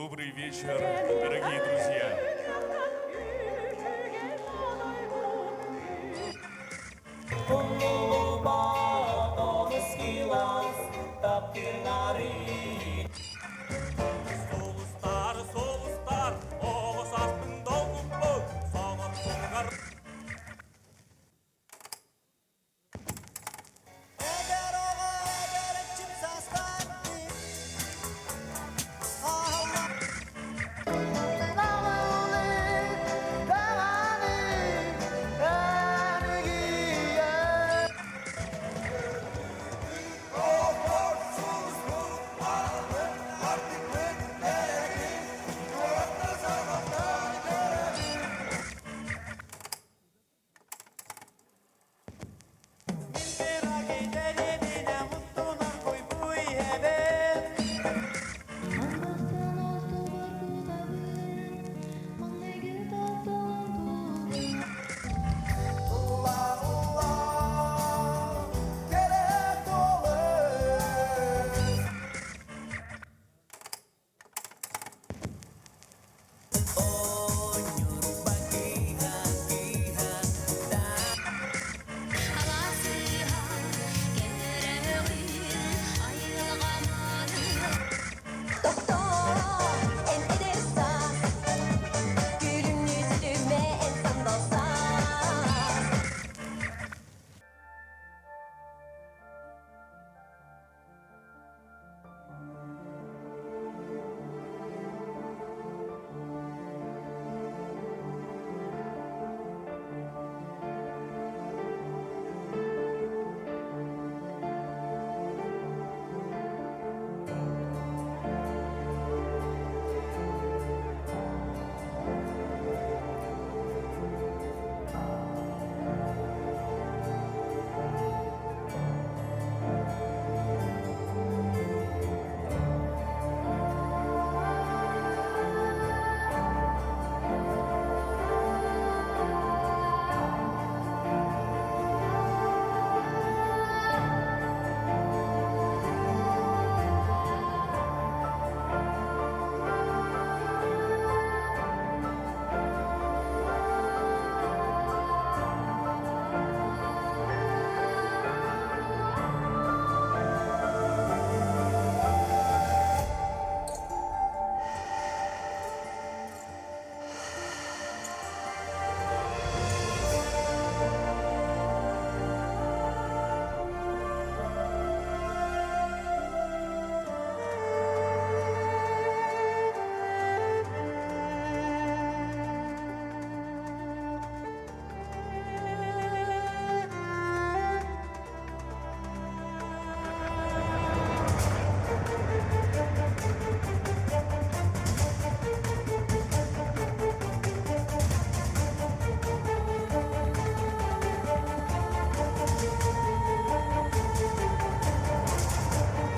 Добрый вечер, дорогие друзья! Сулустар, сулустар, оҕо сааспын долгуппут, соҥор Эдэр оҕо эдэрчим саастаах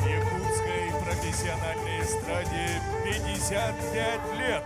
Якутской профессиональной эстраде 55 лет.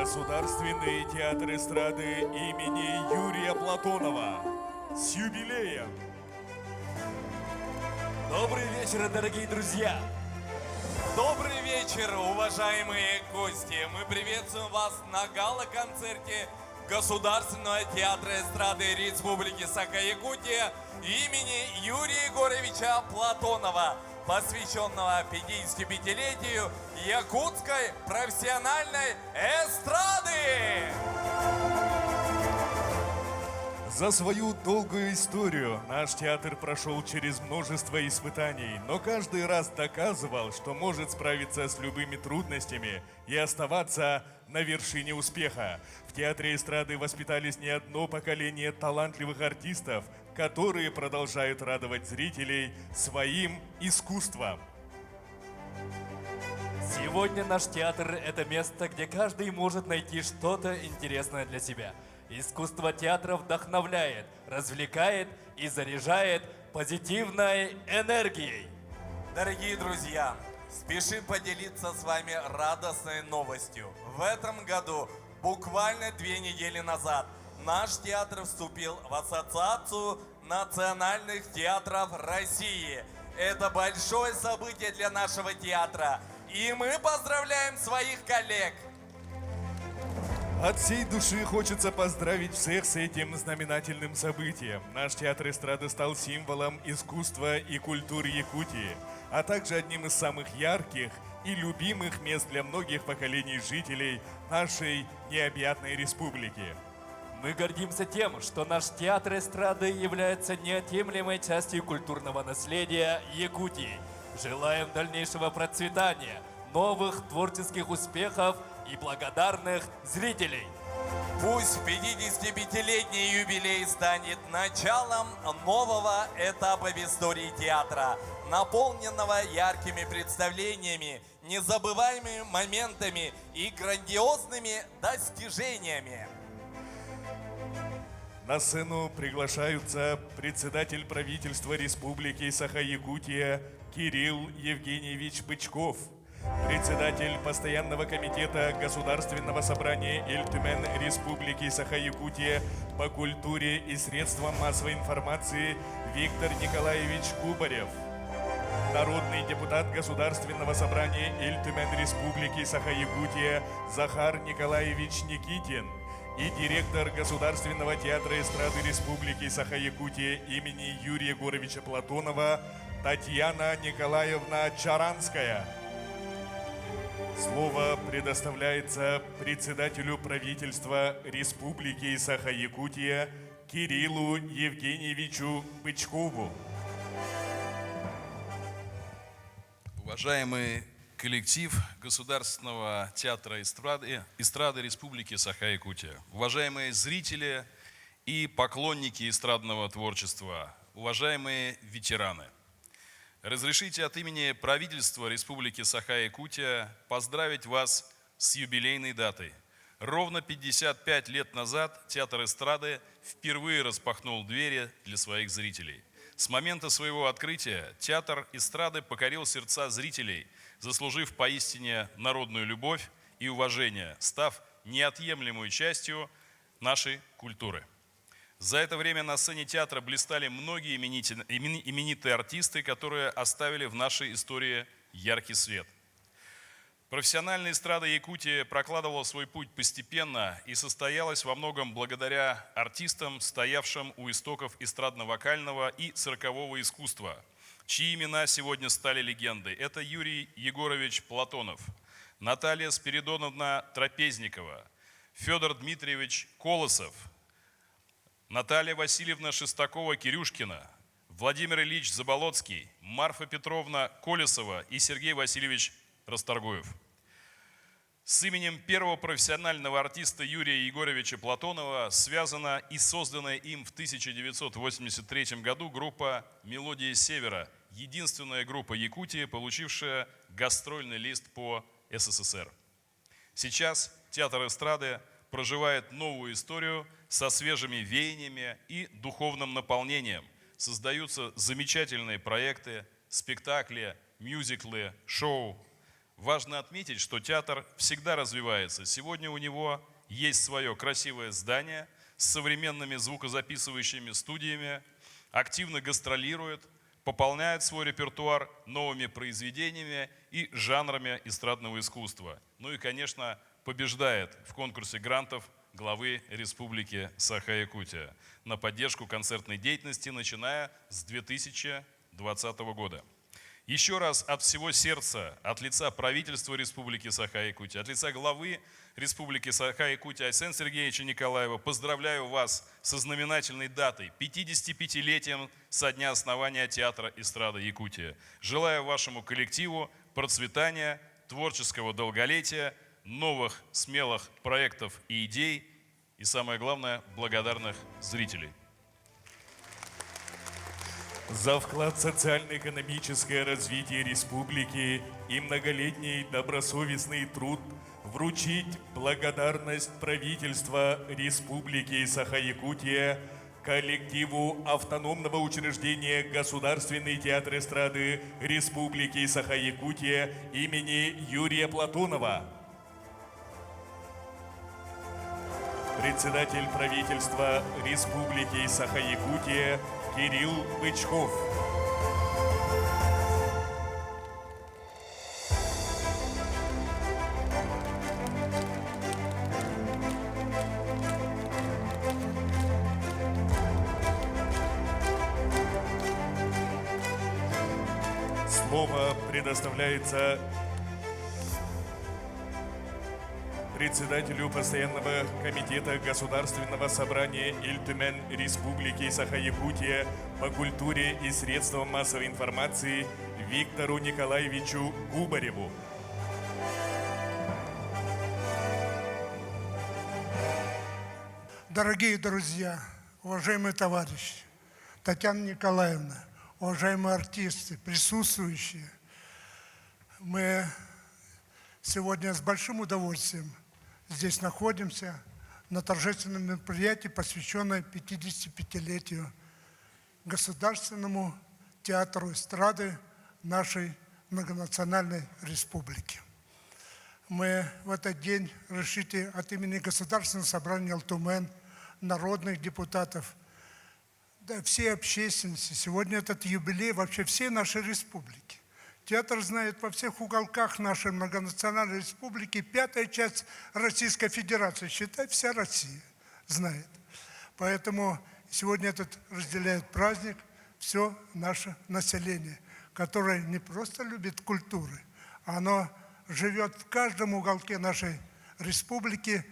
Государственный театр эстрады имени Юрия Платонова. С юбилеем! Добрый вечер, дорогие друзья! Добрый вечер, уважаемые гости! Мы приветствуем вас на гала-концерте Государственного театра эстрады Республики Саха-Якутия имени Юрия Егоровича Платонова, посвященного 55-летию якутской профессиональной эстрады! За свою долгую историю наш театр прошел через множество испытаний, но каждый раз доказывал, что может справиться с любыми трудностями и оставаться на вершине успеха. В театре эстрады воспитались не одно поколение талантливых артистов, которые продолжают радовать зрителей своим искусством. Сегодня наш театр – это место, где каждый может найти что-то интересное для себя. Искусство театра вдохновляет, развлекает и заряжает позитивной энергией. Дорогие друзья, спешим поделиться с вами радостной новостью. В этом году, буквально 2 недели назад, наш театр вступил в Ассоциацию национальных театров России. Это большое событие для нашего театра. И мы поздравляем своих коллег. От всей души хочется поздравить всех с этим знаменательным событием. Наш театр эстрады стал символом искусства и культуры Якутии, а также одним из самых ярких и любимых мест для многих поколений жителей нашей необъятной республики. Мы гордимся тем, что наш театр эстрады является неотъемлемой частью культурного наследия Якутии. Желаем дальнейшего процветания, новых творческих успехов и благодарных зрителей. Пусть 55-летний юбилей станет началом нового этапа в истории театра, наполненного яркими представлениями, незабываемыми моментами и грандиозными достижениями. На сцену приглашаются председатель правительства Республики Саха-Якутия Кирилл Евгеньевич Бычков, председатель Постоянного комитета Государственного собрания Ил Түмэн Республики Саха-Якутия по культуре и средствам массовой информации Виктор Николаевич Губарев, народный депутат Государственного собрания Ил Түмэн Республики Саха-Якутия Захар Николаевич Никитин и директор Государственного театра эстрады Республики Саха-Якутия имени Юрия Егоровича Платонова Татьяна Николаевна Чаранская. Слово предоставляется председателю правительства Республики Саха-Якутия Кириллу Евгеньевичу Бычкову. Уважаемый коллектив Государственного театра эстрады Республики Саха-Якутия, уважаемые зрители и поклонники эстрадного творчества, уважаемые ветераны. Разрешите от имени правительства Республики Саха-Якутия поздравить вас с юбилейной датой. Ровно 55 лет назад театр эстрады впервые распахнул двери для своих зрителей. С момента своего открытия театр эстрады покорил сердца зрителей, заслужив поистине народную любовь и уважение, став неотъемлемой частью нашей культуры. За это время на сцене театра блистали многие именитые артисты, которые оставили в нашей истории яркий след. Профессиональная эстрада Якутии прокладывала свой путь постепенно и состоялась во многом благодаря артистам, стоявшим у истоков эстрадно-вокального и циркового искусства, чьи имена сегодня стали легендой. Это Юрий Егорович Платонов, Наталья Спиридоновна Трапезникова, Федор Дмитриевич Колосов, Наталья Васильевна Шестакова-Кирюшкина, Владимир Ильич Заболоцкий, Марфа Петровна Колесова и Сергей Васильевич Расторгуев. С именем первого профессионального артиста Юрия Егоровича Платонова связана и созданная им в 1983 году группа «Мелодии Севера», единственная группа Якутии, получившая гастрольный лист по СССР. Сейчас театр эстрады проживает новую историю со свежими веяниями и духовным наполнением. Создаются замечательные проекты, спектакли, мюзиклы, шоу. Важно отметить, что театр всегда развивается. Сегодня у него есть свое красивое здание с современными звукозаписывающими студиями, активно гастролирует, пополняет свой репертуар новыми произведениями и жанрами эстрадного искусства. Ну и, конечно, побеждает в конкурсе грантов главы Республики Саха-Якутия на поддержку концертной деятельности, начиная с 2020 года. Еще раз от всего сердца, от лица правительства Республики Саха-Якутия, от лица главы Республики Саха-Якутия Айсена Сергеевича Николаева поздравляю вас со знаменательной датой 55-летием со дня основания театра эстрады Якутия. Желаю вашему коллективу процветания, творческого долголетия, новых смелых проектов и идей и, самое главное, благодарных зрителей. За вклад в социально-экономическое развитие республики и многолетний добросовестный труд вручить благодарность правительства Республики Саха-Якутия коллективу автономного учреждения Государственный театр эстрады Республики Саха-Якутия имени Юрия Платонова. Председатель правительства Республики Саха-Якутия Кирилл Бычков. Слово предоставляется председателю Постоянного комитета Государственного собрания Ил Түмэн Республики Саха-Якутия по культуре и средствам массовой информации Виктору Николаевичу Губареву. Дорогие друзья, уважаемые товарищи, Татьяна Николаевна, уважаемые артисты, присутствующие, мы сегодня с большим удовольствием здесь находимся на торжественном мероприятии, посвященном 55-летию Государственному театру эстрады нашей многонациональной республики. Мы в этот день решите от имени Государственного собрания Ил Түмэн, народных депутатов, да, всей общественности. Сегодня этот юбилей вообще всей нашей республики. Театр знает во всех уголках нашей многонациональной республики. Пятая часть Российской Федерации, считай, вся Россия знает. Поэтому сегодня этот разделяет праздник все наше население, которое не просто любит культуры, оно живет в каждом уголке нашей республики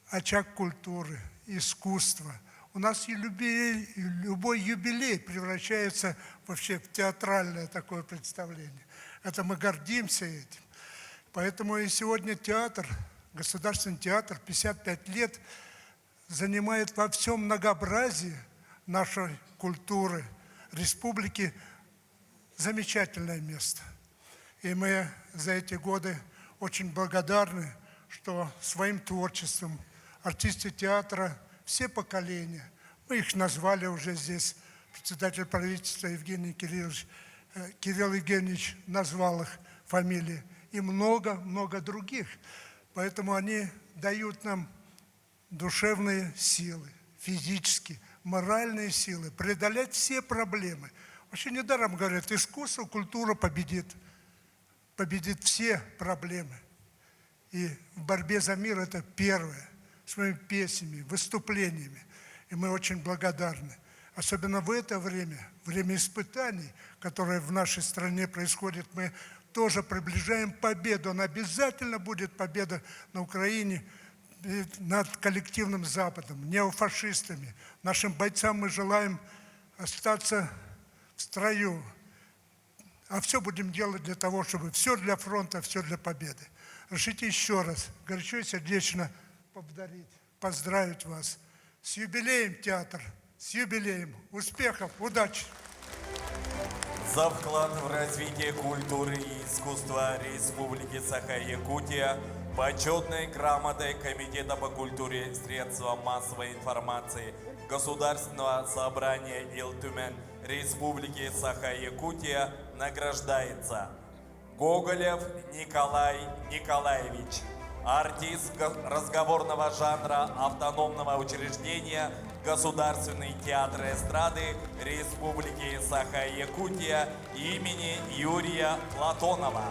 очаг культуры, искусства. У нас и юбилей, любой юбилей превращается вообще в театральное такое представление. Это мы гордимся этим. Поэтому и сегодня театр, Государственный театр, 55 лет занимает во всем многообразии нашей культуры республики замечательное место. И мы за эти годы очень благодарны, что своим творчеством артисты театра, все поколения, мы их назвали уже здесь, председатель правительства Евгений Кириллович, Кирилл Евгеньевич назвал их фамилии, и много-много других. Поэтому они дают нам душевные силы, физические, моральные силы, преодолеть все проблемы. Вообще недаром говорят, искусство, культура победит, победит все проблемы. И в борьбе за мир это первое, своими песнями, выступлениями. И мы очень благодарны. Особенно в это время, время испытаний, которое в нашей стране происходит, мы тоже приближаем победу. Она обязательно будет победа на Украине над коллективным Западом, неофашистами. Нашим бойцам мы желаем остаться в строю. А все будем делать для того, чтобы все для фронта, все для победы. Разрешите еще раз горячо и сердечно поблагодарить, поздравить вас с юбилеем театр, с юбилеем. Успехов, удачи! За вклад в развитие культуры и искусства Республики Саха-Якутия почетной грамотой Комитета по культуре и средствам массовой информации Государственного собрания Ил Түмэн Республики Саха-Якутия награждается Гоголев Николай Николаевич, артист разговорного жанра автономного учреждения Государственный театр эстрады Республики Саха-Якутия имени Юрия Платонова.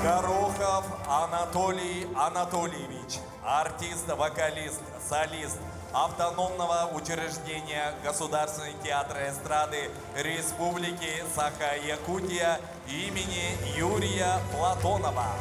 Горохов Анатолий Анатольевич, артист, вокалист, солист автономного учреждения Государственный театр эстрады Республики Саха-Якутия имени Юрия Платонова.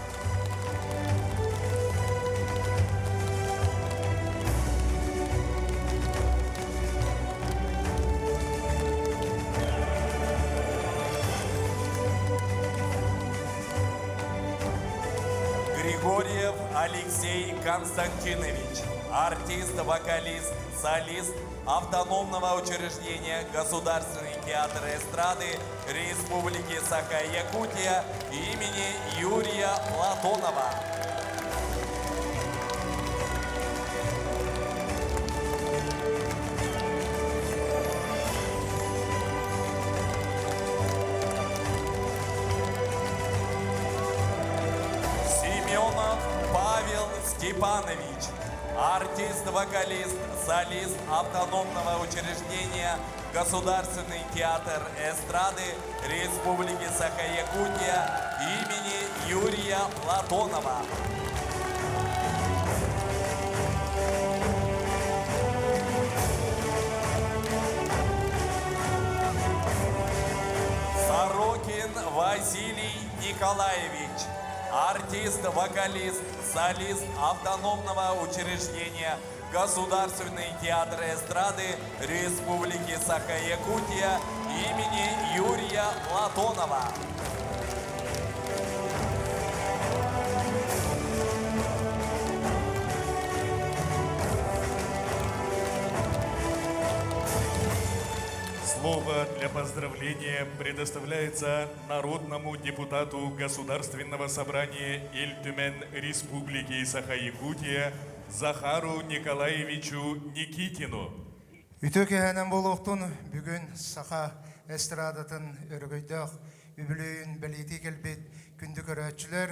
Григорьев Алексей Константинович, артист, вокалист, солист автономного учреждения Государственный театр эстрады Республики Саха-Якутия имени Юрия Платонова. Семенов Павел Степанович, артист-вокалист, солист автономного учреждения Государственный театр эстрады Республики Саха-Якутия имени Юрия Платонова. Сорокин Василий Николаевич, артист, вокалист, солист автономного учреждения Государственный театр эстрады Республики Саха-Якутия имени Юрия Платонова. Слово для поздравления предоставляется народному депутату Государственного собрания Ил Түмэн Республики Саха-Якутия Захару Николаевичу Никитину. Үтүө киэһэнэн буолуохтун бүгүн саха эстрадатын өрөгөйдөөх үбүлүөйүн бэлиэтии кэлбит күндү көрөөччүлэр,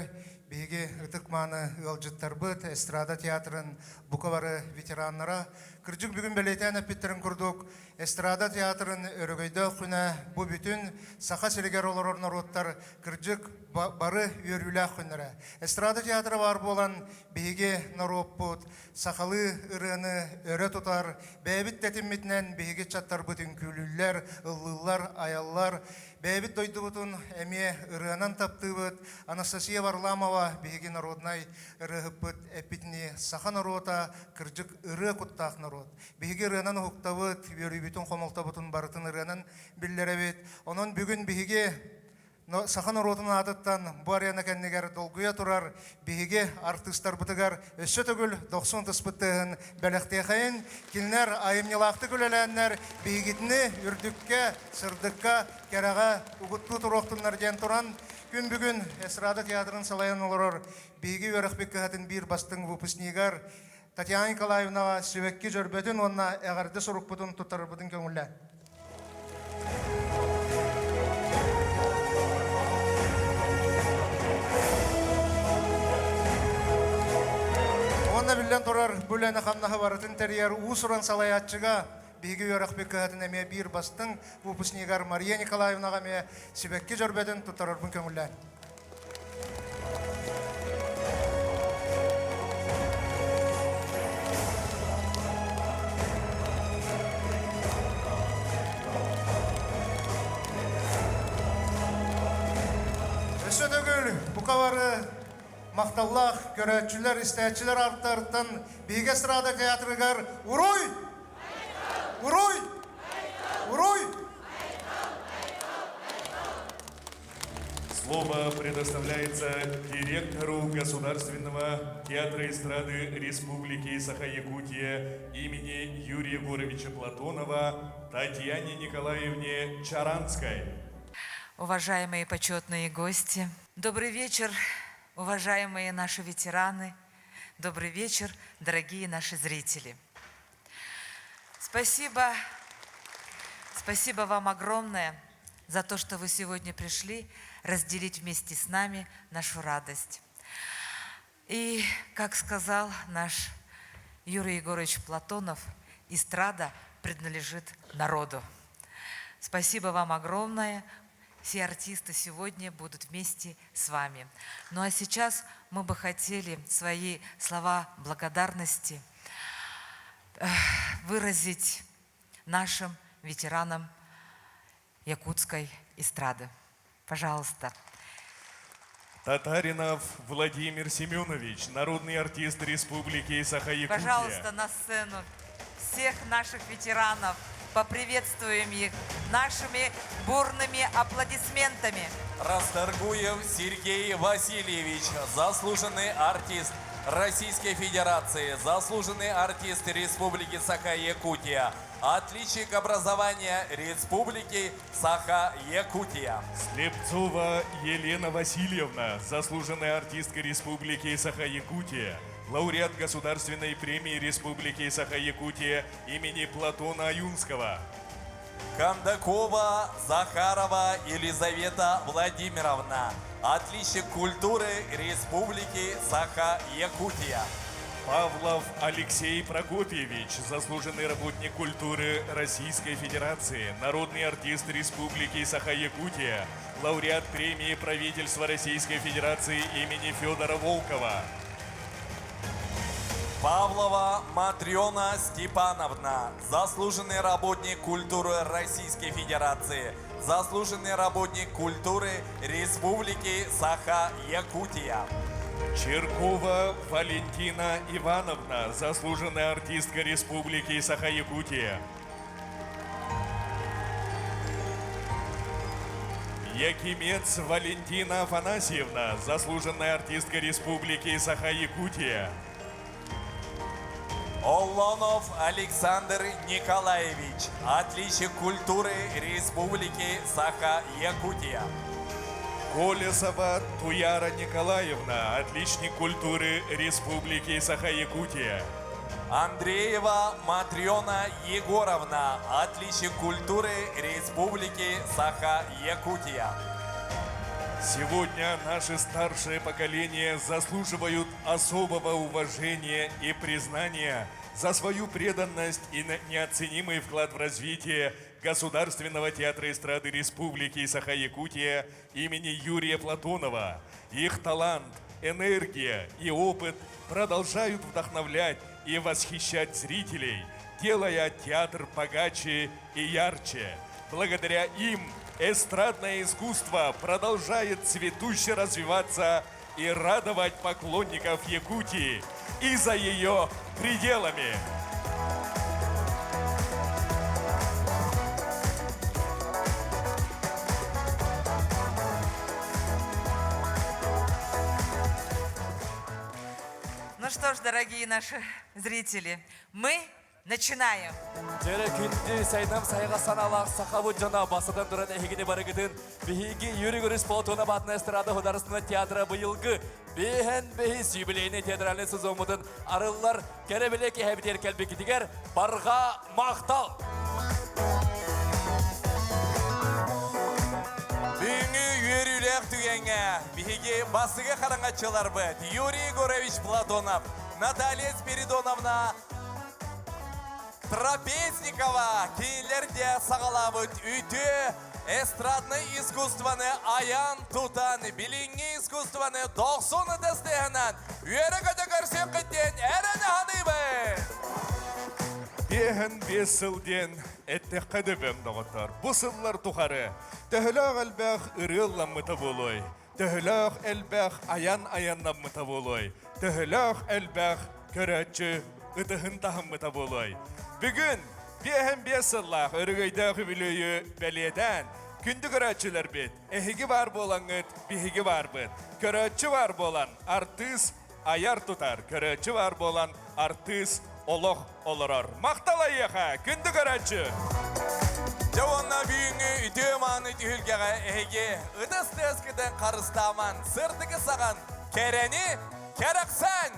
биһиги ытык-мааны ыалдьыттарбыт, эстрада театрын бука бары ветераннара, кырдьык бүгүн бэлиэтээн эппиттэрин курдук, эстрада театрын өрөгөйдөөх күнэ бу бүтүн Саха сиригэр олорор норуоттар кырдьык бары үөрүүлээх күннэрэ. Эстрада театра баар буолан биһиги норуоппут сахалыы ырыаны өрө тутар, бэйэбит тэтиммитинэн биһиги ыччаттарбыт үҥкүүлүүллэр, ыллыыллар, айаллар. Бэйэбит дойдубутун эмиэ ырыанан таптыыбыт. Анастасия Варламова биһиги народнай ырыаһыппыт эппитинии саха норуота кырдьык ырыа куттаах норуот. Биһиги ырыанан уһуктабыт, үөрүүбүтүн, хомолтобутун барытын ырыанан биллэрэбит. Онон бүгүн биһиги саха норуотун аатыттан бу арена кэннигэр долгуйа турар биһиги артыыстарбытыгар өссө төгүл дохсун тыспыт тыаһын бэлэхтиэхэйин. Кинилэр айымньылаахтык үлэлээннэр биһигитини үрдүккэ, сырдыкка, кэрэҕэ угуттуу туруохтуннар диэн туран, күн бүгүн эстрада театрын салайан олорор биһиги үөрэхпит кыһатын биир бастыҥ выпускнигар Татьяна Николаевнаҕа сибэкки дьөрбөтүн уонна эҕэрдэ сурукпутун туттарарбытын көҥүллээн. Уонна биллэн турар, бу үлэни-хамнаһы барытын тэрийэр уус-уран салайааччыга биһиги үөрэхпит кыһатын эмиэ биир бастыҥ выпускнигар Мария Николаевнаҕа эмиэ сибэкки дьөрбөтүн туттарарбын көҥүллээн. Өссө төгүл бука бары махталлаах көрөөччүлэр, истээччилэр ааттарыттан биһиги эстрада театрыгар Уруй! Уруй! Уруй! Слово предоставляется директору Государственного театра эстрады Республики Саха-Якутия имени Юрия Егоровича Платонова Татьяне Николаевне Чаранской. Уважаемые почетные гости, добрый вечер, уважаемые наши ветераны, добрый вечер, дорогие наши зрители. Спасибо, спасибо вам огромное за то, что вы сегодня пришли разделить вместе с нами нашу радость. И, как сказал наш Юрий Егорович Платонов, эстрада принадлежит народу. Спасибо вам огромное. Все артисты сегодня будут вместе с вами. Ну а сейчас мы бы хотели свои слова благодарности выразить нашим ветеранам якутской эстрады. Пожалуйста. Татаринов Владимир Семенович, народный артист Республики Саха-Якутия. Пожалуйста, на сцену всех наших ветеранов. Поприветствуем их нашими бурными аплодисментами. Расторгуев Сергей Васильевич, заслуженный артист Российской Федерации, заслуженный артист Республики Саха-Якутия, отличник образования Республики Саха-Якутия. Слепцова Елена Васильевна, заслуженная артистка Республики Саха-Якутия, лауреат Государственной премии Республики Саха-Якутия имени Платона Аюнского. Кондакова Захарова Елизавета Владимировна, отличник культуры Республики Саха-Якутия. Павлов Алексей Прокопьевич, заслуженный работник культуры Российской Федерации, народный артист Республики Саха-Якутия, лауреат премии правительства Российской Федерации имени Федора Волкова. Павлова Матрена Степановна, заслуженный работник культуры Российской Федерации, заслуженный работник культуры Республики Саха-Якутия. Черкова Валентина Ивановна, заслуженная артистка Республики Саха-Якутия. Якимец Валентина Афанасьевна, заслуженная артистка Республики Саха-Якутия. Оллонов Александр Николаевич, отличник культуры Республики Саха-Якутия. Колесова Туяра Николаевна, отличник культуры Республики Саха-Якутия. Андреева Матрена Егоровна, отличник культуры Республики Саха-Якутия. Сегодня наше старшее поколение заслуживают особого уважения и признания за свою преданность и неоценимый вклад в развитие Государственного театра эстрады Республики Саха-Якутия имени Юрия Платонова. Их талант, энергия и опыт продолжают вдохновлять и восхищать зрителей, делая театр богаче и ярче. Благодаря им эстрадное искусство продолжает цветуще развиваться и радовать поклонников Якутии и за ее пределами. Ну что ж, дорогие наши зрители, мы начинаем. Дьэ күндү сайдам сайга санаалаах сахабыт дьоно бастатан туран эһигини барыгытын биһиги Юрий Егорович Платонов аатынан эстрада художественнай театра быйылгы биэһэн бэһис юбилейный театральный сезоммутун арыллар кэрэ-бэлиэ киэһэбитигэр кэлбиккитигэр барҕа махтал! Бүгүҥҥү үөрүүлээх түгэҥҥэ биһиги бастакы хараҥаччыларбыт Юрий Егорович Платонов, Наталья Спиридоновна Трапезникова кинилэр дьэ саҕалаабыт үтүө эстраднай искусствоны айан-тутан, билиҥҥи искусствоны дохсун ытыс тыаһынан үөрэ-көтө көрсүөххүт диэн эрэнэ саныыбын! Биэһэн биэс сыл диэн эттэххэ дөбөҥ доҕоттор. Бу сыллар тухары төһөлөөх элбэх ырыа ылламмыта буолуой? Төһөлөөх элбэх айан айаннаммыта буолуой? Төһөлөөх элбэх көрөөччү ытыһын таһыммыта буолуой? Бүгүн биэһэн биэс сыллаах өрөгөйдөөх үбүлүөйү бэлиэтээн, күндү көрөөччүлэрбит, эһиги баар буолаҥҥыт, биһиги баарбыт. Көрөөччү баар буолан, артыыс айар тутар, көрөөччү баар буолан, артыыс олох олорор. Махтал эйиэхэ, күндү көрөөччү! Дьэ уонна бүгүҥҥү үтүө мааны түһүлгэҕэ эһиги ытыс тыаскытын харыстааман, сырдыгы саҕан, кэрэни кэрэхсээн!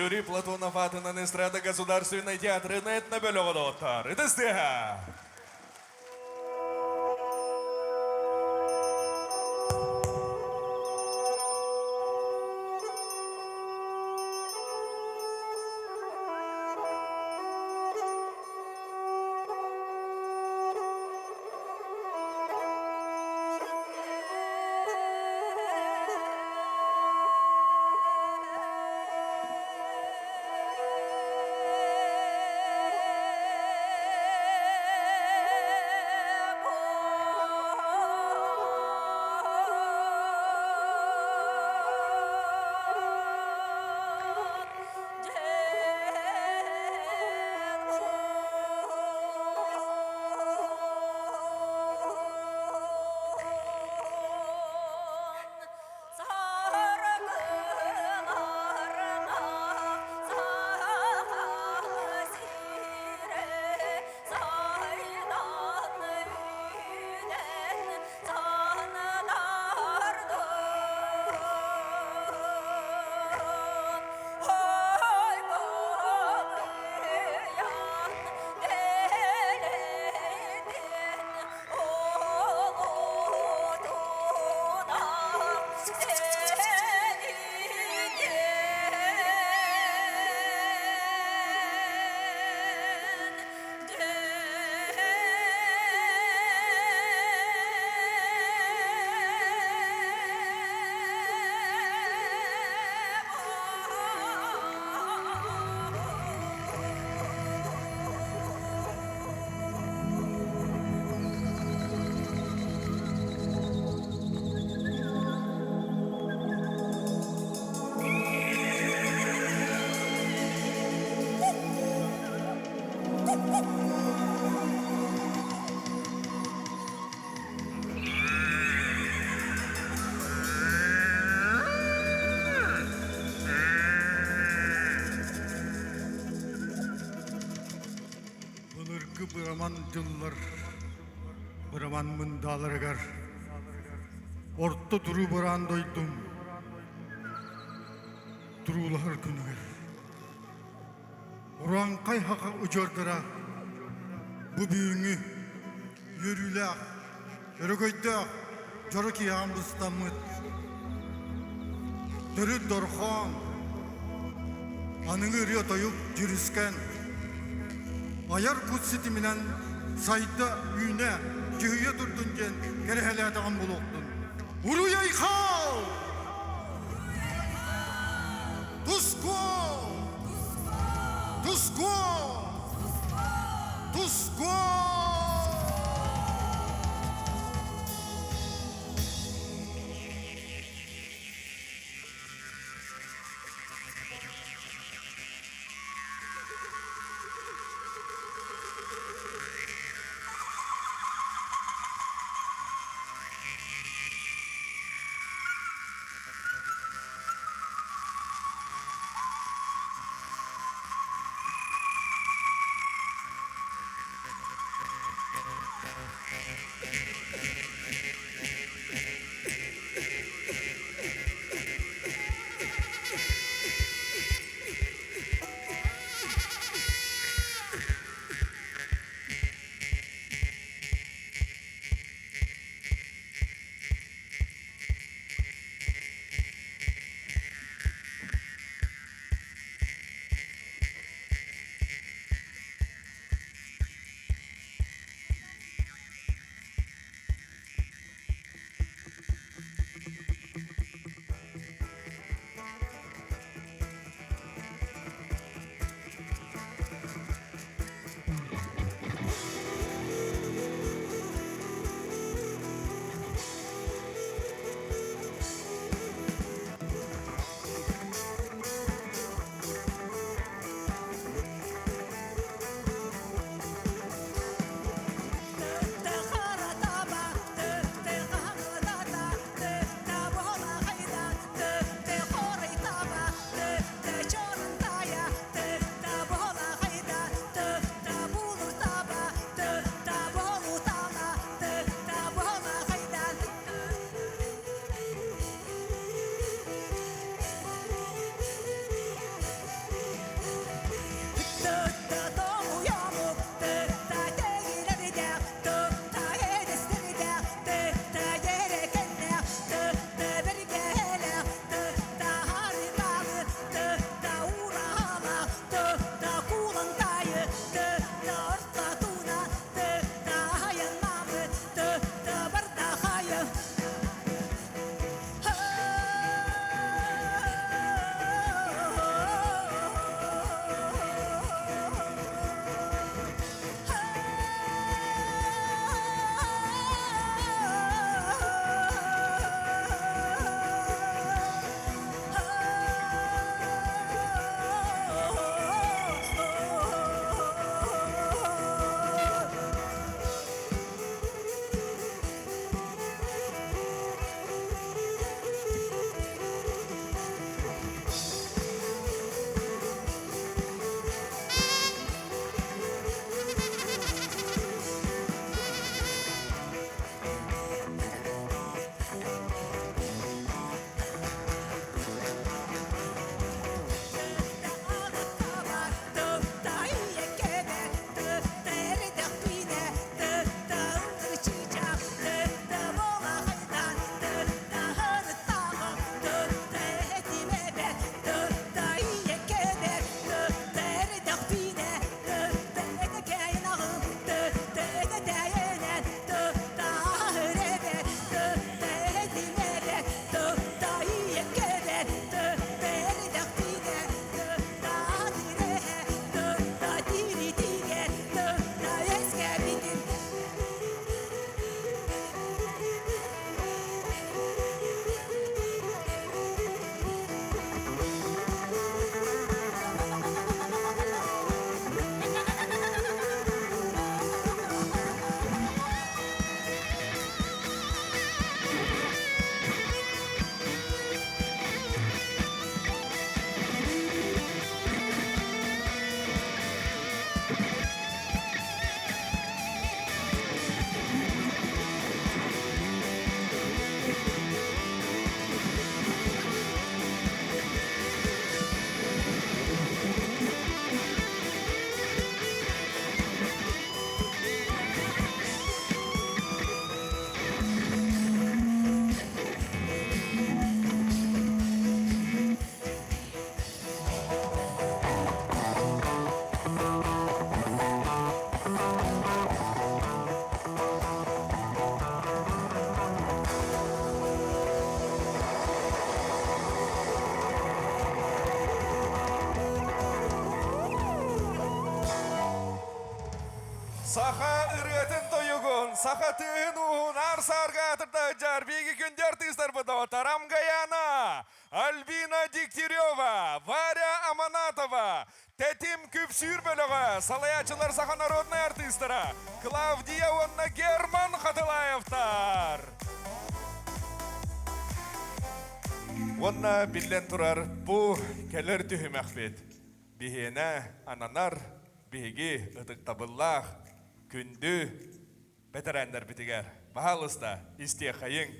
Юрий Платонов аатынан эстрада государственнай театрын этно-бөлөҕө доҕоттор. Ытыс тыаһа! Былыргы быраман дьыллар быраман мындааларыгар орто туруу бараан дойдум туруулаһар күнүгэр Урааҥхай хаха удьуордара бу бүгүҥҥү үөрүүлээх, өрөгөйдөөх дьоро киһиэхэ быстаммыт төрүт дорҕоон, аныгы ырыа-тойук дьүрүскэн, айар кут ситиминэн сайда, үүнэ, дьүһүйэ турдун диэн кэрэһэлээтэҕим буолуохтун. Уруй-айхал! Туску! Туску! Туску! Саха ырыатын тойугун, саха тыаһын ууһун аар саарга аатырда сылдьар биһиги күндү артыыстарбыт Тарам Гаяна, Альбина Дегтярева, Варя Аманатова, Тэтим Күпсүүр бөлөҕө, салайааччылар саха народнай артыыстара Клавдия уонна Герман Хатылаевтар. Уонна биллэн турар, бу кэлэр түһүмэхпит биһиэнэ ананар биһиги ытыктабыллаах күндү бэтэрээннэрбитигэр баһаалыста истиэхэйиҥ,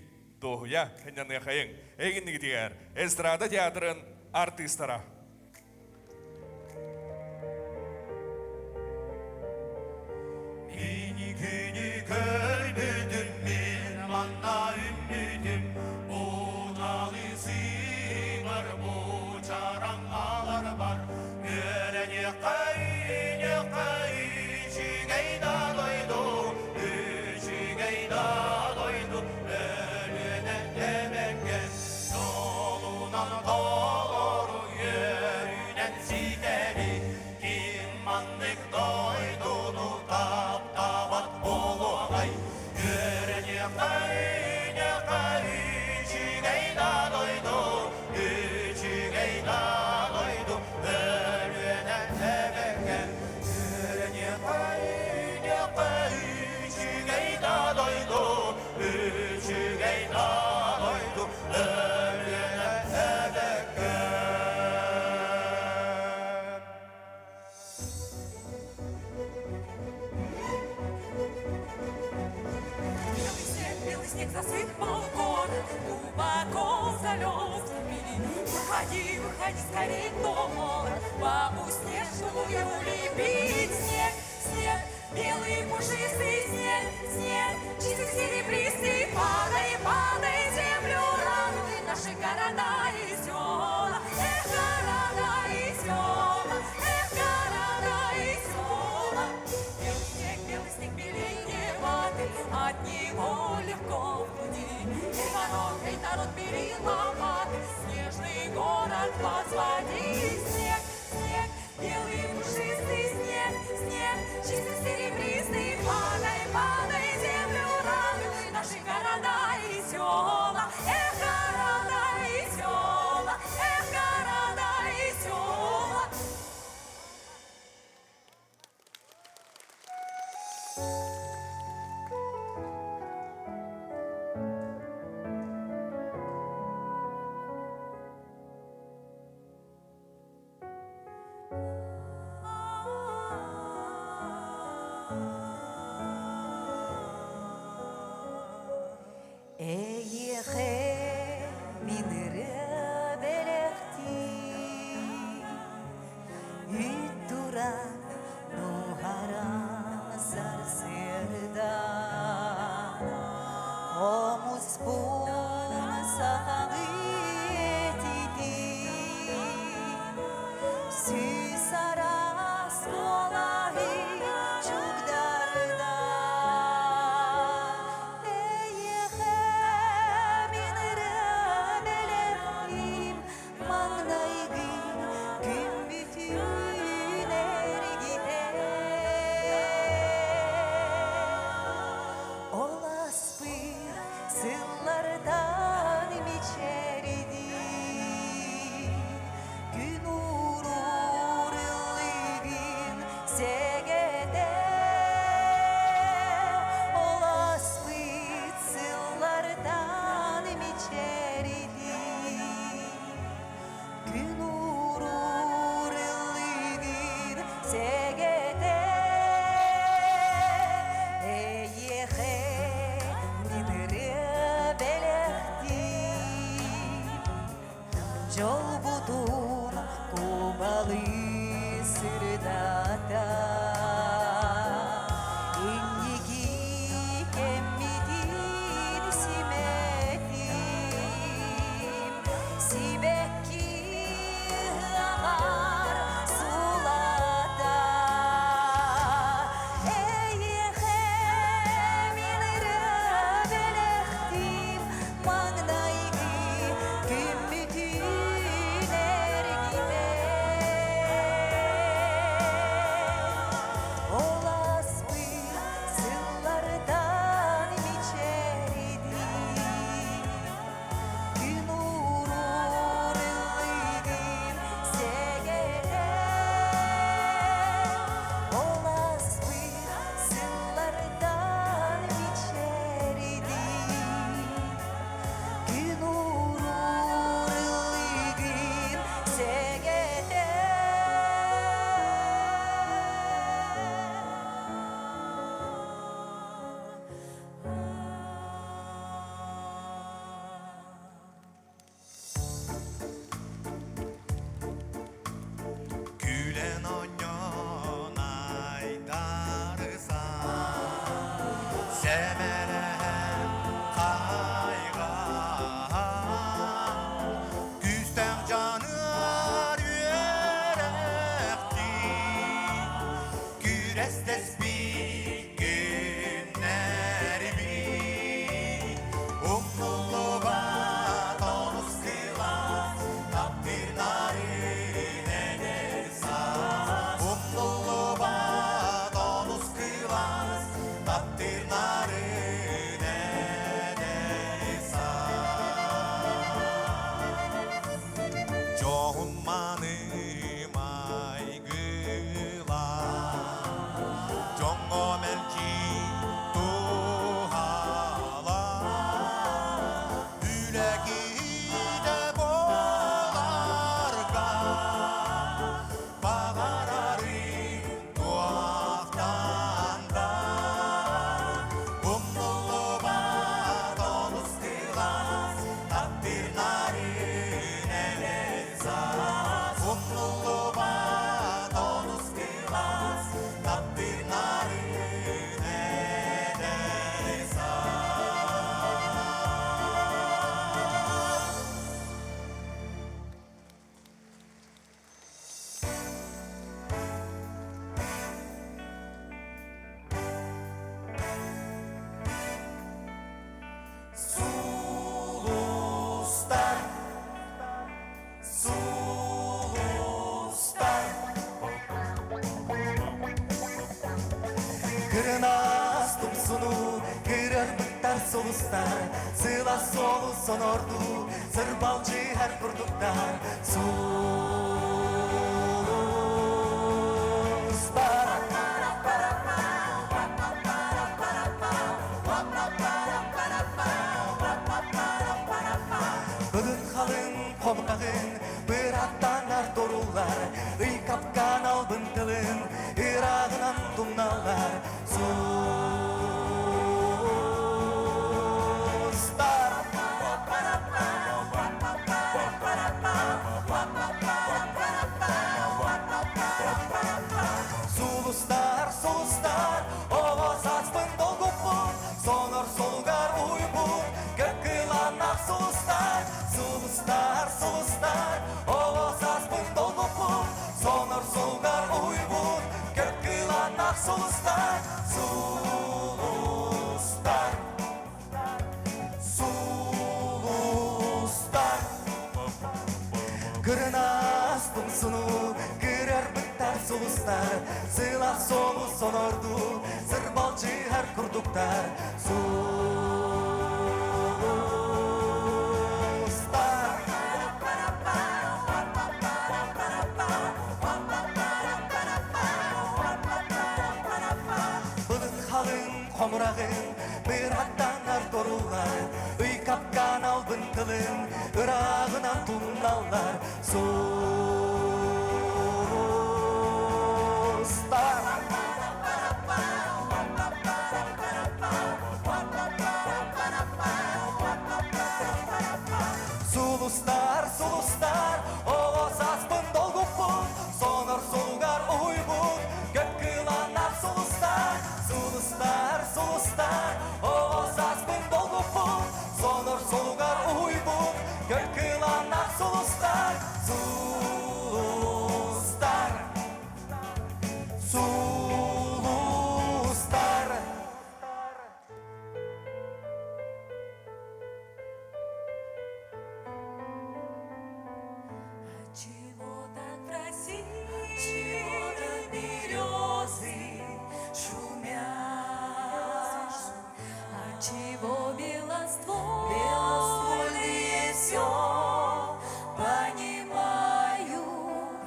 дуоһуйа сынньаныахайыҥ. Эйигиннигитигэр эстрада театрын артыыстара. Мини күнү көрбүтүм мин манна үммүтүм Буталы сыыбар бу чараҥ аларбар Үөрэниэххэ үчүгэй да дойду үчүгэй да дойду Өлүөнэ эбэҥҥэ дьолунан толору үөрүүнэн ситэри Ким маннык дойдуну таптаабат буолуоҕай Үөрэниэххэ үчүгэй да дойду үчүгэй да дойду Өлүөнэ эбэҥҥэ үөрэниэххэ үчүгэй да дойду үчүгэй да дойду Өлүөнэ эбэҥҥэ. Белый снег, белый снег засыпал город, глубоко залез в глубине. Выходи, выходи скорей, кто молод, бабу снежную лепить. Снег, снег, белый пушистый снег, снег, чистый серебристый, падай, падай, землю радуй, наши города и села. Эх, города и села, эх, города и села. Белый снег, белый снег, белее воды, от него легко в пути. Эй, народ, эй, народ, бери лопаты, снежный город возводи. Снег, снег, белый пушистый снег, снег, чистый серебристый, падай, падай, землю радуй, наши города и села. Эх, города и села, эх, города и села. Эйиэхэ мин ырыа бэлэхтии, Үүт туран нуһара сарсыарда. Сэмэлэһэн хайҕаан, Күүстээх дьаныар үөрэхтии, Күрэстэспит күннэрбит Умнуллубат олус кылаас Таптыырнарын эдэр саас Умнуллубат олус кылаас Таптыырнарын эдэр саас Дьоһун маны майгылаах Дьоҥҥо мэлдьи туһалаах Үлэ киһитэ буоларга Баҕарарым туохтан да Умнуллубат олус кылаас Таптыыр нарын эдэр саас Умнуллубат олус кылаас Таптыыр нарын эдэр саас. Сулустар, сулустар Кырынаас тумсуну кырарбыттар сулустар Сыла суолу сонорду сырбалдьыһар курдуктар Сулустар. Былыт халыҥ хомунаҕын быраттанар торуллар, Ый капкан албын тылын ырааҕынан тумналлар. Сулустар. Сулустар, сулустар, оҕо сааспын долгуппут, Сонор солугар уйбут, Көп кылааннаах сулустар, сулустар, сулустар, оҕо сааспын долгуппут, Сонор солугар уйбут, Көп кылааннаах сулустар, сулустар, сулустар. Кырынаас тумсуну кырарбыттар сулустар, Сылаас суолу сонорду сырбалдьыһар курдуктар. Сулустар. Былыт халыҥ хомураҕын быраттанар торуллар, Ый капкан албын тылын ырааҕынан тумналлар. Сулустар. Сулустар, сулустар, оҕо сааспын долгуппут, Сонор суолугар уһуйбут, Көп кылааннаах сулустар, сулустар, сулустар, оҕо сааспын долгуппут, Сонор суолугар уһуйбут, Көп кылааннаах сулустар, сулустар, сулустар. Отчего так в России березы шумят? Отчего белоствольные все понимают?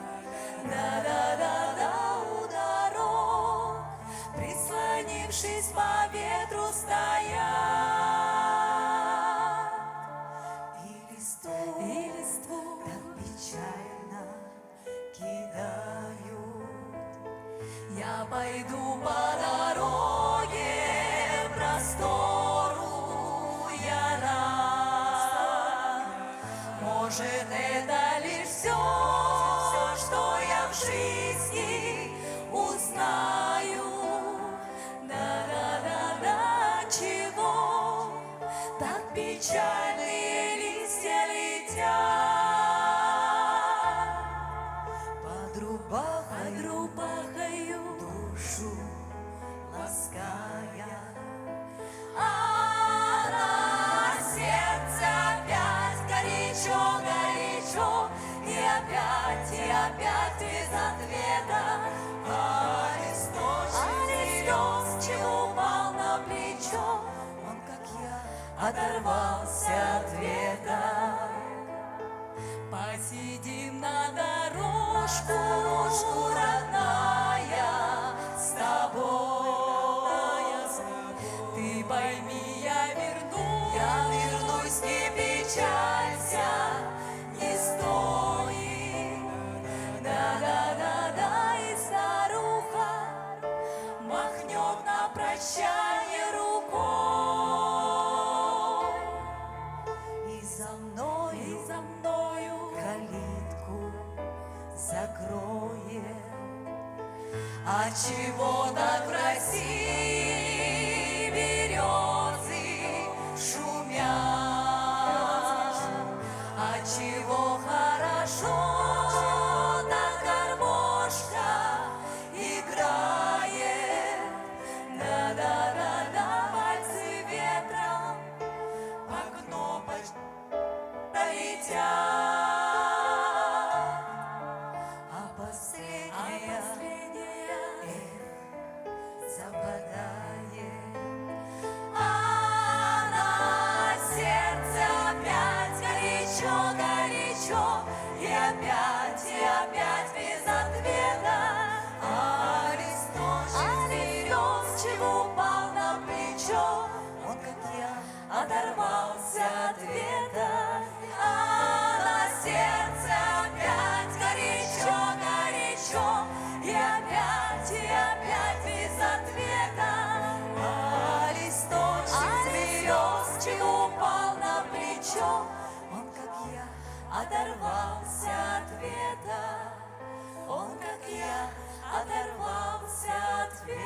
Да-да-да-да, у дорог, прислонившись по ветру, стоят. И листву так печально кидают. Я пойду по дороге простору, я рад. Может, это лишь все, что я в жизни узнаю. Да-да-да-да, чего оторвался от веток. Посидим на дорожку, родная, с тобой. Ты пойми, я вернусь, я вернусь, не печалься, не стоит. Да-да-да-да, и старуха махнет на прощание рукой. И за мною, и за мною калитку закроет. А чего так в России березы шумят? А чего хорошо так гармошка играет? Да-да-да-да, пальцы ветром по кнопочкам пролетят. А последняя, эх, западает. А на сердце опять горячо, горячо, и опять без ответа. А листочек березчик упал на плечо, он, как я, оторвался от веток. А на сердце опять горячо, горячо, и опять без ответа. А листочек березчик упал на плечо, он, как я, оторвался от веток. Он, как я, оторвался от веток.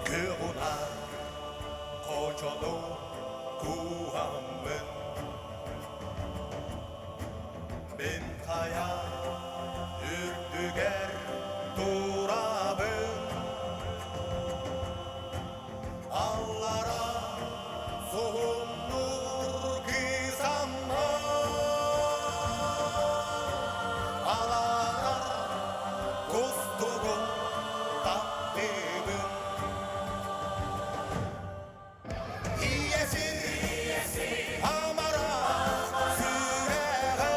Күҕүнар хочону кууһаммын Мин хайа үрдүгэр турабын Аллара суһумнуур кыыс Амма Алаарар кустугун таптыыбын Ийэ сир амарах сүрэҕэ.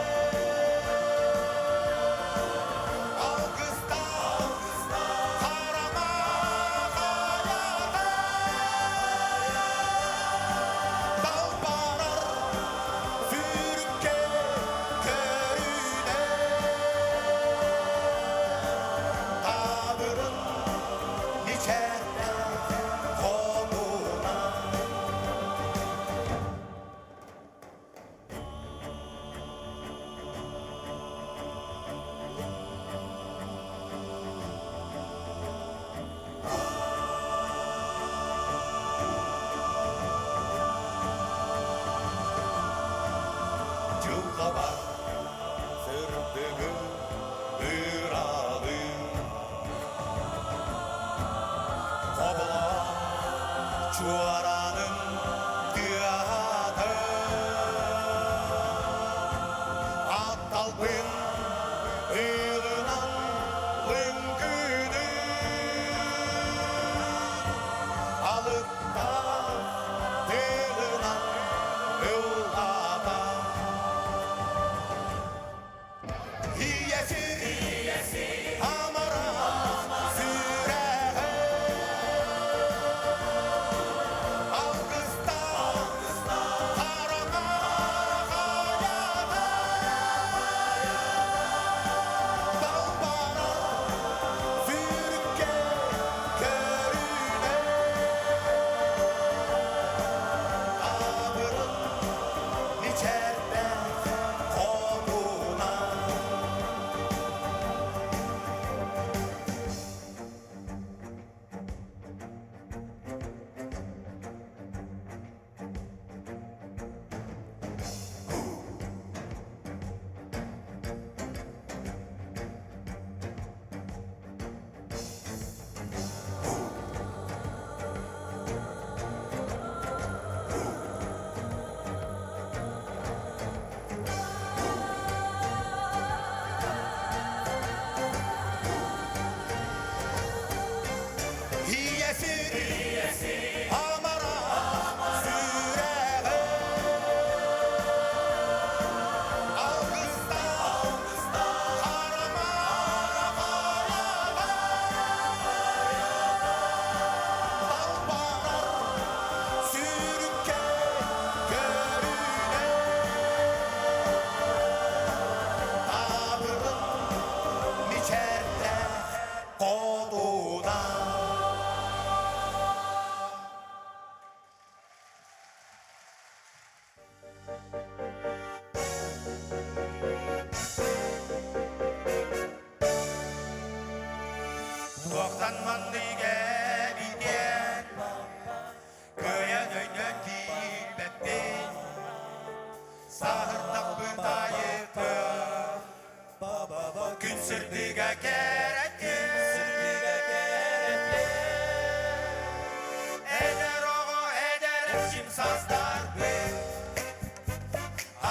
Эрчим састарбын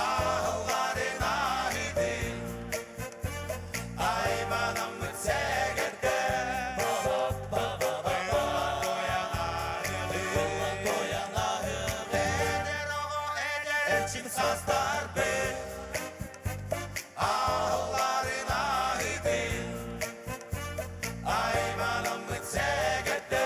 Аһылларын аһыдын Айманаммыт сэгэрдэ Эдэр оҕо эдэр эрчим састарбын Аһылларын аһыдын Айманаммыт сэгэрдэ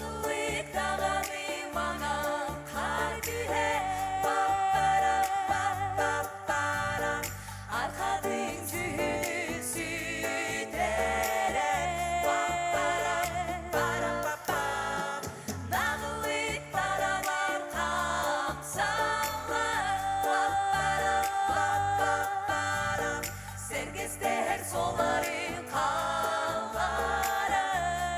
Ыллык даҕаны маҥан хаар түһэ Паппарам-паппарам Архатын сүһүнүн сүтэрэр Паппарам-парам-паппам Наҕылык баралар хамсаллар Паппарам-паппарам Сэргэстэһэр суолларын хаалларар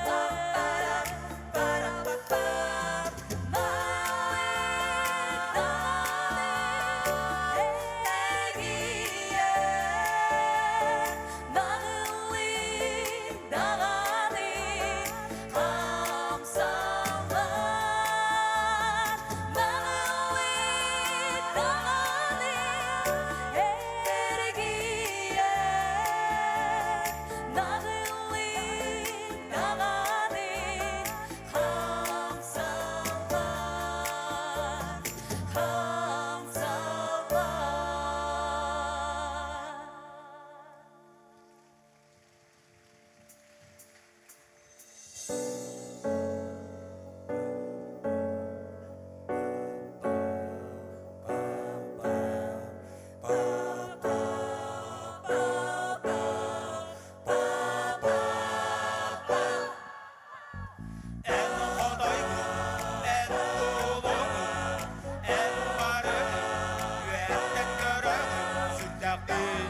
Паппарам парам-паппам Наҕыллык даҕаны хамсаллар, наҕыллык даҕаны эргийэр, наҕыллык даҕаны хамсаллар, хамсаллар. Эн хотойгун, эн улугун, эн барыгын, үөттэн көрөҕүн, сүрдэххин.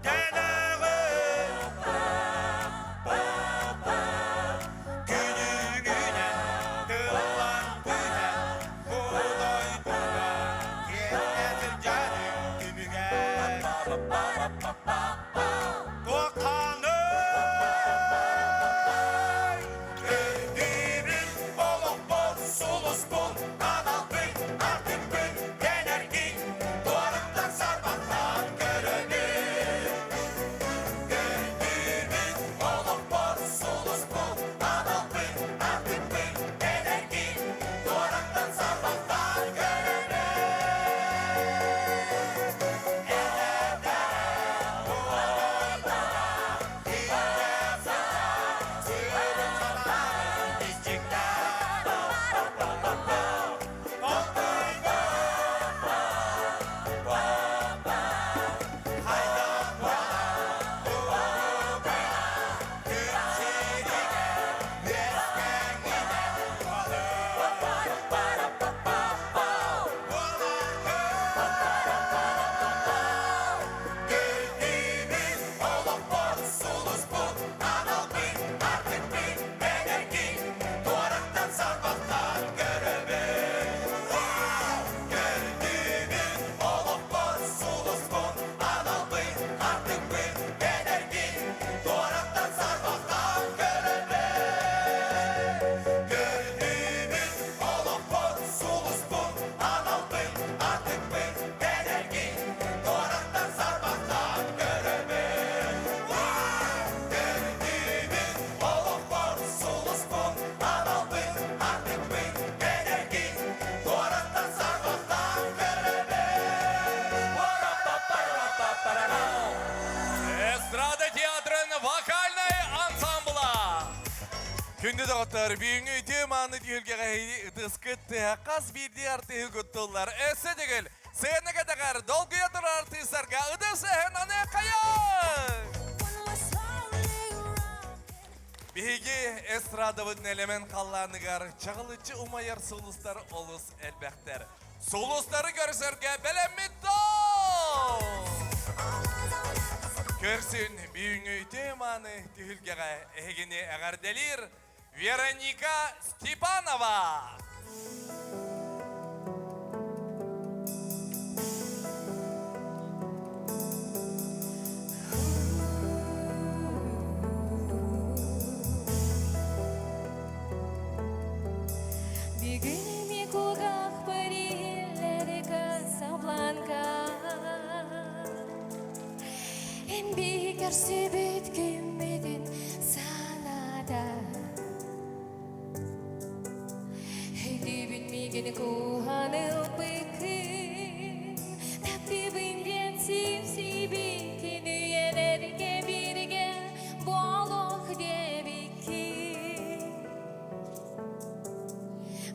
Тэнэҕин, күнүгүнэн тыллан түһэн, бу дойдуга киэҥҥэ сылдьарыҥ түмүгэр. Туохханый? Көрдүүбүн, олохпун, сулуспун, аналбын, артыкпын, кэнэргин, туораттан сарбаттан көрөбүн. Көрдүүбүн, олохпун, сулуспун, аналбын, артыкпын, кэнэргин, туораттан сарбаттан көрөбүн. Көрдүүбүн, олохпор сулуспун, аналбын, артыкпын, энергин, туораттан сарбаттан көрөбүн. Көрдүүбүн, олохпор сулуспун, аналбын, артыкпын, энергин, туораттан сарбаттан көрөбүн. Көрдүүбүн, олохпор сулуспун, аналбын, артыкпын, энергин, туораттан сарбаттан көрөбүн. Көрдүүбүн, олохпор сулуспун, аналбын, артыкпын, энергин, туораттан сарбаттан көрөбүн. Эстрада театрын вокальнай ансамбла. Күндү доҕоттор, бүгүҥҥү үтүө мааны түһүлгэҕэ ытыскыт тыаһа хас биирдии артыыһы куттуллар. Өссө төгүл сцена кэтэҕэр долгуйа турар артыыстарга ытыс эһэн аны хайа! Биһиги эстрадабыт нэлэмэн халлааныгар чаҕылыччы умайар сулустар олус элбэхтэр. Сулустары көрсөргө бэлэммит доо! Көрсүн бүгүҥҥү үтүө мааны түһүлгэҕэ эһигини эҕэрдэлиир. Вероника Степанова. Бүгүн эмиэ кулгаахпар иһиллэр Касабланка Эн биһи көрсүбүт күммүтүн саната Өйдүүбүн миигин кууһан ылбыккын Таптыыбын диэн сипсибиккин үйэлэргэ бииргэ буолуох диэбиккин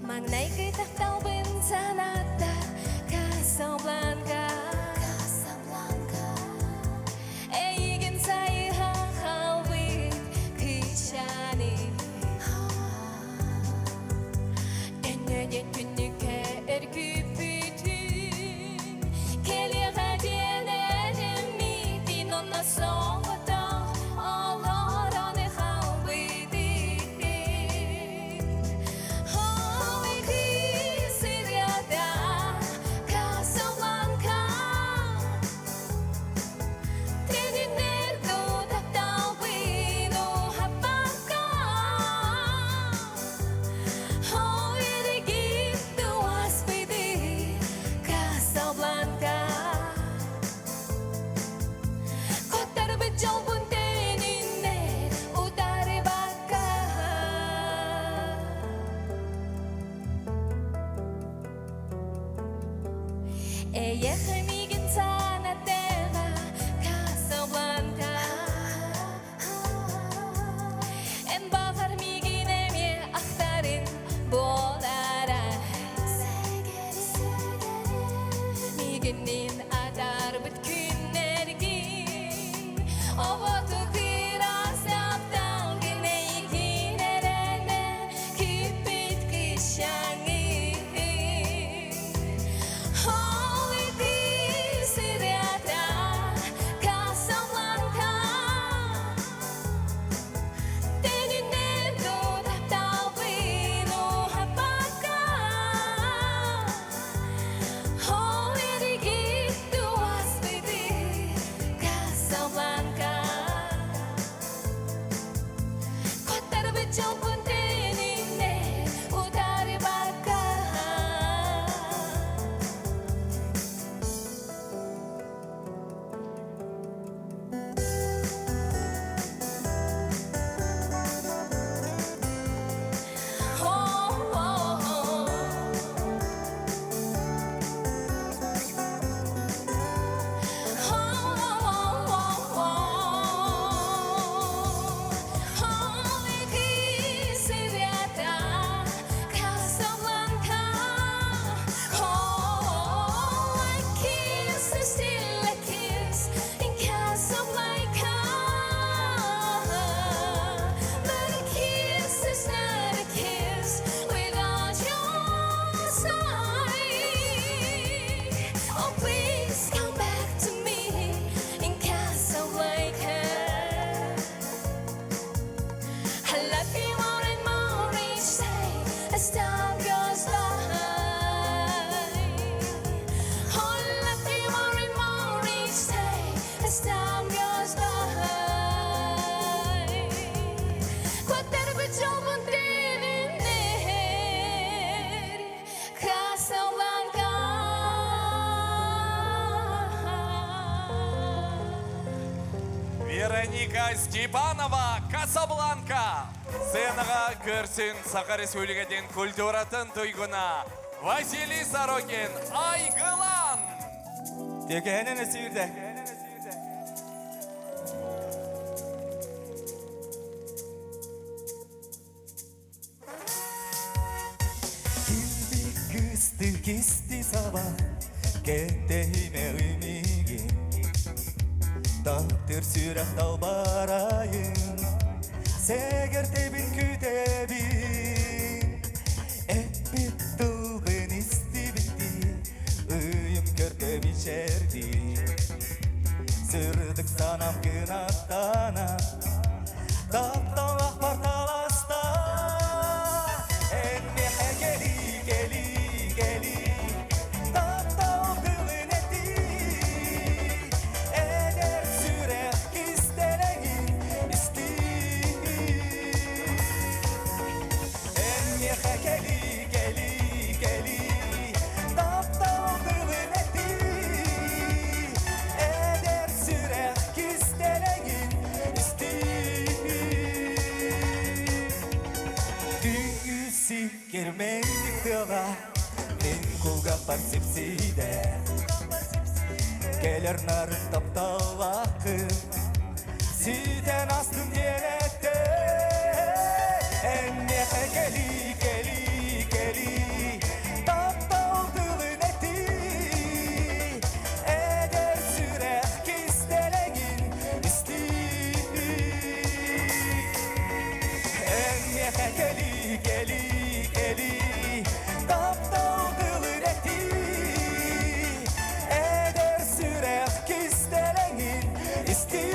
Маҥнайгы тапталбын санатта Касабланка Касабланка Эйигин сайыһа хаалбыт кыысчааны Төннөнөн түннүккэ өргүппүтүн Кэлиэҕэ диэн эрэммитин Онно соҕотох олорон хаалбытын Ол кыыс ырыата Касабланка Төнүннэр дуу тапталбын уһаппакка Ол эргитти ааспыты Касабланка Куттарбыт дьолбун төнүннэр утарбакка Эйиэхэ миигин санатыаҕа Касабланка Эн баҕар миигин эмиэ ахтарын буолара Миигинниин атаарбыт күннэргин Оҕотук ыраас тапталгын эйигин эрэнэ күүппүт кыысчааҥҥын Ол ити ырыата Касабланка Төнүннэр дуу тапталбын уһаппакка Ол эргитти ааспыты Касабланка Куттарбыт дьолбун төнүннэр утарбакка Casablanca Oh, a kiss is still a kiss in Casablanca. But a kiss is not a kiss without your side. Oh, please come back to me in Casablanca. I love you more and more each day as time goes by. Oh, I love you more and more each day as time goes by. Куоттарбыт дьолбун төнүннэр Касабланка. Вероника Степанова, Касабланка. Сценаҕа көрсүҥ Саха Республикатын культуратын туйгуна Василий Сорокин, Айгылан. Текehenen esirde. Килбик кысты кисти саба, Кэтэһимэ миигин. Таптыыр сүрэх далбарайын, Сэгэртэбин күүтэбин. Эппит тылбын истибиттии, Ыйым көрдө мичээрдии. Сырдык санаам кынаттанан, Таптал ахпар таласта. Энмиэхэ кэлий, кэлий, кэлий, таптал тылын этий. Эдэр сүрэх кистэлэҥин истий. Түүҥҥү сиккирмэйдик тыала мин кулгахпар сипсийдэ. Кэлэр нарын тапталлааххын ситэн астым диэн эттэ. Энмиэхэ кэлий, кэлий, кэлий, таптал тылын этий. Эдэр сүрэх кистэлэҥин истий. Энмиэхэ кэлий, кэлий, кэлий, таптал тылын этий. Эдэр сүрэх кистэлэҥин истий.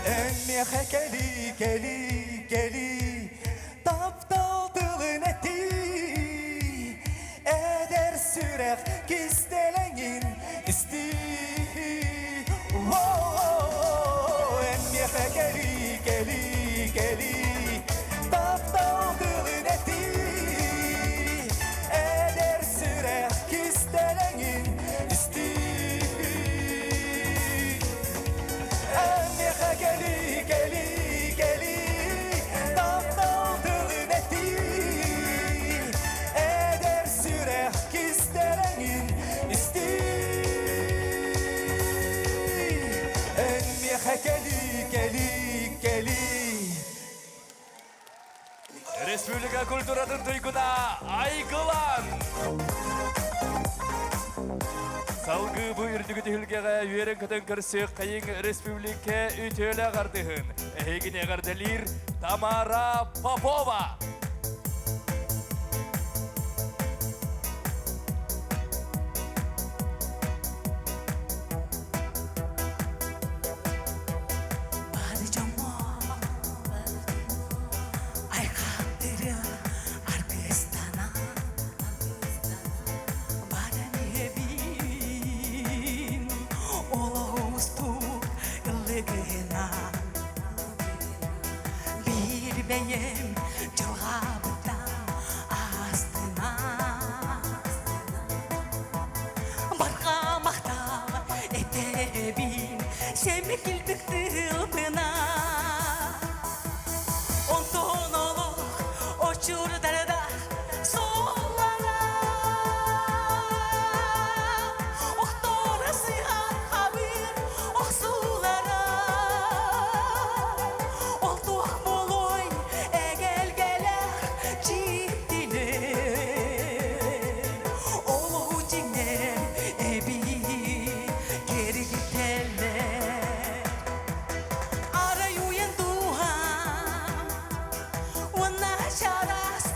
Энмиэхэ кэлий, кэлий, кэлий, таптал тылын этий. Эдэр сүрэх кистэлэҥин истий. Энмиэхэ кэлий, кэлий, кэлий, таптал тылын этий. Эдэр сүрэх кистэлэҥин истий. Энмиэхэ кэлий, кэлий, кэлий, таптал тылын этий. Эдэр сүрэх кистэлэҥин истий. Энмиэхэ кэлий, кэлий, кэлий. Республика культуратын туйгуна Айгылан! Салгыы бу үрдүк түһүлгэҕэ үөрэн-көтөн көрсүөххэйиҥ республика үтүөлээх артыыһын, эһигини эҕэрдэлиир Тамара Попова! Бары дьоҥҥо айхаллыры аргыстана баран иһэбин олох уустук ыллыгынан биир бэйэм дьылҕабыттан астына барҕа махтал этэбин сэмэ килбик тылбына онтон олох очурдарда суоллара охтора сыһан хабыр охсуулара ол туох буолуой эгэлгэлээх дьиктилэр олоҕу дьиҥэр эбии кэргитэллэр арай уйан дууһам уонна чараас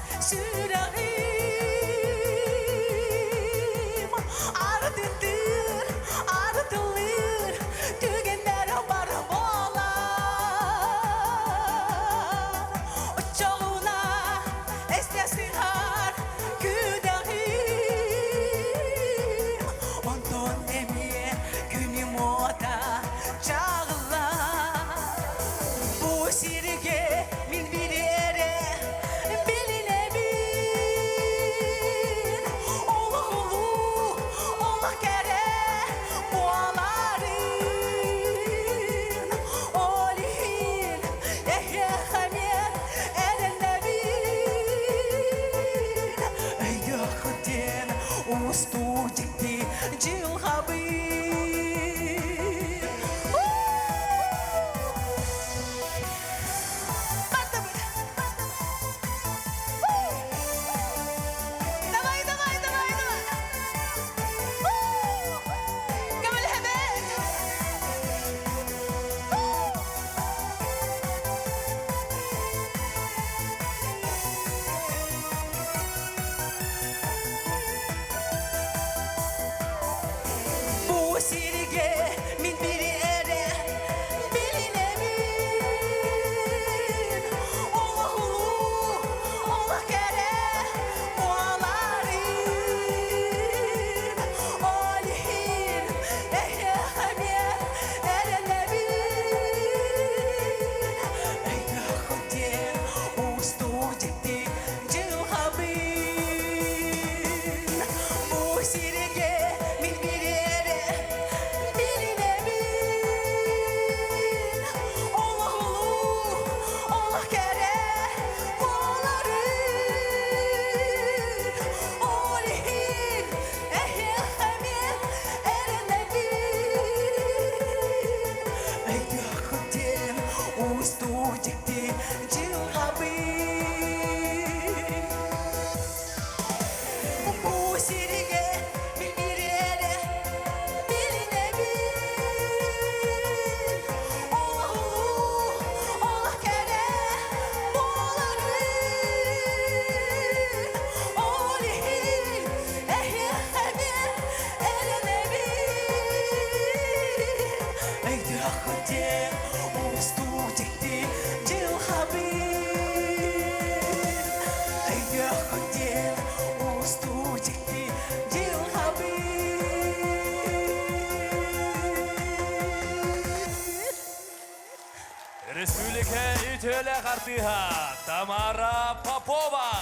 үтүөлээх артыыһа Тамара Попова.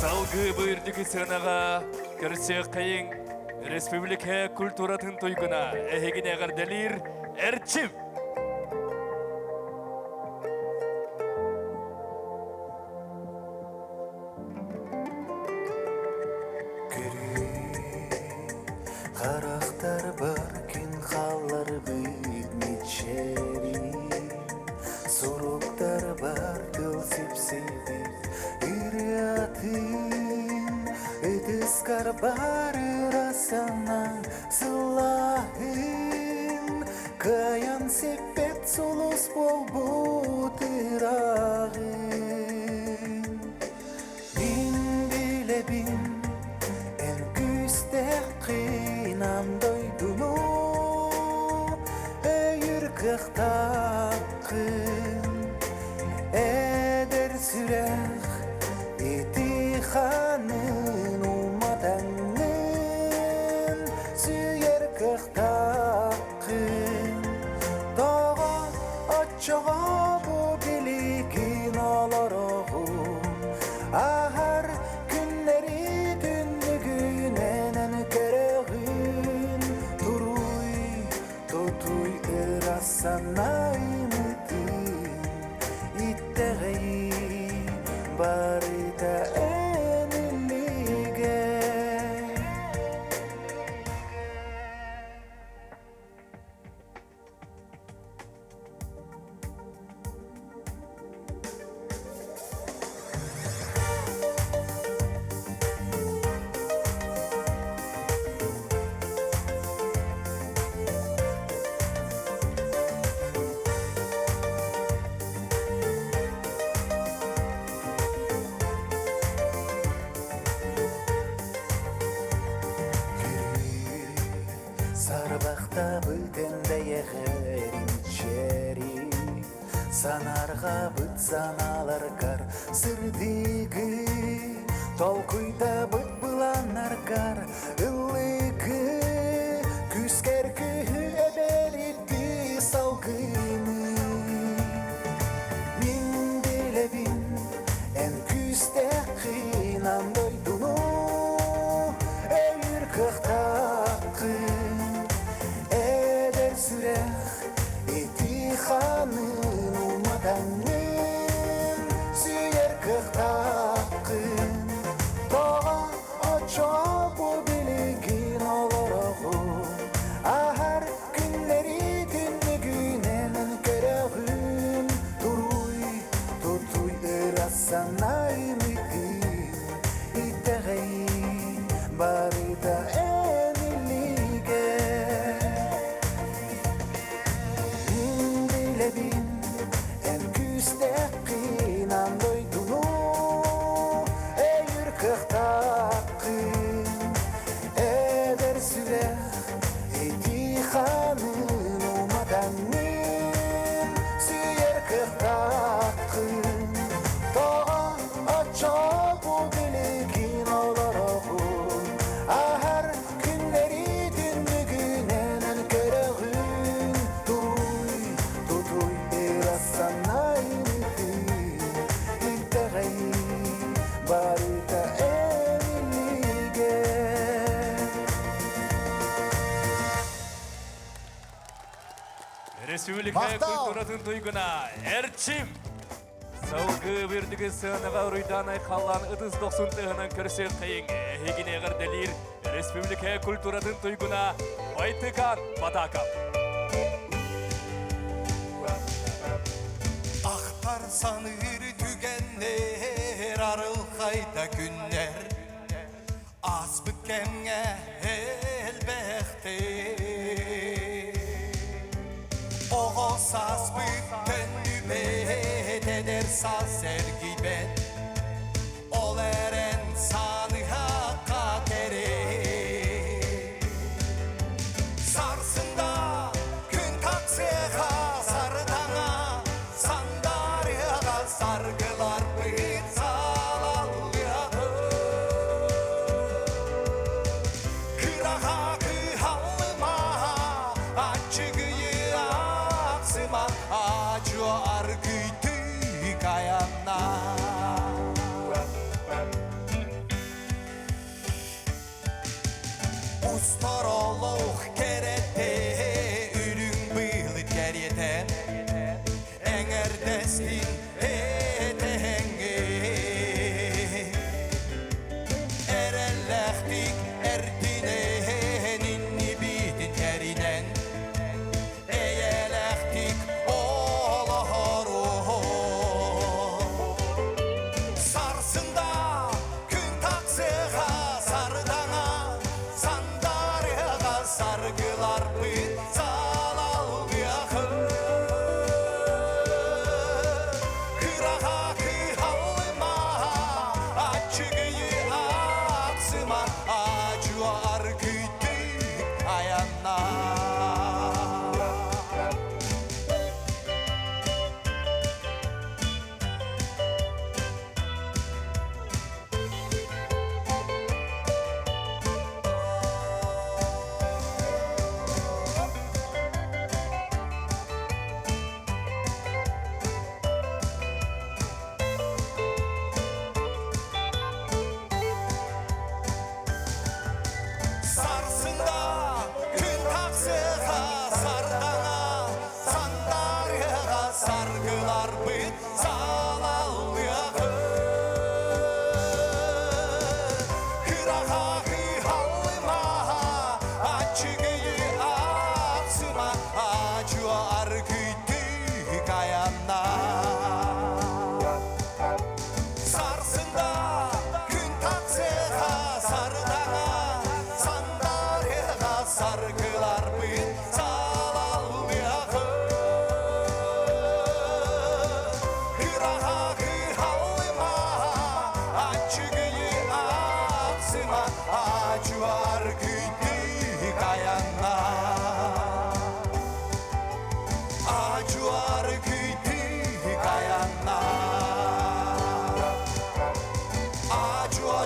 Салгыы бу үрдүкү сыанаҕа көрсүөххэйиҥ республика культуратын туйгуна эһигини эҕэрдэлиир Эрчим! Харахтар бар күн хаалларбыт мичээрин Суруктар бар тыл сипсийбит ырыатын Ытыскар бар ыра санаан сылааһын Кыайан сиппэт сулус буолбут ырааҕын Мин билэбин эн күүстээх кыынан дойдуну өйүр кыахтааххын Эдэр сүрэх ити ханын уматаҥҥын сүүйэр кыахтааххын Тоҕо оччоҕо бу билигин олороҕун Аһар күннэри түннүгүнэн көрөҕүн Туруй, тутуй ыра санаайымытын Итэҕэй барыта эн илиигэ Сарбахтабыт эндэйэҕэрин чэри Санаарҕабыт санааларгар сырдыгы Толкуйдабыт былааннаргар ыллыгы Күүскэр күүһү эбэритти салгыны Мин билэбин эн күүстээххин дойдуну өйүүр кыахтааххын Эдэр сүрэх ити ханын уматаҥҥын сүүйэр кыахтааххын Тоҕо оччоҕо бу билигин олороҕун Аһар күннэри түннүгүнэн көрөҕүн Туруй, тутуй ыра санаайымытын Итэҕэй барыта эн илиигэ Мин билэбин эн күүстээххин аан дойдуну өйүүр кыахтааххын Эдэр сүрэх ити ханын уматаҥҥын сүүйэр кыахтааххын Тоҕо оччо билигин олороҕун Аһар күннэри түннүгүнэн көрөҕүн Туруй, тутуй ыра санаайымытын Итэҕэй барыта эн илиигэ Республика культуратын туйгуна Эрчим! Салгыы үрдүгү сыанаҕа уруйдаан айхаллаан ытыс дохсун тыаһынан көрсүөххэйиҥ эһигини эҕэрдэлиир республика культуратын туйгуна Байтыкан Батаков. Ахтар саныыр түгэннэр арылхайда күннэр Ааспыт кэмҥэ элбэхтик Оҕо сааспыт төннүбэт, эдэр саас эргийбэт Ол эрэн сааныһахха кэрэ Сарсында күн тахсыаха сардаҥа Сандарыаҕа саргыларбыт салаллыаҕа Кыраҕа кыһаллыма, аччыгыйы ахсыма, ачуо аргыйтыы.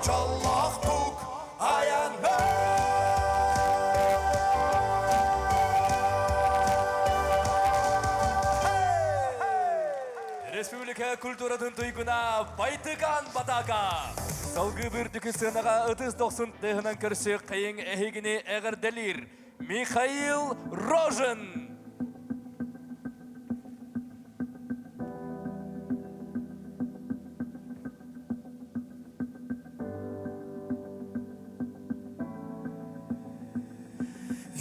Дьоллоохтук айаннаа. Республика культуратын туйгуна Байтыган Батака. Салгыы үрдүкү сыанаҕа ытыс дохсун тыаһынан көрсү хайыҥ эһигини эҕэрдэлиир Михаил Рожин.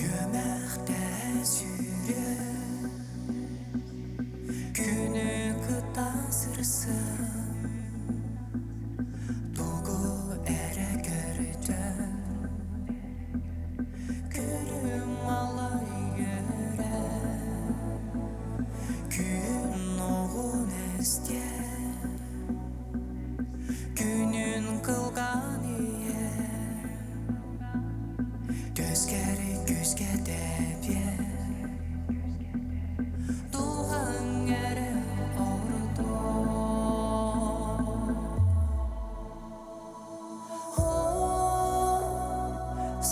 Үөмэхтэ сүүрэ Күнү кытта сырсан Тугу эрэ көрдөн Күлүм алай үөрэ Күн оҕун эстиэ Күнүн кылган ийэ Көскәри күскә тэбиэ Дууһаҥ эрэ ордуо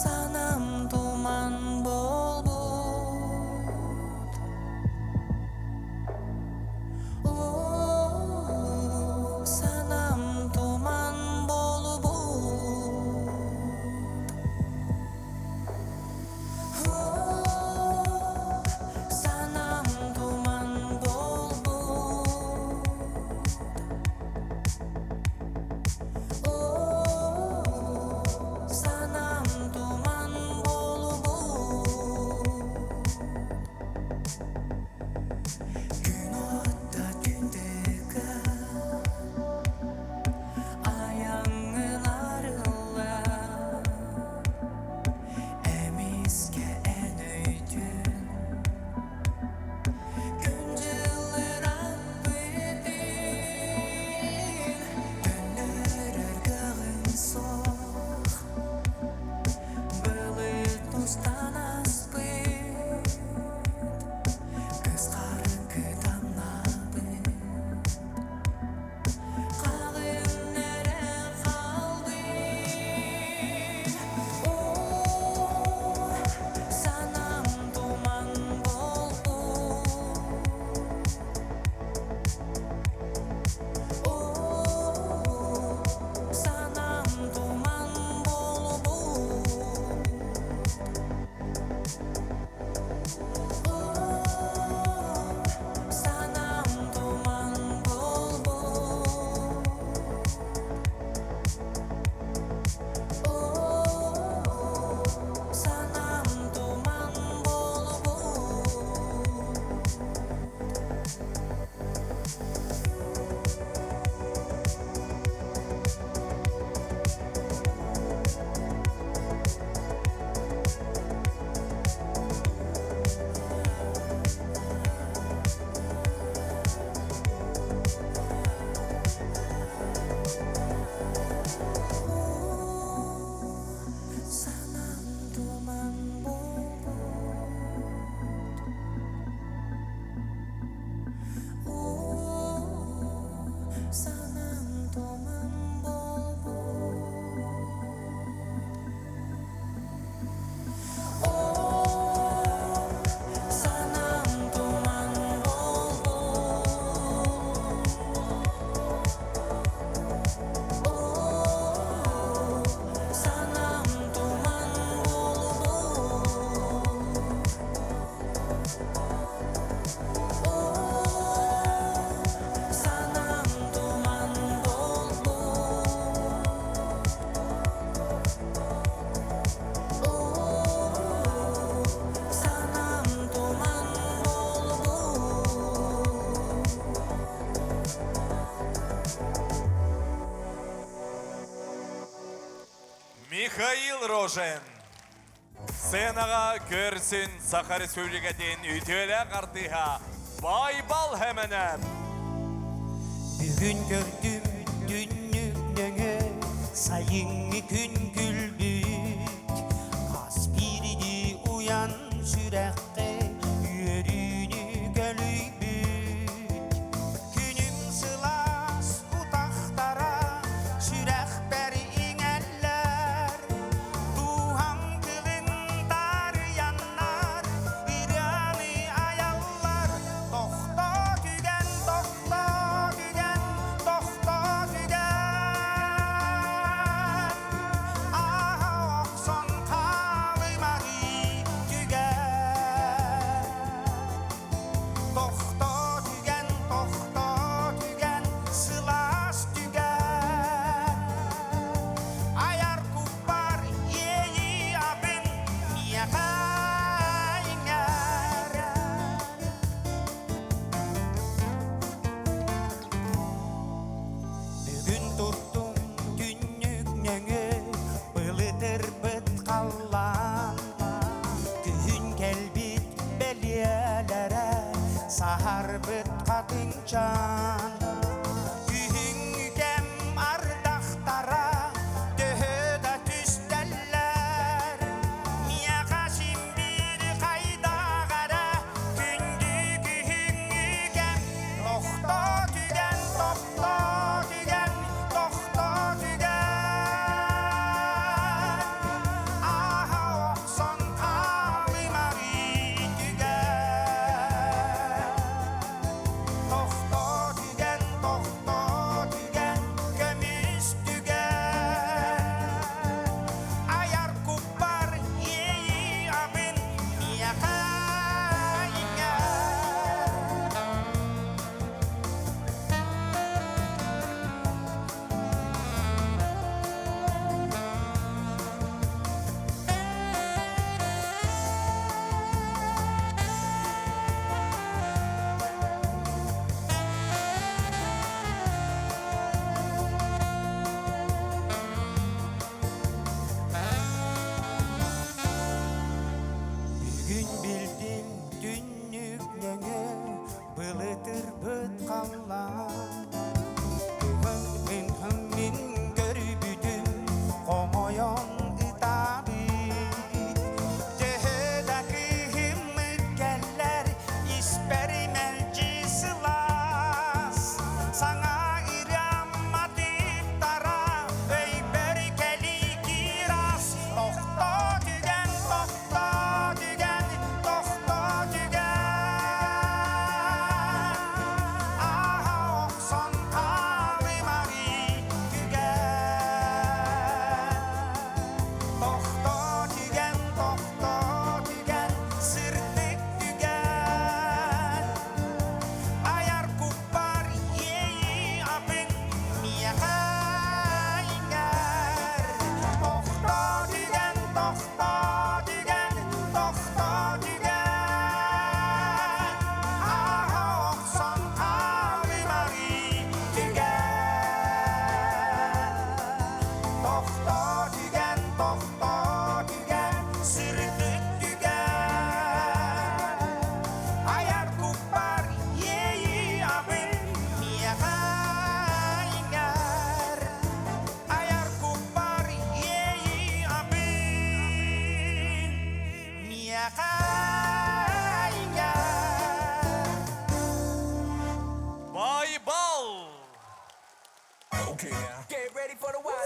Санаам туман буолбут Санаам туман буолбут Санаам туман буолбут Санаам туман буолбут Күн отта түнтүккэ Айаҥҥын арылла Эмискэ эн өйдүн Күн дьылыраппытын Төннөрөр кыаҕыҥ суох Былыт устан ааспыт Кыс-хары кытамнабыт Хаҕын эрэ хаалбыт Санаам туман буолбут Санаам туман буолбут Санаам туман буолбут Санаам туман буолбут Санаам туман буолбут Санаам туман буолбут Санаам туман буолбут Санаам туман буолбут Санаам туман буолбут Санаам туман буолбут Михаил Рожин. Сценаҕа көрсүн Саха Республикатын үтүөлээх артыыһа Байбал Хэмэнэп. Бүгүн көрдүм түннүк нөҥүө сайыҥҥы күн күлбүт Хас биирдии уйан сүрэххэ үөрүүнү көлүйбүт Күнүм сылаас утахтара сүрэхпэр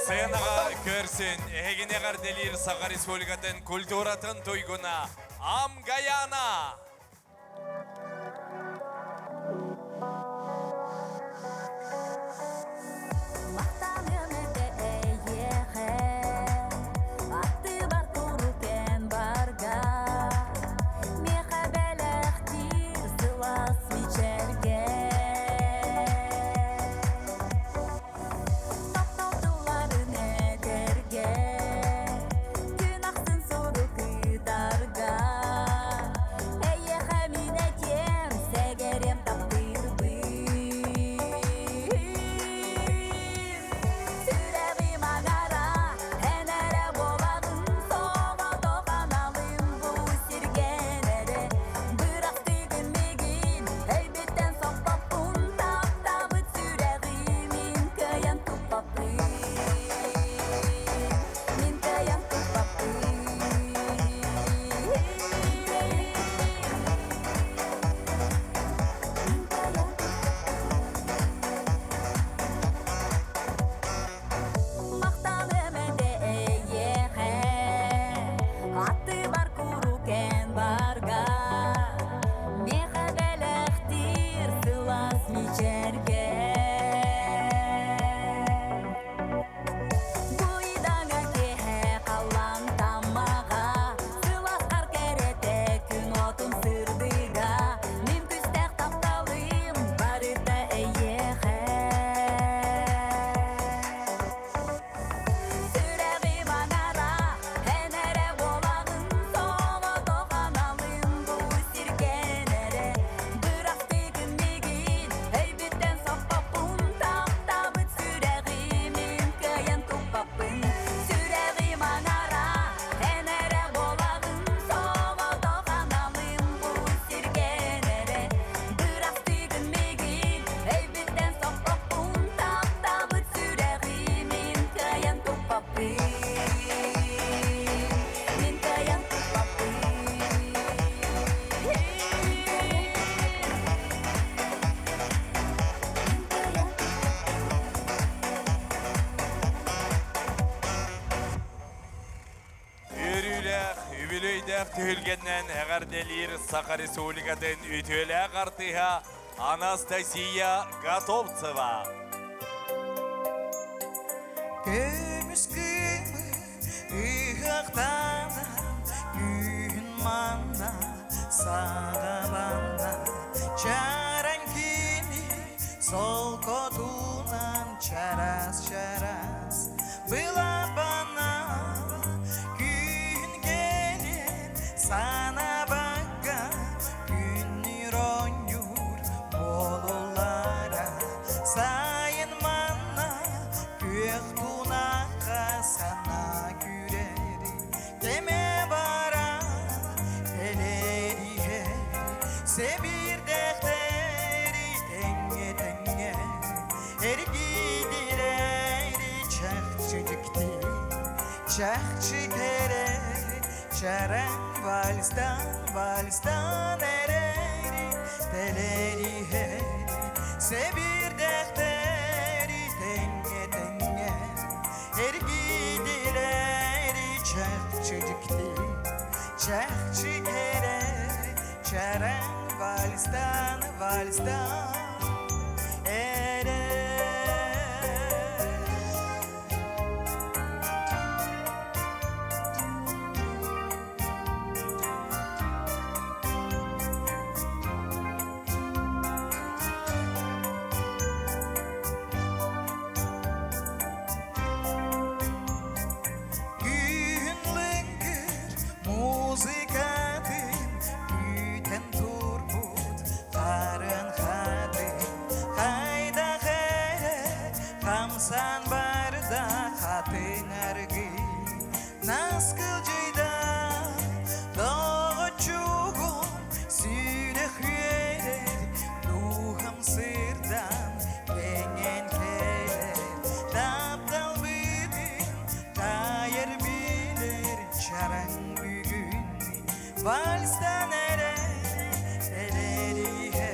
Сценаҕа көрсүн, эһигини эҕэрдэлиир Саха Республикатын культуратын туйгуна Амгаяна! Махтаныам этэ эйиэхэ, аттыбар куруук барга, миэхэ бэлэхтиир сылаас мичээргэ. Таптал тылларын этэргэ, күн ахсын сурук ыытарга, эйиэхэ мин этиэм, сэгэриэм таптыырбын. Сүрэҕим аҥара, эн эрэ буолаҕын, соҕотох аналым бу сиргэн эрэ. Бырахтыгын миигин, өйбүттэн соппоппун, таптаабыт сүрэҕим мин кыайан туппаппын. Мин кыайан туппаппын. Махтаныам этэ эйиэхэ, аттыбар куруук эн барга, миэхэ бэлэхтиир сылаас мичээргэ. Бу ыйдаҥа киэһэ халлаан таммаҕа, сылаас хаар кэрэтэ күн уотун сырдыга, мин күүстээх тапталым барыта эйиэхэ. Сүрэҕим аҥара, эн эрэ буолаҕын, соҕотох аналым бу сиргэн эрэ. Бырахтыгын миигин, өйбүттэн соппоппун, таптаабыт сүрэҕим мин кыайан туппаппын. Сүрэҕим аҥара, эн эрэ буолаҕын, соҕотох аналым бу сиргэн эрэ. Бырахтыгын миигин, өйбүттэн соппоппун, таптаабыт сүрэҕим мин кыайан туппаппын. Мин кыайан туппаппын. Үөрүүлээх, үбүлүөйдээх түһүлгэннэн эҕэрдэлиир Саха Республикатын үтүөлээх артыыһа Анастасия Готовцева. Көмүс кыымы ыһыахтана, күн манна саҕаланна. Чараҥ кини солкотунан чарас-чарас былапана. Күн кэлин санаабакка күннүүр оонньуур буолуллара. Сайын манна күөх тунахха санаа күүрэри кэмэ бара кэлэриһэ сэбирдэхтэри тэҥҥэ тэҥҥэ эргийдирэри чахчы дьикти чахчы кэрэ чараҥ вальстан вальстан эрэри тэлэриһэ сэбирдэхтэри тэҥҥэ тэҥҥэ эргийдирэри чахчы дьикти чахчы кэрэ чараҥ вальстан вальстан эрэ. Күн лыҥкыр музыкатын күүтэн турбут харын хатын хайдах эрэ хамсан барда хатыҥ аргый наскылдьыйда доҕоччугум сүрэх үөрэр дууһам сырдаан кэҥээн кэлэр тапталбытын таайар билэр чараҥ бүгүн вальстан эрэ тэлэриһэ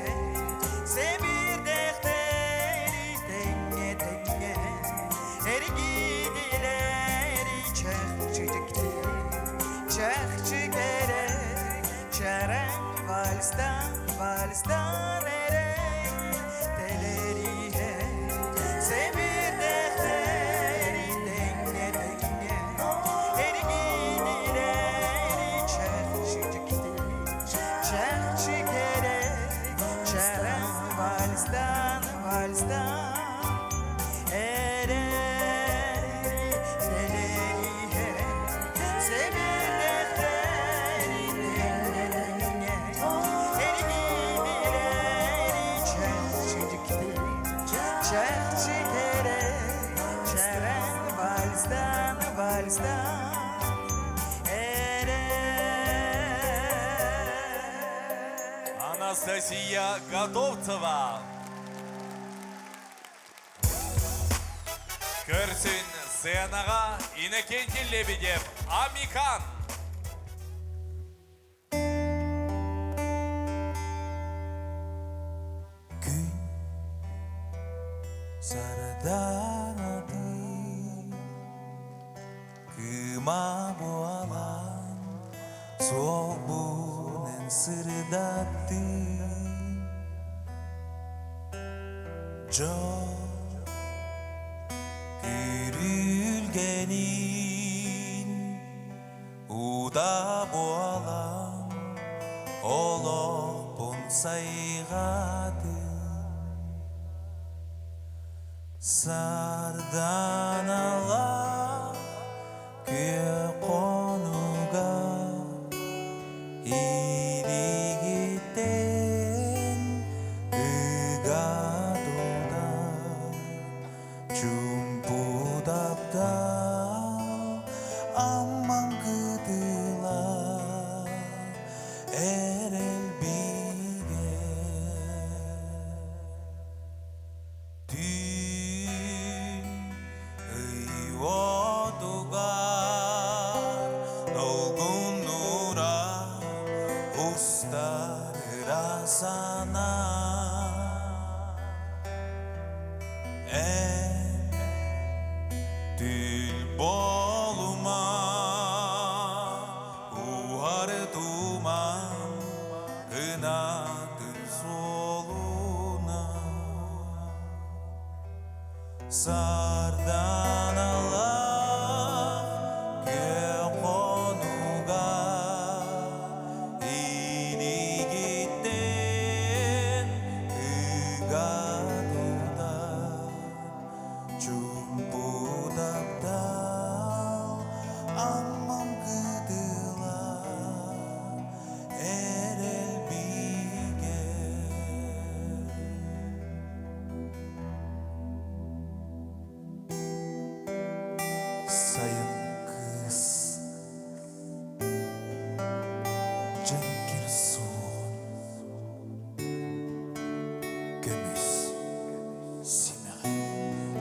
сэбирдэхтэри тэҥҥэ тэҥҥэ Вальстан, вальстан Анастасия Готовцева. Көрсүн сценаға Иннокентий Лебедев, Амикан. Сардаҥатын кыыма буолан суолбунан сырдаттын Дьол күрүлгэнин уда буолан олохпун сайҕатын Сарданалаах күөх хонууга илиигиттэн ыга тутан чуумпу таптал Аммам кытыла эрэл бигэ. Түүн ый уотугар долгуннура устар ыра санаа. Эн түүл буолума, кууһар туман кынатын суолунан. Сарданалаах күөх хонууга илиигиттэн ыга тутан чуумпу таптал Аммам кытыла эрэл бигэ. Сайын кыыс дьэҥкир суоҕун көмүс симэҕин.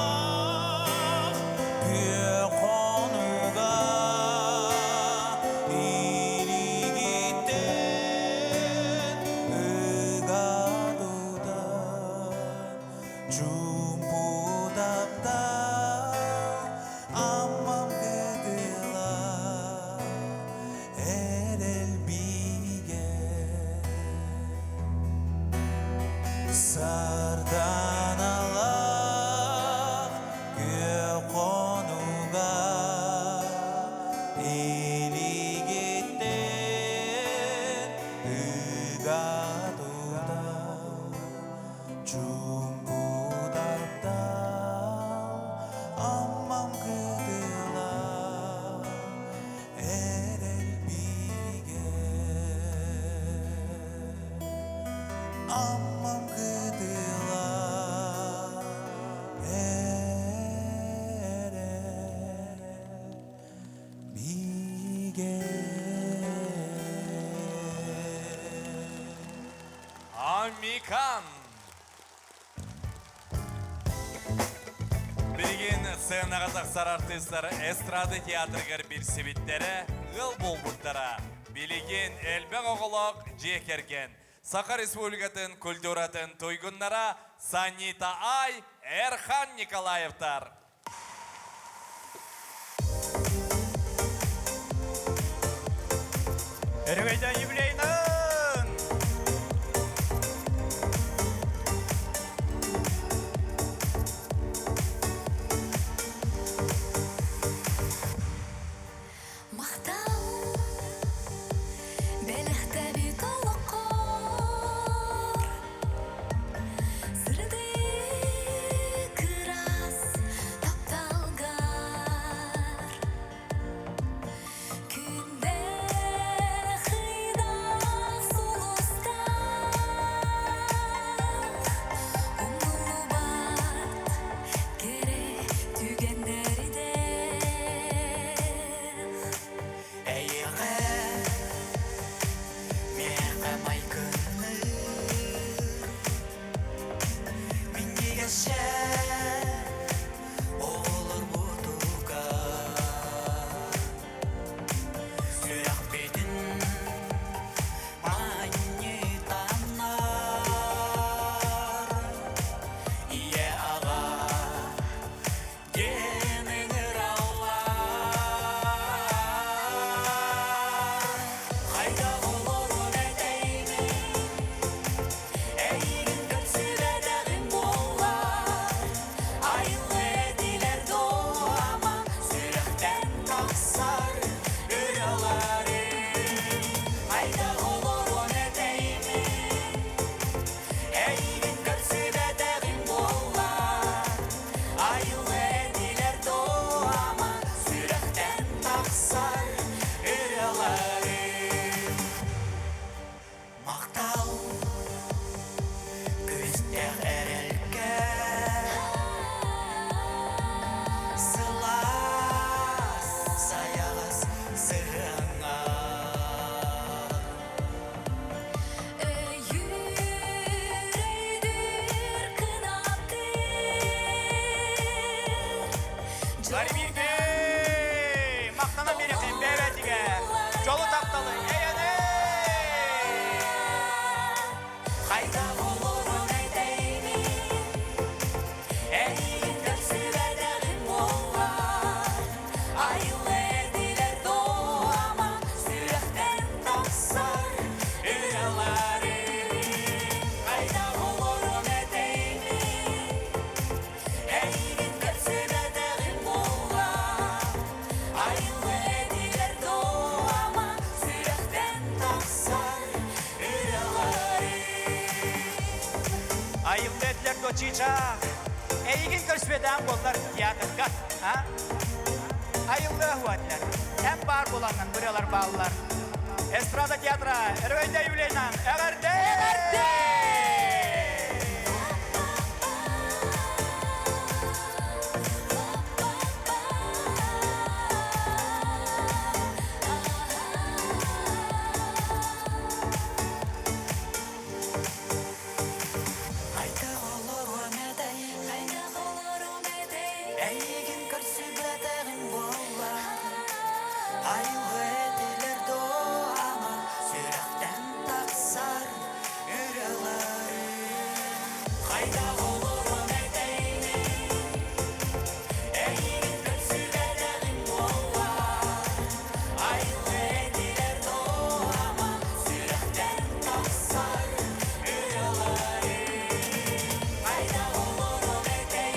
Сарданалаах күөх хонууга илиигиттэн ыга тутан чуумпу таптал Аммам кытыла эрэл бигэ. Сарданалаах күөх хонууга илиигиттэн ыга тутан чуумпу таптал Аммам кытыла эрэл бигэ. Аммам кытыла эрэл бигэ. Амикан. Билигин сценаҕа тахсар артыыстар эстрада театрыгар билсибиттэрэ, ыал буолбуттара. Билигин элбэх оҕолоох дьиэ кэргэн. Саха Республикатын культуратын туйгуннара Санита Ай, Эрхан Николаевтар. Өрөгөйдөөн юбилейынан! Махтал бэлэхтэбит олоххор Сырдык ыраас тапталгар Күндээх ыйдаах Айыллы этилэр дуо чыычаах? Эйигин көрсүбэтэҕим буоллар театрга, а? Айыллыа уһуа этилэр. Эн баар буолаҥҥын ырыалар бааллар. Эстрада театра Өрөгөйдөй юбилейынан эҕэрдэ! Эҕэрдэ! Хайдах олоруом этэй, хайдах олоруом этэй, эйигин көрсүбэтэҕим буолла. Айылҕа этилэр доо ама сүрэхтэн тахсар ырыалары. Хайдах олоруом этэй, эйигин көрсүбэтэҕим буолла. Айылҕа этилэр доо ама сүрэхтэн тахсар ырыалары. Хайдах олоруом этэй,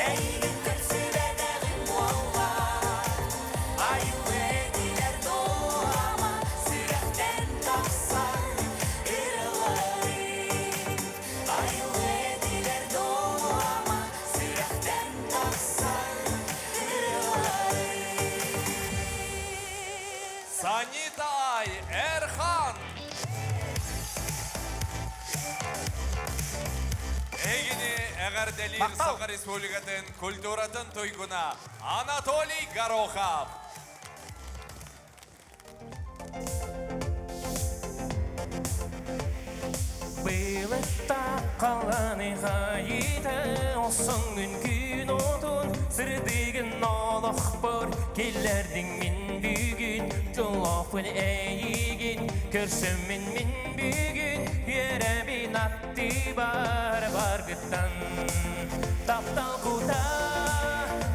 эйигин көрсүбэтэҕим буолла. Айылҕа этилэр доо ама сүрэхтэн тахсар ырыалары. Айылҕа этилэр доо ама сүрэхтэн тахсар ырыалары. Санита Ай, Эрхан! Эһигини эҕэрдэлиир Саха Республикатын культуратын туйгуна Анатолий Горохов. Былыттаах хайыта Осоҥҥун күн отун Сырдыгын олохпор Киллэрдиҥ мин бүгүн Дьоллоохпун эйигин Көрсөммүн мин бүгүн Үөрэбин аттыбар баргыттан Таптал кута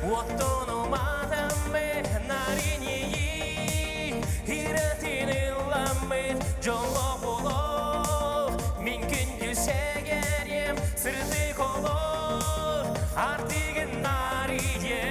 Оттон уматаммыт Наринии Ирэтин ылламмыт Дьоллоох олох Мин күндү сэгэрим Сырдык олох Артыгын нарыйы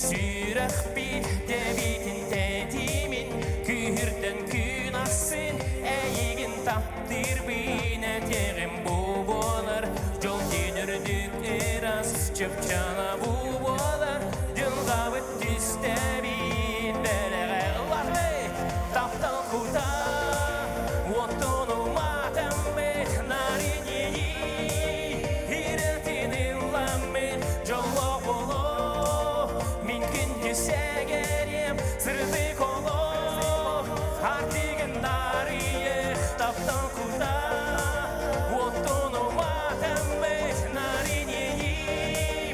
Сүрэхпит тэбиитин тэтимин Күүһүрдэн күн ахсын Эйигин таптыырбын этиҕим бу буолар Дьол диэн үрдүк ыраас чыпчаала бу буолар Дьылҕабыт түстэбит бэлэҕэ ыллаһыы Таптал кута оттон уматаммыт наринии Ирэтин ылламмыт дьоллоох олох Мин күндү сэгэрим сырдык олох Артыгын нарыйых таптал кута Оттон уматаммыт наринии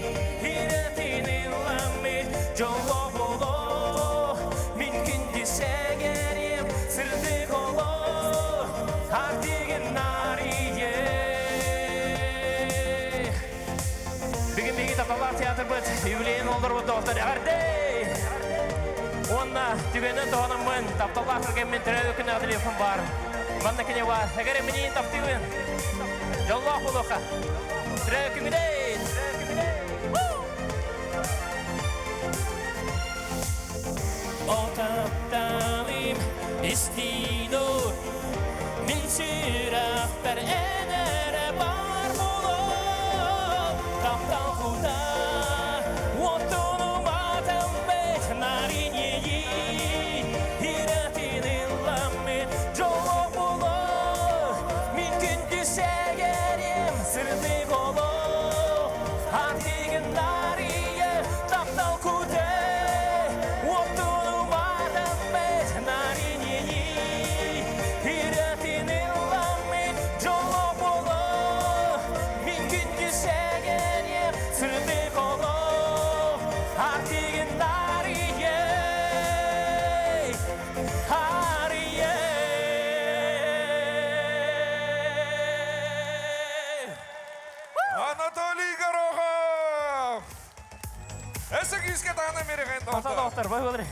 Ирэтин ылламмыт дьоллоох олох Мин күндү сэгэрим сырдык олох Артыгын нарыйых Бүгүн биһиги тапталлаах театрбыт юбилейин олорбут доҕоттор эҕэрдэ! Уонна түгэнин туһанаммын тапталлаах кэргэммин төрөөбүт күннээх телефон баар. Манна кини баар. Эгэр миниин таптыыбын. Дьоллоох буолуохха. Төрөөбүт күҥҥүнэн! О тапталым истиин Мин сүрэхпэр эн эрэ баар буолуо Таптал кута уотун уматаммыт наринии Ирэтин ылламмыт дьоллоох буолуо Мин күндү сэгэрим сырдык олох Артыгын нарыйы таптал кута уотун уматаммыт наринии Ирэтин ылламмыт дьоллоох буолуо Мин күндү сэгэрим сырдык олох Артыгын нарыйы Арыйы Анатолий Горохов! Өссө күүскэ таһынан мереген Махтал доҕоттор, бай болар.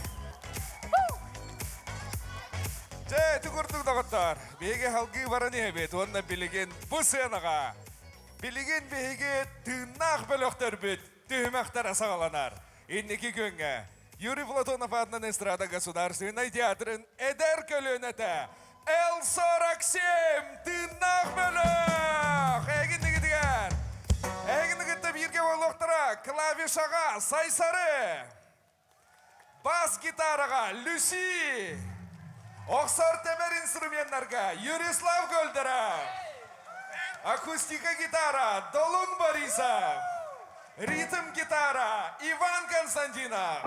Дьэ, ити курдук доҕоттор, биһиги салгыы баран иһэбит уонна билигин бу сыанаҕа билигин биһиги тыыннаах бөлөхтөрбүт түһүмэхтэрэ саҕаланар. Инники күҥҥэ Юрий Платонов аатынан эстрада государственнай театрын эдэр көлүөнэтэ. Л-47 тыыннаах бөлөх! Эһигиннигитигэр! Эһигини кытта бииргэ буолуохтара клавишаҕа Сайсары, бас гитараҕа Люси, охсор тэбэр инструменнарга Юрислав Гольдера, акустика гитара Долун Борисов, ритм гитара Иван Константинов.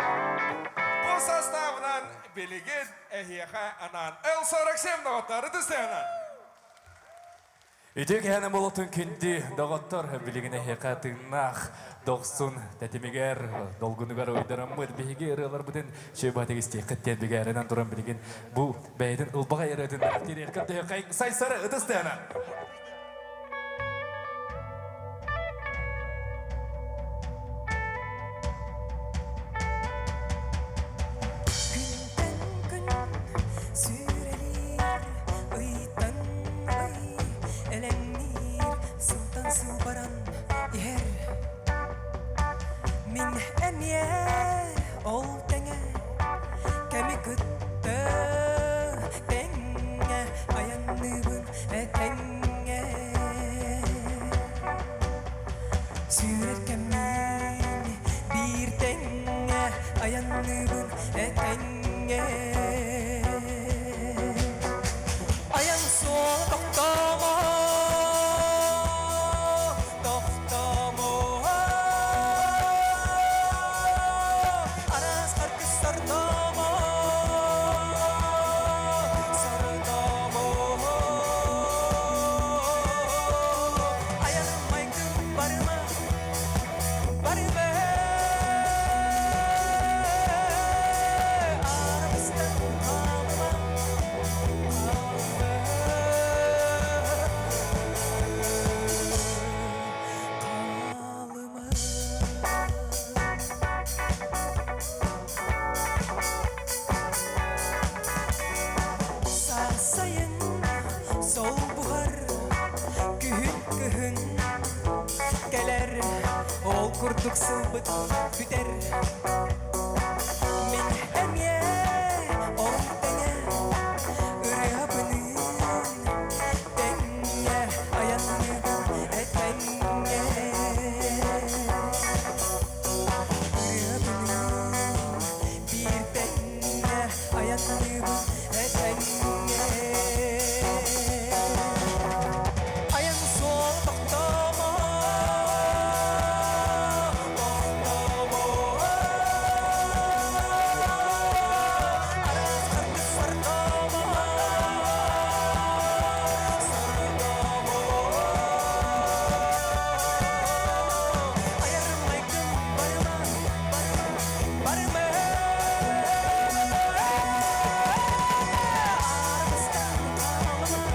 Бу составынан билигин эһиэхэ анаан Л-47 доҕоттор ытыстыһынан. Үтүө кэһэнэ болотун күндү доҕоттор билигин эһиэхэ тыыннаах дохсун тэтимигэр долгунугар уйдараммыт биһиги ырыаларбытын сүөбатык истиэххит диэн бигээринэн туран билигин бу бэйэтин ылбаҕай ырыатын тириэркэ төһөккэй сайсары ытыстыһынан. Күнтэн күн сүүрэлиир, ыйтан ый элэҥниир, сылтан сыл баран иһэр. Мин эмиэ ол тэҥэ кэми кытта тэҥҥэ айанныыбын этэҥҥэ. Сүүрэр кэммин биир тэҥҥэ айанныыбын этэҥҥэ. Айан суола тохтоомо, тохтоомо. Араас харгыс сордоомо, сордоомо. Айар майгым барыма, барыма. Арабыстан хаалыма, хаалыма. Саас сайын солбуһар, күһүн кыһын кэлэр, ол курдук сылбыт бүтэр. Мин эмиэ ол тэҥэ ырыабыныын тэҥҥэ айанныыбын этэҥҥэ. Ырыабыныын биир тэҥҥэ айанныыбын этэҥҥэ. Айан суола тохтоомо, тохтоомо. Араас харгыс сордоомо, сордоомо. Айар майгым барыма, барыма. Арабыстан хаалыма,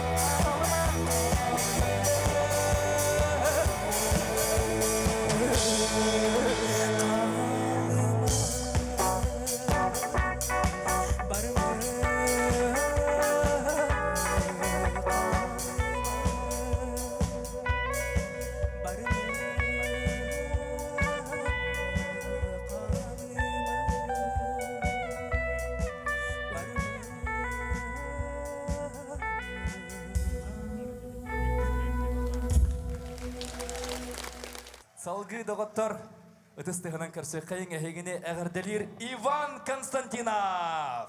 хаалыма. Салгыы доҕоттор ытыстыһынан көрсүөххэйиҥ эһигини эҕэрдэлиир Иван Константинов.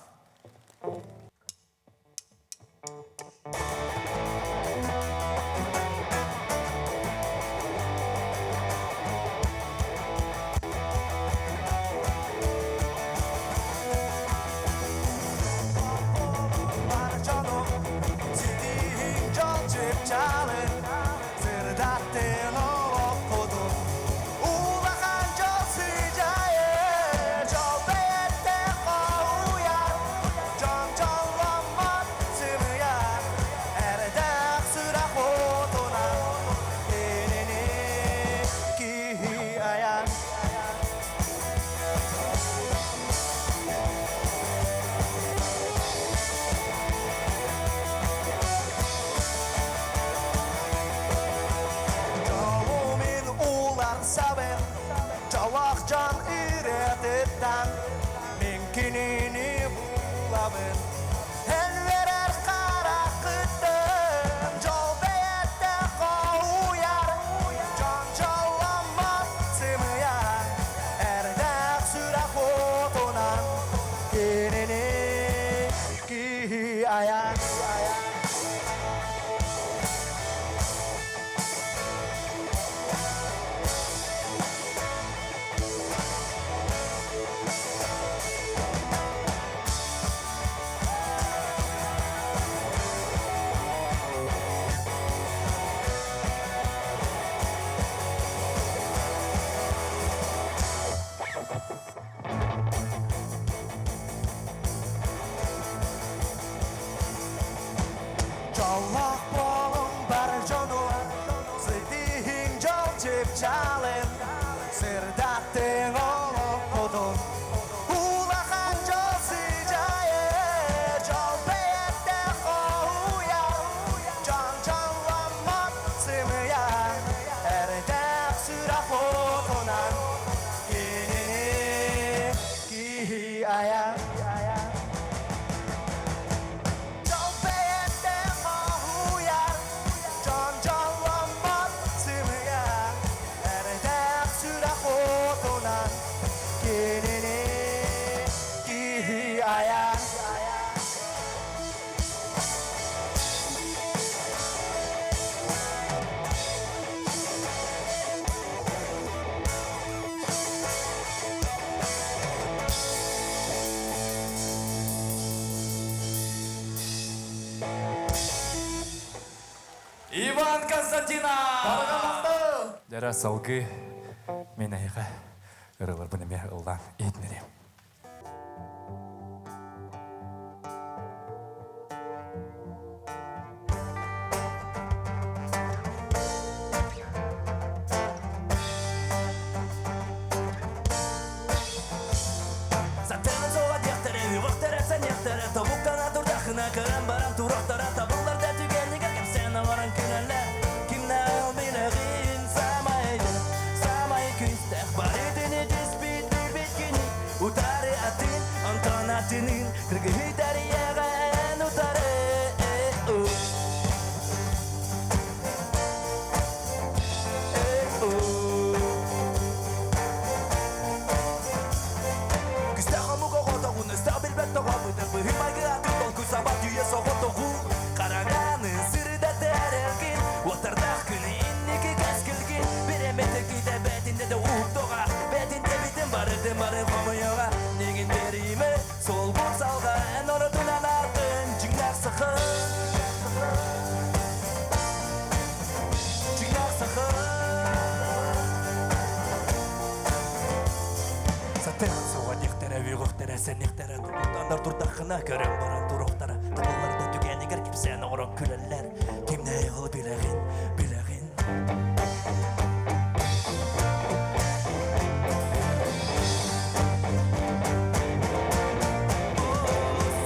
Бар дьонум, ситиһиҥ дьол чыпчаалын, сырдаттын олохпутун. Улахан дьол сыдьаайы, дьол бэйэтэ хоһуйар, дьон дьолломмот сымыйа, эрэдээх сүрэх отунан, кинини киһи айар. Дьолу мин уларсабын, дьоллоох дьон ырыатыттан, мин кинини булабын. Эн үөрэр хараххыттан. Жоллах болың бар жону, Сыдихин жол чыпчалын, Сырдаттың олоппутун. Улахан жол сыжайы, Жол бәйетте хоуя, Жан жалламат сымыя, Әрдәк сүрах отунан, Кинини кихи ая. Жол бәйетте хоуя, Жан жалламат сымыя, Әрдәк сүрах отунан, Кинини кихи ая. Иван Константинов! Жара салгы мен айға ырылар бұны ылдан етінерем. Саттырын соға дектері, үйғықтары, сәнектері, Тобуктана турдахына, кыран баран турақтара, Табыларда түгенігер кепсен оңырын күнәлі. Кимнәл билегин самайды, самай күстәк бар етіне түспит билбит күні. Утары атын, Антон атынын, Кыргыһы дарияға ән утары. Э, о. Э, о. Күстә хамук оҕотоҕун, өстә билбэт тоҕобутын, быһымайгы атын толкуй саба түйе соҕотоҕу. Қарағаны сырда тәрелгин, отардах күні инники кәскілгин. Береметі күйді бәтінде де уықтоға, бәтінде бітін барыды бары қомыйоға. Негін бериме, сол бұл салға, ән орытынан артын, жыңнақ сықы. Жыңнақ сықы. Сатырын суға дихтәрә, вүйғықтәрә, сәнихтәрә, Тубуктандар турдахына көрем баран туруқтара, Табыларда түгәнігер кепсән оғырын күләлләр, Кимнә ғыл биләғин, биләғин.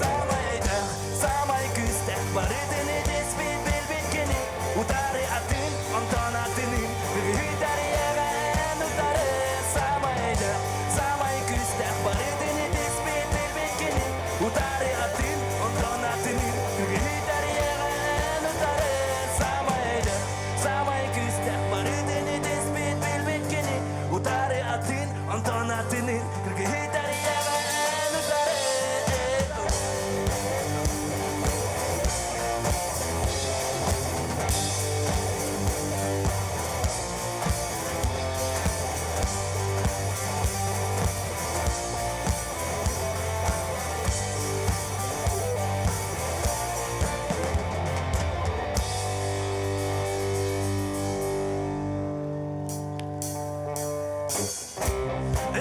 Самайдах, самай күстәк, барытыны деспит билбит кени, Утары атын, Антон атынын, Үгүтәрияға ән утары. Самайдах, самай күстәк, барытыны деспит билбит кени, Утары атын, Антон атынын, Үгүтәрияға ән утары. Самайдах, самай күстәк, барытыны деспит билбит кени, Утары атын, Антон атынын, Үгүтәрияға ән утары.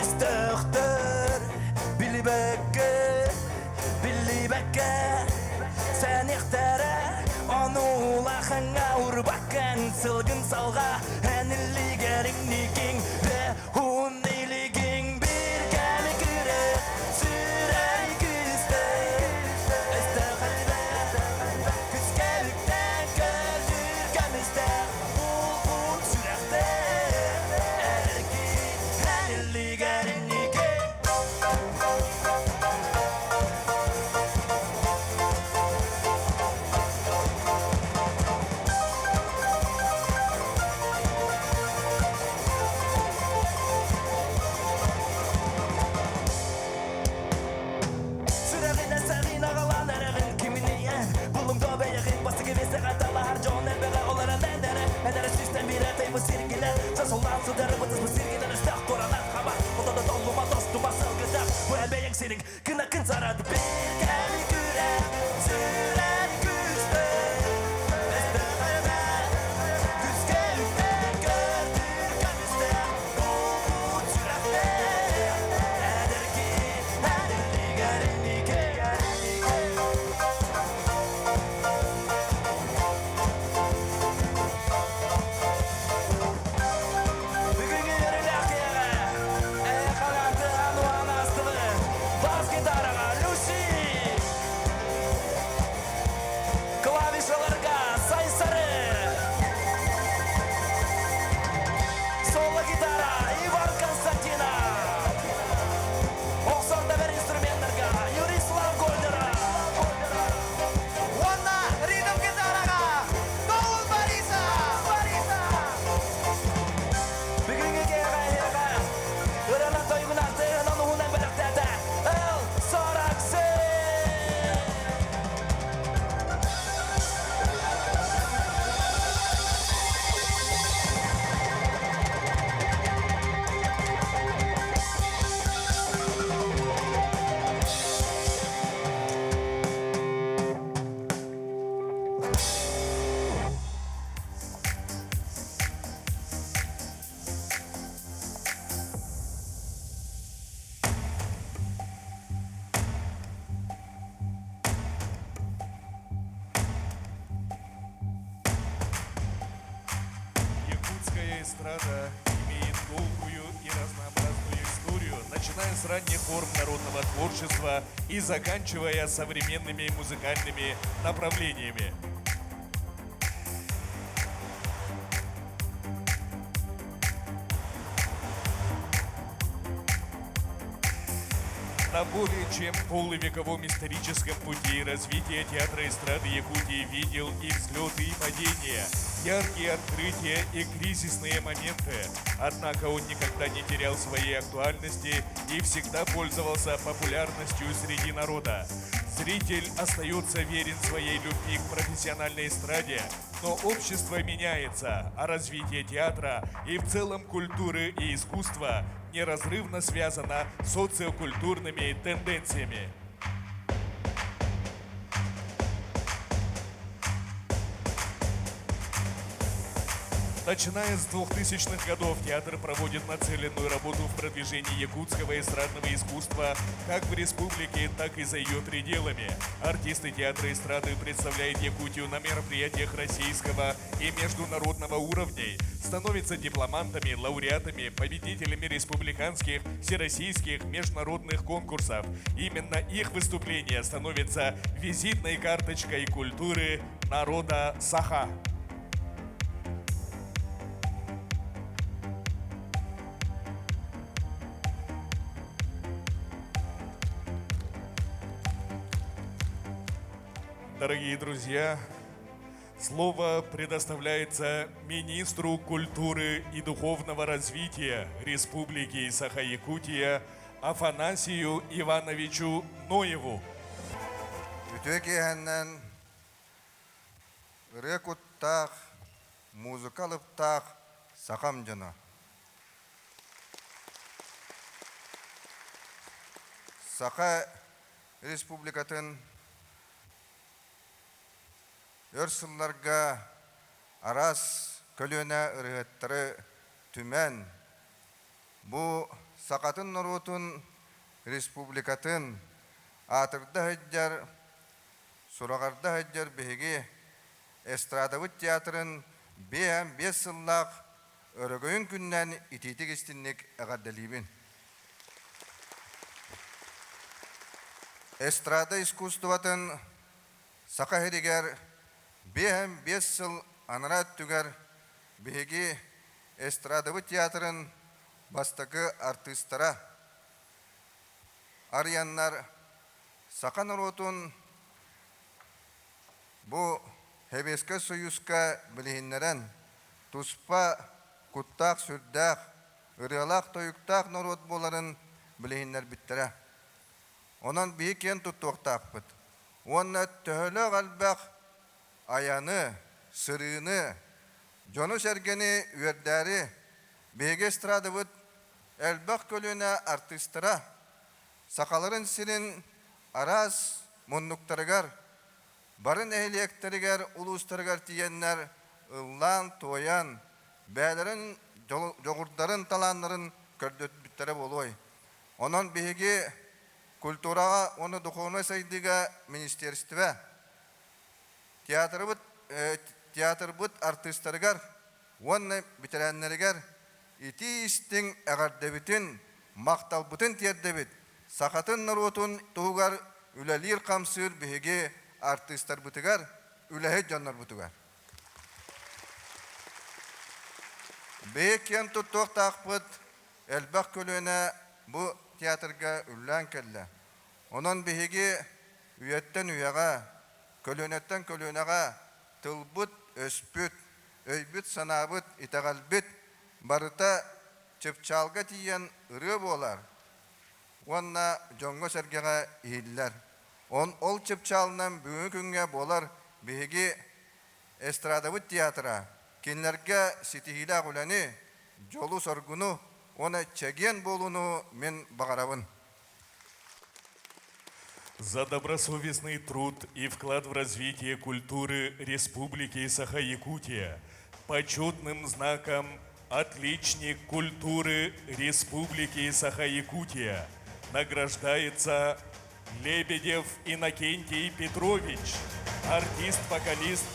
Өстөхтөр билибекке, билибекке, Сәнехтәрі онулахыңа урбаккан сылгын салға, Әнілігерің некең, Бе илигең бир кәмі күрі, сүрәй күсті. Күскәліктен көзір кәмісті, Улқун сүрәхті, әркин әнілігерің некең. эстрада имеет долгую и разнообразную историю, начиная с ранних форм народного творчества и заканчивая современными музыкальными направлениями. На более чем полувековом историческом пути развития театра эстрады Якутии видел и взлеты, и падения, яркие открытия и кризисные моменты. Однако он никогда не терял своей актуальности и всегда пользовался популярностью среди народа. Зритель остается верен своей любви к профессиональной эстраде, но общество меняется, а развитие театра и в целом культуры и искусства неразрывно связано с социокультурными тенденциями. Начиная с 2000-х годов театр проводит нацеленную работу в продвижении якутского эстрадного искусства как в республике, так и за ее пределами. Артисты театра эстрады представляют Якутию на мероприятиях российского и международного уровней, становятся дипломантами, лауреатами, победителями республиканских, всероссийских, международных конкурсов. Именно их выступления становятся визитной карточкой культуры народа Саха. Дорогие друзья, слово предоставляется министру культуры и духовного развития Республики Саха-Якутия Афанасию Ивановичу Ноеву. Үтүө киэһэнэн ырыа куттаах, музыка алыптаах сахам дьоно. Саха Республикатын өр сылларга араас көлүөнэ ырыаһыттары түмэн, бу сахатын норуотун республикатын аатырда сылдьар, сураҕырда сылдьар биһиги эстрадабыт театрын 55 сыллаах өрөгөйүн күнүнэн итиитик истинник эҕэрдэлиибин. Эстрада искусствотын Саха сиригэр 55 сыл анараа өттүгэр биһиги эстрадабыт театрын бастакы артыыстара арыйаннар саха норуотун бу Сэбиэскэй Союзка билиһиннэрэн туспа куттаах-сүрдээх, ырыалаах-тойуктаах норуот буоларын билиһиннэрбиттэрэ. Онон биһи киэн туттуохтаахпыт уонна төһөлөөх элбэх айаны, сырыыны, дьону-сэргэни үөрдээри биһиги эстрадабыт элбэх көлүөнэ артыыстара сахаларын сирин араас муннуктарыгар, бары нэһилиэктэригэр, улуустарыгар тиийэннэр ыллаан-туойан, бэйэлэрин дьоҕурдарын, талааннарын көрдөрбүттэрэ буолуой. Онон биһиги культураҕа уонна духовнай сайдыыга министиэристибэ театрбыт, театрбыт артыыстарыгар уонна бэтэрээннэригэр итии-истиҥ эҕэрдэбитин, махталбытын тиэрдэбит, сахатын норуотун туһугар үлэлиир-хамсыыр биһиги артыыстарбытыгар, үлэһит дьоннорбутугар. Биһиги киэн туттуохтаахпыт, элбэх көлүөнэ бу театрга үллээн кэллэ. Онон биһиги үйэттэн үйэҕэ, көлүөнэттэн көлүөнэҕэ тылбыт, өспүт, өйбүт-санаабыт, итэҕэлбит барыта чыпчаалга тиийэн ырыа буолар уонна дьоҥҥо-сэргэҕэ иһиллэр. Он ол чыпчаалынан бүгүҥҥү күҥҥэ буолар биһиги эстрадабыт театра кинилэргэ ситиһиилээх үлэни, дьолу-соргуну уонна чэгиэн буолууну мин баҕарабын. За добросовестный труд и вклад в развитие культуры Республики Саха-Якутия почетным знаком «Отличник культуры Республики Саха-Якутия» награждается Лебедев Иннокентий Петрович, артист-вокалист.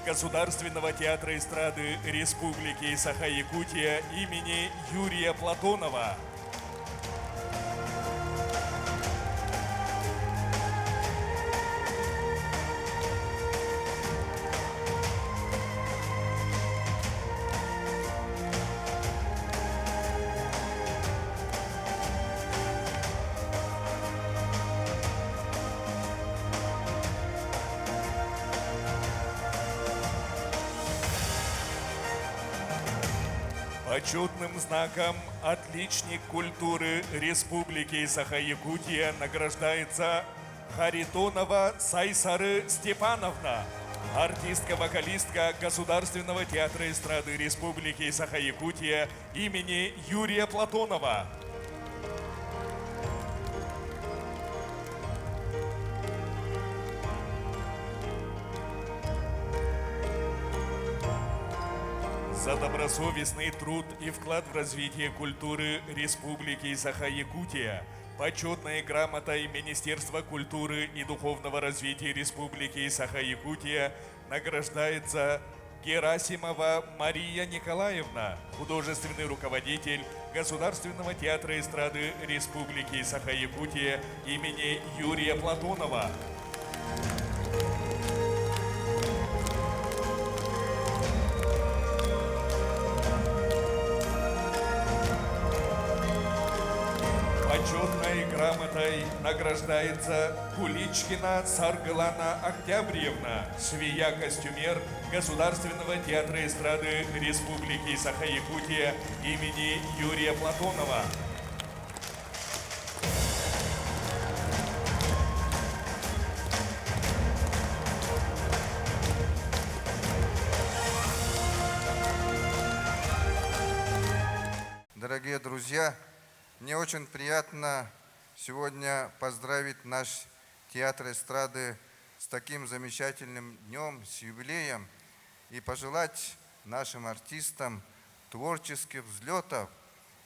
Государственного театра эстрады Республики Саха-Якутия имени Юрия Платонова. Почетным знаком «Отличник культуры Республики Саха-Якутия» награждается Харитонова Сайсары Степановна, артистка-вокалистка Государственного театра эстрады Республики Саха-Якутия имени Юрия Платонова. За добросовестный труд и вклад в развитие культуры Республики Саха-Якутия почетной грамотой Министерства культуры и духовного развития Республики Саха-Якутия награждается Герасимова Мария Николаевна, художественный руководитель Государственного театра эстрады Республики Саха-Якутия имени Юрия Платонова. Почетной грамотой награждается Куличкина Саргалана Октябрьевна, швея-костюмер Государственного театра эстрады Республики Саха-Якутия имени Юрия Платонова. Дорогие друзья, мне очень приятно сегодня поздравить наш театр эстрады с таким замечательным днем, с юбилеем, и пожелать нашим артистам творческих взлетов,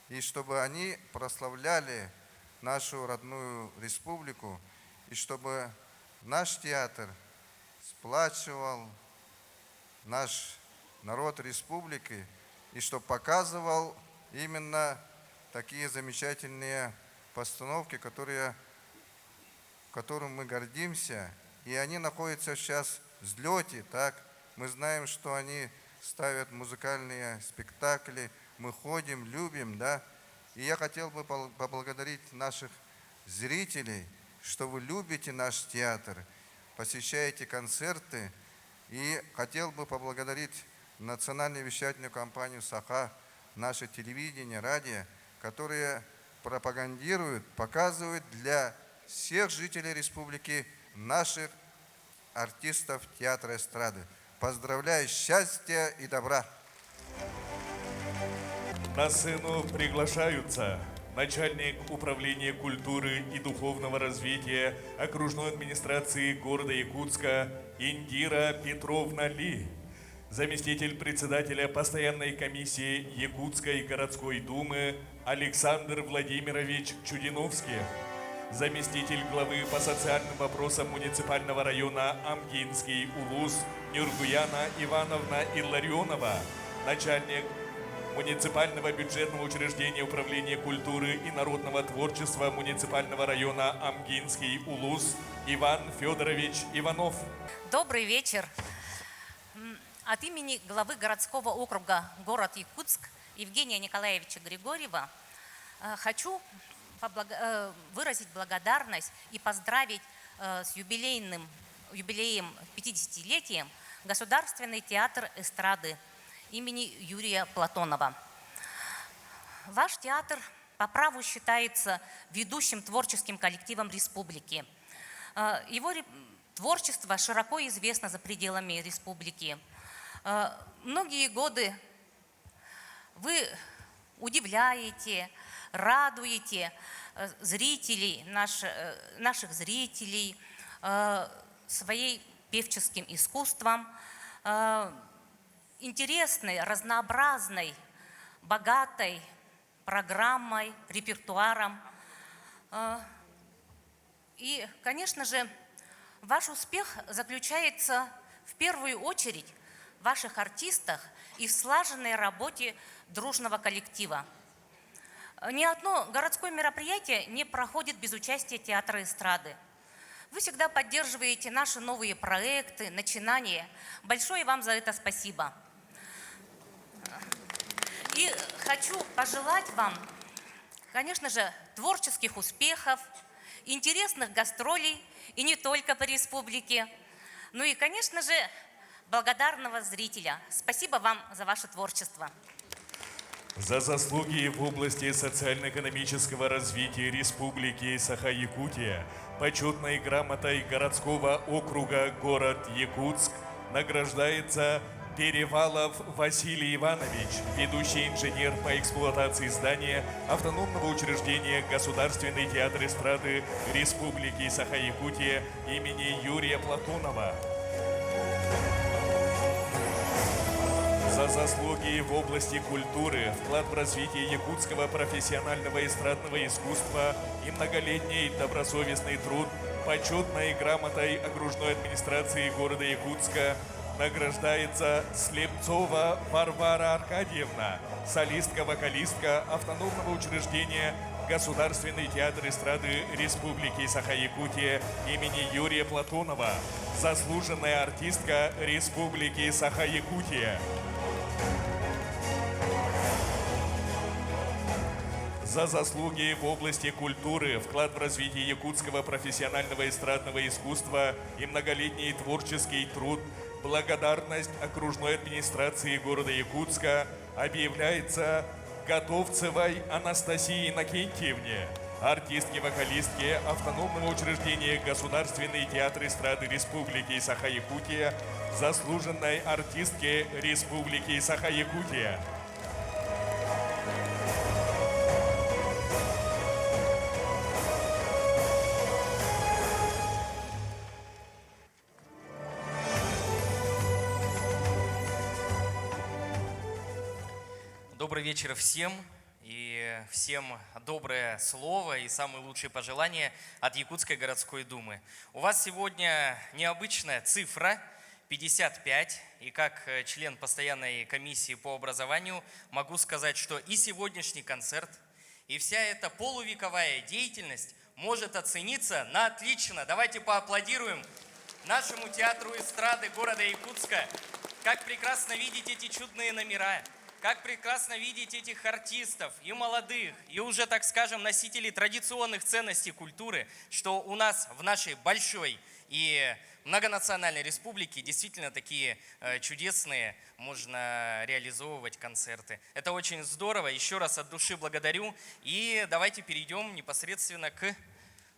и чтобы они прославляли нашу родную республику, и чтобы наш театр сплачивал наш народ республики, и чтобы показывал именно такие замечательные постановки, которые, которым мы гордимся, и они находятся сейчас в взлете, так? Мы знаем, что они ставят музыкальные спектакли, мы ходим, любим, да? И я хотел бы поблагодарить наших зрителей, что вы любите наш театр, посещаете концерты. И хотел бы поблагодарить национальную вещательную компанию «Саха», наше телевидение, радио, которые пропагандируют, показывают для всех жителей республики наших артистов театра эстрады. Поздравляю, счастья и добра! На сцену приглашаются начальник управления культуры и духовного развития окружной администрации города Якутска Индира Петровна Ли, заместитель председателя постоянной комиссии Якутской городской думы Александр Владимирович Чудиновский, заместитель главы по социальным вопросам муниципального района Амгинский Улус Нюргуяна Ивановна Илларионова, начальник муниципального бюджетного учреждения Управления культуры и народного творчества муниципального района Амгинский Улус Иван Федорович Иванов. Добрый вечер. От имени главы городского округа город Якутск Евгения Николаевича Григорьева э, хочу э, выразить благодарность и поздравить э, с юбилейным юбилеем 50-летием Государственный театр эстрады имени Юрия Платонова. Ваш театр по праву считается ведущим творческим коллективом республики. Его творчество широко известно за пределами республики. Многие годы вы удивляете, радуете э, зрителей, наш, э, наших зрителей э, своей певческим искусством, интересной, разнообразной, богатой программой, репертуаром. И, конечно же, ваш успех заключается в первую очередь ваших артистах и в слаженной работе дружного коллектива. Ни одно городское мероприятие не проходит без участия театра эстрады. Вы всегда поддерживаете наши новые проекты, начинания. Большое вам за это спасибо. И хочу пожелать вам, конечно же, творческих успехов, интересных гастролей, и не только по республике. Ну и, конечно же, благодарного зрителя. Спасибо вам за ваше творчество. За заслуги в области социально-экономического развития Республики Саха-Якутия почетной грамотой городского округа город Якутск награждается Перевалов Василий Иванович, ведущий инженер по эксплуатации здания автономного учреждения Государственный театр эстрады Республики Саха-Якутия имени Юрия Платонова. За заслуги в области культуры, вклад в развитие якутского профессионального эстрадного искусства и многолетний добросовестный труд почетной грамотой окружной администрации города Якутска награждается Слепцова Варвара Аркадьевна, солистка-вокалистка автономного учреждения Государственный театр эстрады Республики Саха-Якутия имени Юрия Платонова, заслуженная артистка Республики Саха-Якутия. За заслуги в области культуры, вклад в развитие якутского профессионального эстрадного искусства и многолетний творческий труд, благодарность окружной администрации города Якутска объявляется Готовцевой Анастасии Иннокентьевне, артистке-вокалистке автономного учреждения Государственный театр эстрады Республики Саха-Якутия, заслуженной артистке Республики Саха-Якутия. Добрый вечер всем. И всем доброе слово и самые лучшие пожелания от Якутской городской думы. У вас сегодня необычная цифра 55. И как э, член постоянной комиссии по образованию могу сказать, что и сегодняшний концерт, и вся эта полувековая деятельность может оцениться на отлично. Давайте поаплодируем нашему театру эстрады города Якутска. Как прекрасно видеть эти чудные номера, как прекрасно видеть этих артистов, и молодых, и уже, так скажем, носителей традиционных ценностей культуры, что у нас в нашей большой и многонациональной республике действительно такие э, чудесные можно реализовывать концерты. Это очень здорово. Еще раз от души благодарю. И давайте перейдем непосредственно к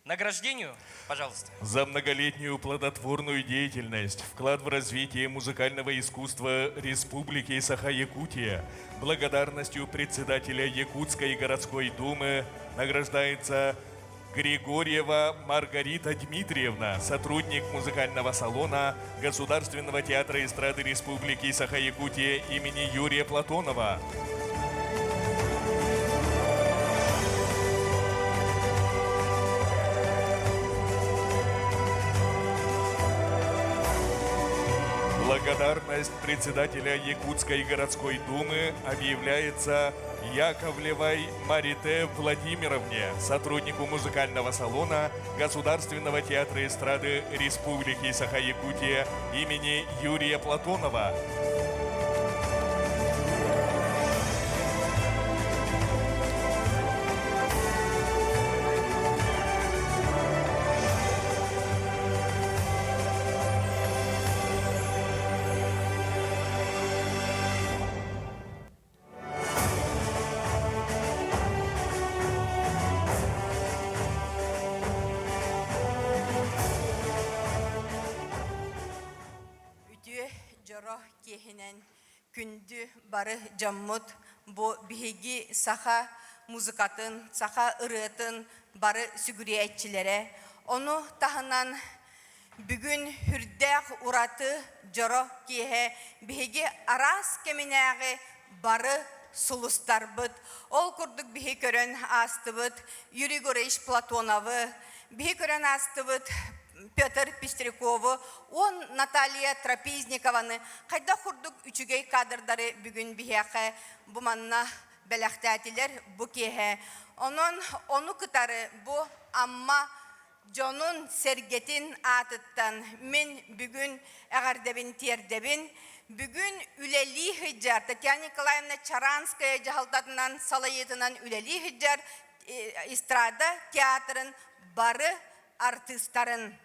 награждению, пожалуйста. За многолетнюю плодотворную деятельность, вклад в развитие музыкального искусства Республики Саха-Якутия, благодарностью председателя Якутской городской думы награждается Григорьева Маргарита Дмитриевна, сотрудник музыкального салона Государственного театра эстрады Республики Саха-Якутия имени Юрия Платонова. Благодарность председателя Якутской городской думы объявляется Яковлевой Марите Владимировне, сотруднику музыкального салона Государственного театра эстрады Республики Саха-Якутия имени Юрия Платонова. Үтүө дьоро киэһинэн күндү бары дьоммут бу биһиги саха музыкатын, саха ырыатын бары сүгүрүйээччилэрэ. Ону таһынан Бүгүн сүрдээх ураты дьоро киэһэ биһиги араас кэминээҕи бары сулустарбыт. Ол курдук биһи көрөн аастыбыт Юрий Егорович Платоновы, биһи көрөн аастыбыт Петр Пестрякову, он Наталья Трапезникованы хайдах курдук үчүгэй кадрдары бүгүн биһиэхэ бу манна бэлэхтээтилэр бу киэһэ. Онон ону кытары бу Амма дьонун сэргэтин аатыттан мин бүгүн эҕэрдэбин тиэрдэбин. Бүгүн үлэлии сылдьар Татьяна Николаевна Чаранская дьаһалтатынан салайыытынан үлэлии сылдьар эстрада театрын бары артыыстарын.